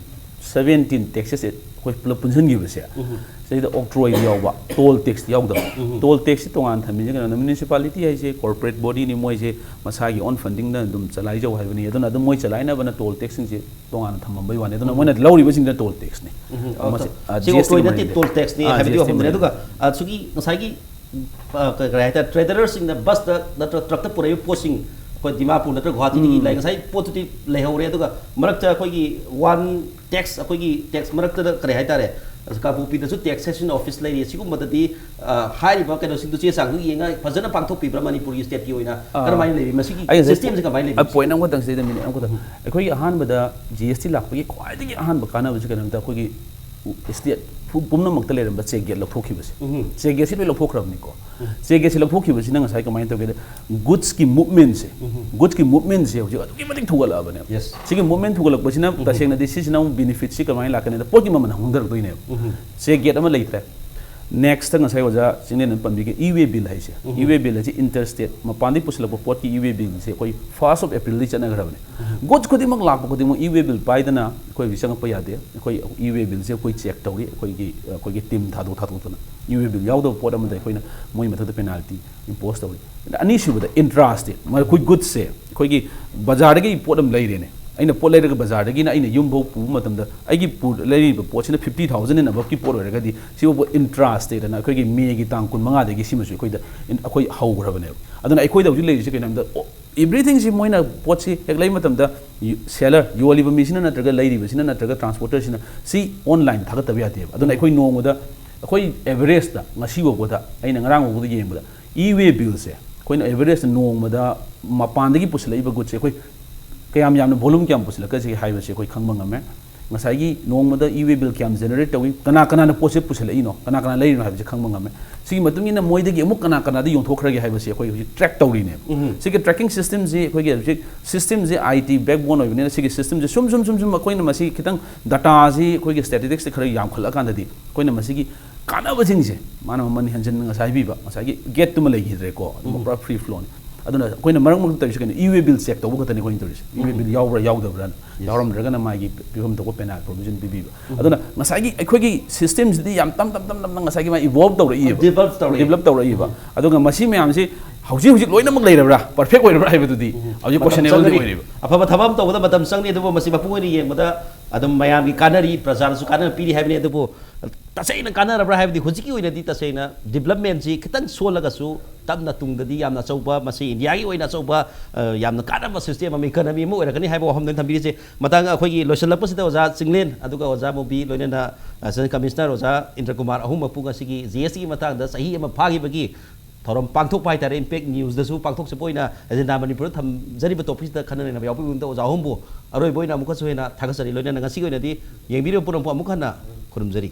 ꯁꯕꯦꯟꯇꯤꯟ ꯇꯦꯛꯁꯦꯁꯁꯦ ꯑꯩꯈꯣꯏ ꯄꯨꯂꯞ ꯄꯨꯟꯁꯤꯟꯈꯤꯕꯁꯦ, ꯁꯤꯗꯩꯗ ꯑꯣꯛꯇ꯭ꯔꯣꯏꯗꯤ ꯌꯥꯎꯕ, ꯇꯣꯜ ꯇꯦꯛꯁꯇꯤ ꯌꯥꯎꯗꯕ꯫ ꯇꯣꯜ ꯇꯦꯛꯁꯁꯤ ꯇꯣꯉꯥꯟꯅ ꯊꯝꯃꯤꯁꯦ ꯀꯩꯅꯣꯗ, ꯃ꯭ꯌꯨꯅꯤꯁꯤꯄꯥꯂꯤꯇꯤ ꯍꯥꯏꯁꯦ ꯀꯣꯔꯄꯣꯔꯦꯠ ꯕꯣꯗꯤꯅꯤ, ꯃꯣꯏꯁꯦ ꯃꯁꯥꯒꯤ ꯑꯣꯟ ꯐꯟꯗꯤꯡꯗ ꯑꯗꯨꯝ ꯆꯂꯥꯏꯖꯧ ꯍꯥꯏꯕꯅꯤ꯫ ꯑꯗꯨꯅ ꯑꯗꯨꯝ ꯃꯣꯏ ꯆꯂꯥꯏꯅꯕꯅ ꯇꯣꯜ ꯇꯦꯛꯁꯁꯤꯡꯁꯦ ꯇꯣꯉꯥꯟꯅ ꯊꯝꯃꯝꯕꯩ ꯋꯥꯅꯤ꯫ ꯑꯗꯨꯅ ꯃꯣꯏꯅ ꯂꯧꯔꯤꯕꯁꯤꯡꯁꯤꯅ ꯇꯣꯜ ꯇꯦꯛꯁꯅꯤ꯫ ꯎꯝ, ꯃꯁꯤ, ꯑꯣꯀꯦ꯫ ꯑ, ꯁꯤ ꯖꯤ ꯑꯦꯁ ꯇꯤꯒ ꯑꯣꯛꯇ꯭ꯔꯣꯏ ꯅꯠꯇꯦ, ꯃꯔꯤ ꯂꯩꯅꯗꯦ꯫ ꯇꯣꯜ ꯇꯦꯛꯁꯅꯤ ꯑꯥ, ꯍꯥꯏꯕꯗꯤ ꯖꯤ ꯑꯦꯁ ꯇꯤꯒ ꯋꯥꯐꯝꯗꯨꯅꯤ꯫ ꯃꯔꯤ ꯑꯗꯨꯒ, ꯑ, ꯁꯤꯒꯤ ꯉꯁꯥꯏꯒꯤ, ꯑ, ꯀ-, ꯀꯔꯤ ꯍꯥꯏꯇꯥꯔꯦ, ꯇ꯭ꯔꯦꯗꯔꯁꯤꯡꯅ ꯕꯁꯇ ꯅꯠꯇ꯭ꯔꯒ ꯇ꯭ꯔꯛꯇ ꯄꯨꯔꯛꯏꯕ ꯄꯣꯠꯁꯤꯡ, ꯑꯩꯈꯣꯏ ꯗꯤꯃꯥꯄꯨꯔ ꯅꯠꯇ꯭ꯔꯒ ꯒꯨꯋꯥꯍꯥꯇꯤꯗꯒꯤ ꯎꯝ꯫ ꯂꯩ꯫ ꯉꯁꯥꯏ ꯄꯣꯠꯇꯨꯗꯤ ꯂꯩꯍꯧꯔꯦ, ꯑꯗꯨꯒ ꯃꯔꯛꯇ ꯑꯩꯈꯣꯏꯒꯤ ꯋꯥꯟ ꯇꯦꯛꯁ, ꯑꯩꯈꯣꯏꯒꯤ ꯇꯦꯛꯁ ꯃꯔꯛꯇꯗ ꯀꯔꯤ ꯍꯥꯏꯇꯥꯔꯦ, ꯀꯥꯡꯄꯣꯛꯄꯤꯗꯁꯨ ꯇꯦꯛꯁꯦꯁꯟ ꯑꯣꯐꯤꯁ ꯂꯩꯔꯤ꯫ ꯁꯤꯒꯨꯝꯕꯗꯗꯤ, ꯑ, ꯍꯥꯏꯔꯤꯕ ꯀꯩꯅꯣꯁꯤꯡꯗꯨ, ꯆꯦ ꯆꯥꯡꯗꯨ ꯌꯦꯡꯉ ꯐꯖꯅ ꯄꯥꯡꯊꯣꯛꯄꯤꯕ꯭ꯔꯥ ꯃꯅꯤꯄꯨꯔꯒꯤ ꯁ꯭ꯇꯦꯠꯀꯤ ꯑꯣꯏꯅ? ꯑꯥ꯫ ꯀꯔꯝꯍꯥꯏꯅ ꯂꯩꯔꯤ ꯃꯁꯤꯒꯤ ꯑꯩ ꯉꯁꯥꯏ ꯁꯤꯁꯇꯦꯝꯁꯦ, ꯀꯃꯥꯏꯅ ꯂꯩꯕꯤ? ꯑ, ꯄꯣꯏꯟ ꯑꯃꯈꯛꯇꯪ ꯁꯤꯗꯩꯗ ꯃꯤꯅꯤꯠ ꯑꯃꯈꯛꯇꯪ꯫ ꯎꯝ꯫ ꯑꯩꯈꯣꯏꯒꯤ ꯑꯍꯥꯟꯕꯗ ꯖꯤ ꯑꯦꯁ ꯇꯤ ꯂꯥꯛꯄꯒꯤ ꯈ꯭ꯋꯥꯏꯗꯒꯤ ꯑꯍꯥꯟꯕ ꯀꯥꯟꯅꯕꯁꯤ ꯀꯩꯅꯣ ꯍꯥꯏꯕꯗ, ꯑꯩꯈꯣꯏꯒꯤ ꯁ꯭ꯇꯦꯠ ꯄꯨ-, ꯄꯨꯝꯅꯃꯛꯇ ꯂꯩꯔꯝꯕ ꯆꯦꯛ ꯒꯦꯠ ꯂꯧꯊꯣꯛꯈꯤꯕꯁꯦ꯫ ꯎꯝ꯫ ꯆꯦꯛ ꯒꯦꯠꯁꯤ ꯂꯣꯏ ꯂꯧꯊꯣꯛꯈ꯭ꯔꯕꯅꯤꯀꯣ꯫ ꯎꯝ꯫ ꯆꯦꯛ ꯒꯦꯠꯁꯤ ꯂꯧꯊꯣꯛꯈꯤꯕꯁꯤꯅ ꯉꯁꯥꯏ ꯀꯃꯥꯏꯅ ꯇꯧꯒꯦꯗ, ꯒꯨꯗꯁꯀꯤ ꯃꯨꯞꯃꯦꯟꯁꯦ, ꯎꯝ꯫ ꯒꯨꯗꯁꯀꯤ ꯃꯨꯞꯃꯦꯟꯁꯦ ꯍꯧꯖꯤꯛ ꯑꯗꯨꯛꯀꯤ ꯃꯇꯤꯛ ꯊꯨꯒꯠꯂꯛꯑꯕꯅꯦꯕ꯫ ꯌꯦꯁ꯫ ꯁꯤꯒꯤ ꯃꯨꯞꯃꯦꯟ ꯊꯨꯒꯠꯂꯛꯄꯁꯤꯅ ꯎꯝ꯫ ꯇꯁꯦꯡꯅꯗꯤ ꯁꯤꯁꯤꯅ ꯑꯃꯨꯛ ꯕꯦꯅꯤꯐꯤꯠꯁꯤ ꯀꯃꯥꯏꯅ ꯂꯥꯛꯀꯅꯤ ꯍꯥꯏꯕꯗ, ꯄꯣꯠꯀꯤ ꯃꯃꯜ ꯍꯣꯡꯊꯔꯛꯇꯣꯏꯅꯦꯕ꯫ ꯎꯝ꯫ ꯆꯦꯛ ꯒꯦꯠ ꯑꯃ ꯂꯩꯇ꯭ꯔꯦ꯫ Next ꯉꯁꯥꯏ ꯑꯣꯖꯥ ꯆꯤꯡꯂꯦꯟꯅ ꯄꯟꯕꯤꯒꯦ, ꯏ ꯋꯦ ꯕꯤꯜ ꯍꯥꯏꯁꯦ꯫ ꯏ ꯋꯦ ꯕꯤꯜ ꯍꯥꯏꯁꯦ ꯏꯟꯇꯔ ꯁ꯭ꯇꯦꯠ ꯃꯄꯥꯟꯗꯒꯤ ꯄꯨꯁꯤꯜꯂꯛꯄ ꯄꯣꯠꯀꯤ ꯏ ꯋꯦ ꯕꯤꯜꯁꯦ ꯑꯩꯈꯣꯏ ꯐꯥꯔꯁ ꯑꯣꯐ ꯑꯦꯄ꯭ꯔꯤꯜꯗꯒꯤ ꯆꯠꯅꯈ꯭ꯔꯕꯅꯦ꯫ ꯒꯨꯗꯁ ꯈꯨꯗꯤꯡꯃꯛ ꯂꯥꯛꯄ ꯈꯨꯗꯤꯡꯃꯛ ꯏ ꯋꯦ ꯕꯤꯜ ꯄꯥꯏꯗꯅ ꯑꯩꯈꯣꯏ ꯍꯧꯖꯤꯛ ꯆꯪꯉꯛꯄ ꯌꯥꯗꯦ꯫ ꯑꯩꯈꯣꯏ ꯏ ꯋꯦ ꯕꯤꯜꯁꯦ ꯑꯩꯈꯣꯏ ꯆꯦꯛ ꯇꯧꯔꯤ, ꯑꯩꯈꯣꯏꯒꯤ ꯑꯩꯈꯣꯏꯒꯤ ꯇꯤꯝ ꯊꯥꯗꯣꯛ ꯊꯥꯗꯣꯛꯇꯅ꯫ ꯏ ꯋꯦ ꯕꯤꯜ ꯌꯥꯎꯗꯕ ꯄꯣꯠ ꯑꯃꯗ ꯑꯩꯈꯣꯏꯅ ꯃꯣꯏ ꯃꯊꯛꯇ ꯄꯦꯅꯥꯜꯇꯤ ꯏꯝꯄꯣꯁ ꯇꯧꯔꯤ꯫ ꯑꯅꯤꯁꯨꯕꯗ ꯏꯟꯇ꯭ꯔꯥ ꯁ꯭ꯇꯦꯠ, ꯑꯩꯈꯣꯏ ꯒꯨꯗꯁꯦ ꯑꯩꯈꯣꯏꯒꯤ ꯕꯖꯥꯔꯗꯒꯤ ꯄꯣꯠ ꯑꯃ ꯂꯩꯔꯦꯅꯦ꯫ ꯑꯩꯅ ꯄꯣꯠ ꯂꯩꯔꯒ ꯕꯖꯥꯔꯗꯒꯤꯅ ꯑꯩꯅ ꯌꯨꯝꯐꯥꯎ ꯄꯨꯕ ꯃꯇꯝꯗ ꯑꯩꯒꯤ ꯄꯨ-, ꯂꯩꯔꯤꯕ ꯄꯣꯠꯁꯤꯅ ꯐꯤꯐꯇꯤ ꯊꯥꯎꯖꯟ ꯑꯦꯟ ꯑꯕꯞꯀꯤ ꯄꯣꯠ ꯑꯣꯏꯔꯒꯗꯤ ꯁꯤꯕꯨ ꯏꯟꯇ꯭ꯔꯥ ꯁ꯭ꯇꯦꯠ ꯑꯅ ꯑꯩꯈꯣꯏꯒꯤ ꯃꯦꯒꯤ ꯇꯥꯡ ꯀꯨꯟꯃꯉꯥꯗꯒꯤ ꯁꯤꯃꯁꯨ ꯑꯩꯈꯣꯏꯗ ꯏꯟ-, ꯑꯩꯈꯣꯏ ꯍꯧꯈ꯭ꯔꯕꯅꯦꯕ꯫ ꯑꯗꯨꯅ ꯑꯩꯈꯣꯏꯗ ꯍꯧꯖꯤꯛ ꯂꯩꯔꯤꯁꯦ ꯀꯩꯅꯣ ꯍꯥꯏꯕꯗ, ꯑꯣ, ꯑꯦꯚ꯭ꯔꯤꯊꯤꯡꯁꯤ ꯃꯣꯏꯅ ꯄꯣꯠꯁꯤ ꯍꯦꯛ ꯂꯩꯕ ꯃꯇꯝꯗ ꯌꯨ-, ꯁꯦꯂꯔ, ꯌꯣꯜꯂꯤꯕ ꯃꯤꯁꯤꯅ ꯅꯠꯇ꯭ꯔꯒ ꯂꯩꯔꯤꯕꯁꯤꯅ ꯅꯠꯇ꯭ꯔꯒ ꯇ꯭ꯔꯥꯟꯁꯄꯣꯔꯇꯔꯁꯤꯅ ꯁꯤ ꯑꯣꯟꯂꯥꯏꯟꯗ ꯊꯥꯒꯠꯇꯕ ꯌꯥꯗꯦꯕ꯫ ꯑꯗꯨꯅ ꯑꯩꯈꯣꯏ ꯅꯣꯡꯃꯗ, ꯑꯩꯈꯣꯏ ꯑꯦꯚꯔꯦꯖꯇ ꯉꯁꯤ ꯐꯥꯎꯕꯗ, ꯑꯩꯅ ꯉꯔꯥꯡ ꯐꯥꯎꯕꯗ ꯌꯦꯡꯕꯗ, ꯏ ꯋꯦ ꯕꯤꯜꯁꯦ ꯑꯩꯈꯣꯏꯅ ꯑꯦꯚꯔꯦꯖꯇ ꯅꯣꯡꯃꯗ ꯃꯄꯥꯟꯗꯒꯤ ꯄꯨꯁꯤꯜꯂꯛꯏꯕ ꯒꯨꯗꯁꯦ ꯑꯩꯈꯣꯏ ꯀꯌꯥꯝ ꯌꯥꯝꯅ, ꯚꯣꯂꯨꯝ ꯀꯌꯥꯝ ꯄꯨꯁꯤꯜꯂꯛꯀꯁꯤ ꯍꯥꯏꯕꯁꯦ ꯑꯩꯈꯣꯏ ꯈꯪꯕ ꯉꯝꯃꯦ꯫ ꯉꯁꯥꯏꯒꯤ ꯅꯣꯡꯃꯗ ꯏ ꯋꯦ ꯕꯤꯜ ꯀꯌꯥꯝ ꯖꯦꯅꯦꯔꯦꯠ ꯇꯧꯏ, ꯀꯅꯥ ꯀꯅꯥꯅ ꯄꯣꯠꯁꯦ ꯄꯨꯁꯤꯜꯂꯛꯏꯅꯣ, ꯀꯅꯥ ꯀꯅꯥ ꯂꯩꯔꯤꯅꯣ ꯍꯥꯏꯕꯁꯦ ꯈꯪꯕ ꯉꯝꯃꯦ꯫ ꯁꯤꯒꯤ ꯃꯇꯨꯡ ꯏꯟꯅ ꯃꯣꯏꯗꯒꯤ ꯑꯃꯨꯛ ꯀꯅꯥ ꯀꯅꯥꯗ ꯌꯣꯟꯊꯣꯛꯈ꯭ꯔꯒꯦ ꯍꯥꯏꯕꯁꯦ ꯑꯩꯈꯣꯏ ꯍꯧꯖꯤꯛ ꯇ꯭ꯔꯦꯛ ꯇꯧꯔꯤꯅꯦꯕ꯫ ꯁꯤꯒꯤ ꯇ꯭ꯔꯦꯀꯤꯡ ꯁꯤꯁꯇꯦꯝꯁꯤ ꯑꯩꯈꯣꯏꯒꯤ ꯍꯧꯖꯤꯛ ꯁꯤꯁꯇꯦꯝꯁꯤ ꯑꯥꯏ ꯇꯤ ꯕꯦꯛꯕꯣꯟ ꯑꯣꯏꯕꯅꯤꯅ ꯁꯤꯒꯤ ꯁꯤꯁꯇꯦꯝꯁꯤ ꯁꯨꯝ ꯁꯨꯝ ꯁꯨꯝ ꯁꯨꯝ ꯑꯩꯈꯣꯏꯅ ꯃꯁꯤ ꯈꯤꯇꯪ ꯗꯇꯥꯁꯤ ꯑꯩꯈꯣꯏꯒꯤ ꯁ꯭ꯇꯦꯇꯤꯁꯇꯤꯛꯁꯇ ꯈꯔ ꯌꯥꯝꯈꯠꯂꯛꯀꯥꯟꯗꯗꯤ ꯑꯩꯈꯣꯏꯅ ꯃꯁꯤꯒꯤ ꯀꯥꯟꯅꯕꯁꯤꯡꯁꯦ ꯃꯥꯅ ꯃꯃꯜ ꯍꯦꯟꯖꯤꯟꯅ ꯉꯁꯥꯏ ꯍꯥꯏꯕꯤꯕ ꯉꯁꯥꯏꯒꯤ ꯒꯦꯠꯇꯨꯃ ꯂꯩꯈꯤꯗ꯭ꯔꯦꯀꯣ, ꯑꯗꯨꯝ ꯄꯨꯔꯥ ꯐ꯭ꯔꯤ ꯐ꯭ꯂꯣꯅꯤ꯫ ꯑꯗꯨꯅ ꯑꯩꯈꯣꯏꯅ ꯃꯔꯛ ꯃꯔꯛꯇ ꯇꯧꯔꯤꯁꯦ ꯀꯩꯅꯣ, ꯏ ꯋꯦ ꯕꯤꯜ ꯆꯦꯛ ꯇꯧꯕ ꯈꯛꯇꯅꯤ ꯑꯩꯈꯣꯏꯅ ꯇꯧꯔꯤꯁꯦ꯫ ꯏ ꯋꯦ ꯕꯤꯜ ꯌꯥꯎꯕ꯭ꯔꯥ ꯌꯥꯎꯗꯕ꯭ꯔꯥꯅ, ꯌꯥꯎꯔꯝꯗ꯭ꯔꯒꯅ ꯃꯥꯒꯤ ꯄꯤꯐꯝ ꯊꯣꯛꯄ ꯄꯦꯅꯥꯜ ꯄ꯭ꯔꯣꯚꯤꯖꯟ ꯄꯤꯕꯤꯕ꯫ ꯑꯗꯨꯅ ꯉꯁꯥꯏꯒꯤ ꯑꯩꯈꯣꯏꯒꯤ ꯁꯤꯁꯇꯦꯝꯁꯤꯗꯤ ꯌꯥꯝ ꯇꯞ ꯇꯞ ꯇꯞ ꯇꯞꯅ ꯉꯁꯥꯏꯒꯤ ꯃꯥ ꯏꯚꯣꯜꯕ ꯇꯧꯔꯛꯏꯕ, ꯗꯤꯕꯦꯂꯞ ꯇꯧꯔꯛꯏꯕ꯫ ꯗꯤꯕꯦꯂꯞ ꯇꯧꯔꯛꯏꯕ꯫ ꯑꯗꯨꯒ ꯃꯁꯤ ꯃꯌꯥꯝꯁꯤ ꯍꯧꯖꯤꯛ ꯍꯧꯖꯤꯛ ꯂꯣꯏꯅꯃꯛ ꯂꯩꯔꯕ꯭ꯔꯥ, ꯄꯔꯐꯦꯛ ꯑꯣꯏꯔꯕ꯭ꯔꯥ ꯍꯥꯏꯕꯗꯨꯗꯤ ꯍꯧꯖꯤꯛ ꯃꯇꯝ ꯀꯣꯏꯁꯟꯅꯦꯕꯜꯗꯤ ꯆꯪꯒꯅꯤ꯫ ꯑꯣꯏꯔꯤꯕ꯫ ꯑꯐꯕ ꯊꯕꯛ ꯑꯃ ꯇꯧꯕꯗ ꯃꯇꯝ ꯆꯪꯅꯤ, ꯑꯗꯨꯕꯨ ꯃꯁꯤ ꯃꯄꯨꯡ ꯑꯣꯏꯅ ꯌꯦꯡꯕꯗ ꯑꯗꯨꯝ ꯃꯌꯥꯝꯒꯤ ꯀꯥꯟꯅꯔꯤ, ꯄ꯭ꯔꯖꯥꯗꯁꯨ ꯀꯥꯟꯅꯕ ꯄꯤꯔꯤ ꯍꯥꯏꯕꯅꯤ꯫ ꯑꯗꯨꯕꯨ ꯇꯁꯦꯡꯅ ꯀꯥꯟꯅꯔꯕ꯭ꯔꯥ ꯍꯥꯏꯕꯗꯤ ꯍꯧꯖꯤꯛꯀꯤ ꯑꯣꯏꯅꯗꯤ ꯇꯁꯦꯡꯅ ꯗꯤꯕꯦꯂꯞꯃꯦꯟꯁꯤ ꯈꯤꯇꯪ ꯁꯣꯜꯂꯒꯁꯨ ꯇꯞꯅ ꯇꯨꯡꯗꯗꯤ ꯌꯥꯝꯅ ꯑꯆꯧꯕ, ꯃꯁꯤ ꯏꯟꯗꯤꯌꯥꯒꯤ ꯑꯣꯏꯅ ꯑꯆꯧꯕ, ꯑ, ꯌꯥꯝꯅ ꯀꯥꯟꯅꯕ ꯁꯤꯁꯇꯦꯝ ꯑꯃ, ꯏꯀꯅꯃꯤ ꯑꯃ ꯑꯣꯏꯔꯛꯀꯅꯤ ꯍꯥꯏꯕ ꯋꯥꯐꯝꯗ ꯊꯝꯕꯤꯔꯤꯁꯦ꯫ ꯃꯇꯥꯡ ꯑꯩꯈꯣꯏꯒꯤ ꯂꯣꯏꯁꯤꯜꯂꯛꯄꯁꯤꯗ ꯑꯣꯖꯥ ꯆꯤꯡꯂꯦꯟ, ꯑꯗꯨꯒ ꯑꯣꯖꯥ ꯃꯣꯕꯤ, ꯂꯣꯏꯅꯅ ꯑꯦꯁꯤꯁꯇꯦꯟ ꯀꯃꯤꯁꯅꯔ ꯑꯣꯖꯥ ꯏꯟꯗ꯭ꯔ ꯀꯨꯃꯥꯔ ꯑꯍꯨꯝꯃꯛꯄꯨ ꯉꯁꯤꯒꯤ ꯖꯤ ꯑꯦꯁ ꯇꯤꯒꯤ ꯃꯇꯥꯡꯗ ꯆꯍꯤ ꯑꯃ ꯐꯥꯈꯤꯕꯒꯤ ꯊꯧꯔꯝ ꯄꯥꯡꯊꯣꯛꯄ ꯍꯥꯏꯇꯥꯔꯦ, ꯏꯝꯄꯦꯛ ꯅ꯭ꯌꯨꯁꯇꯁꯨ ꯄꯥꯡꯊꯣꯛꯆꯕ ꯑꯣꯏꯅ ꯑꯦꯖꯦꯟꯗꯥ ꯃꯅꯤꯄꯨꯔꯗ ꯊꯝꯖꯔꯤꯕ ꯇꯣꯄꯤꯛꯁꯤꯗ ꯈꯟꯅ ꯅꯩꯅꯕ ꯌꯥꯎꯕꯤꯕꯗ ꯑꯣꯖꯥ ꯑꯍꯨꯝꯕꯨ ꯑꯔꯣꯏꯕ ꯑꯣꯏꯅ ꯑꯃꯨꯛꯀꯁꯨ ꯍꯦꯟꯅ ꯊꯥꯒꯠꯆꯔꯤ꯫ ꯂꯣꯏꯅꯅ ꯉꯁꯤꯒꯤ ꯑꯣꯏꯅꯗꯤ ꯌꯦꯡꯕꯤꯔꯤꯕ ꯄꯨꯝꯅꯃꯛꯄꯨ ꯑꯃꯨꯛ ꯍꯟꯅ ꯈꯨꯔꯨꯝꯖꯔꯤ꯫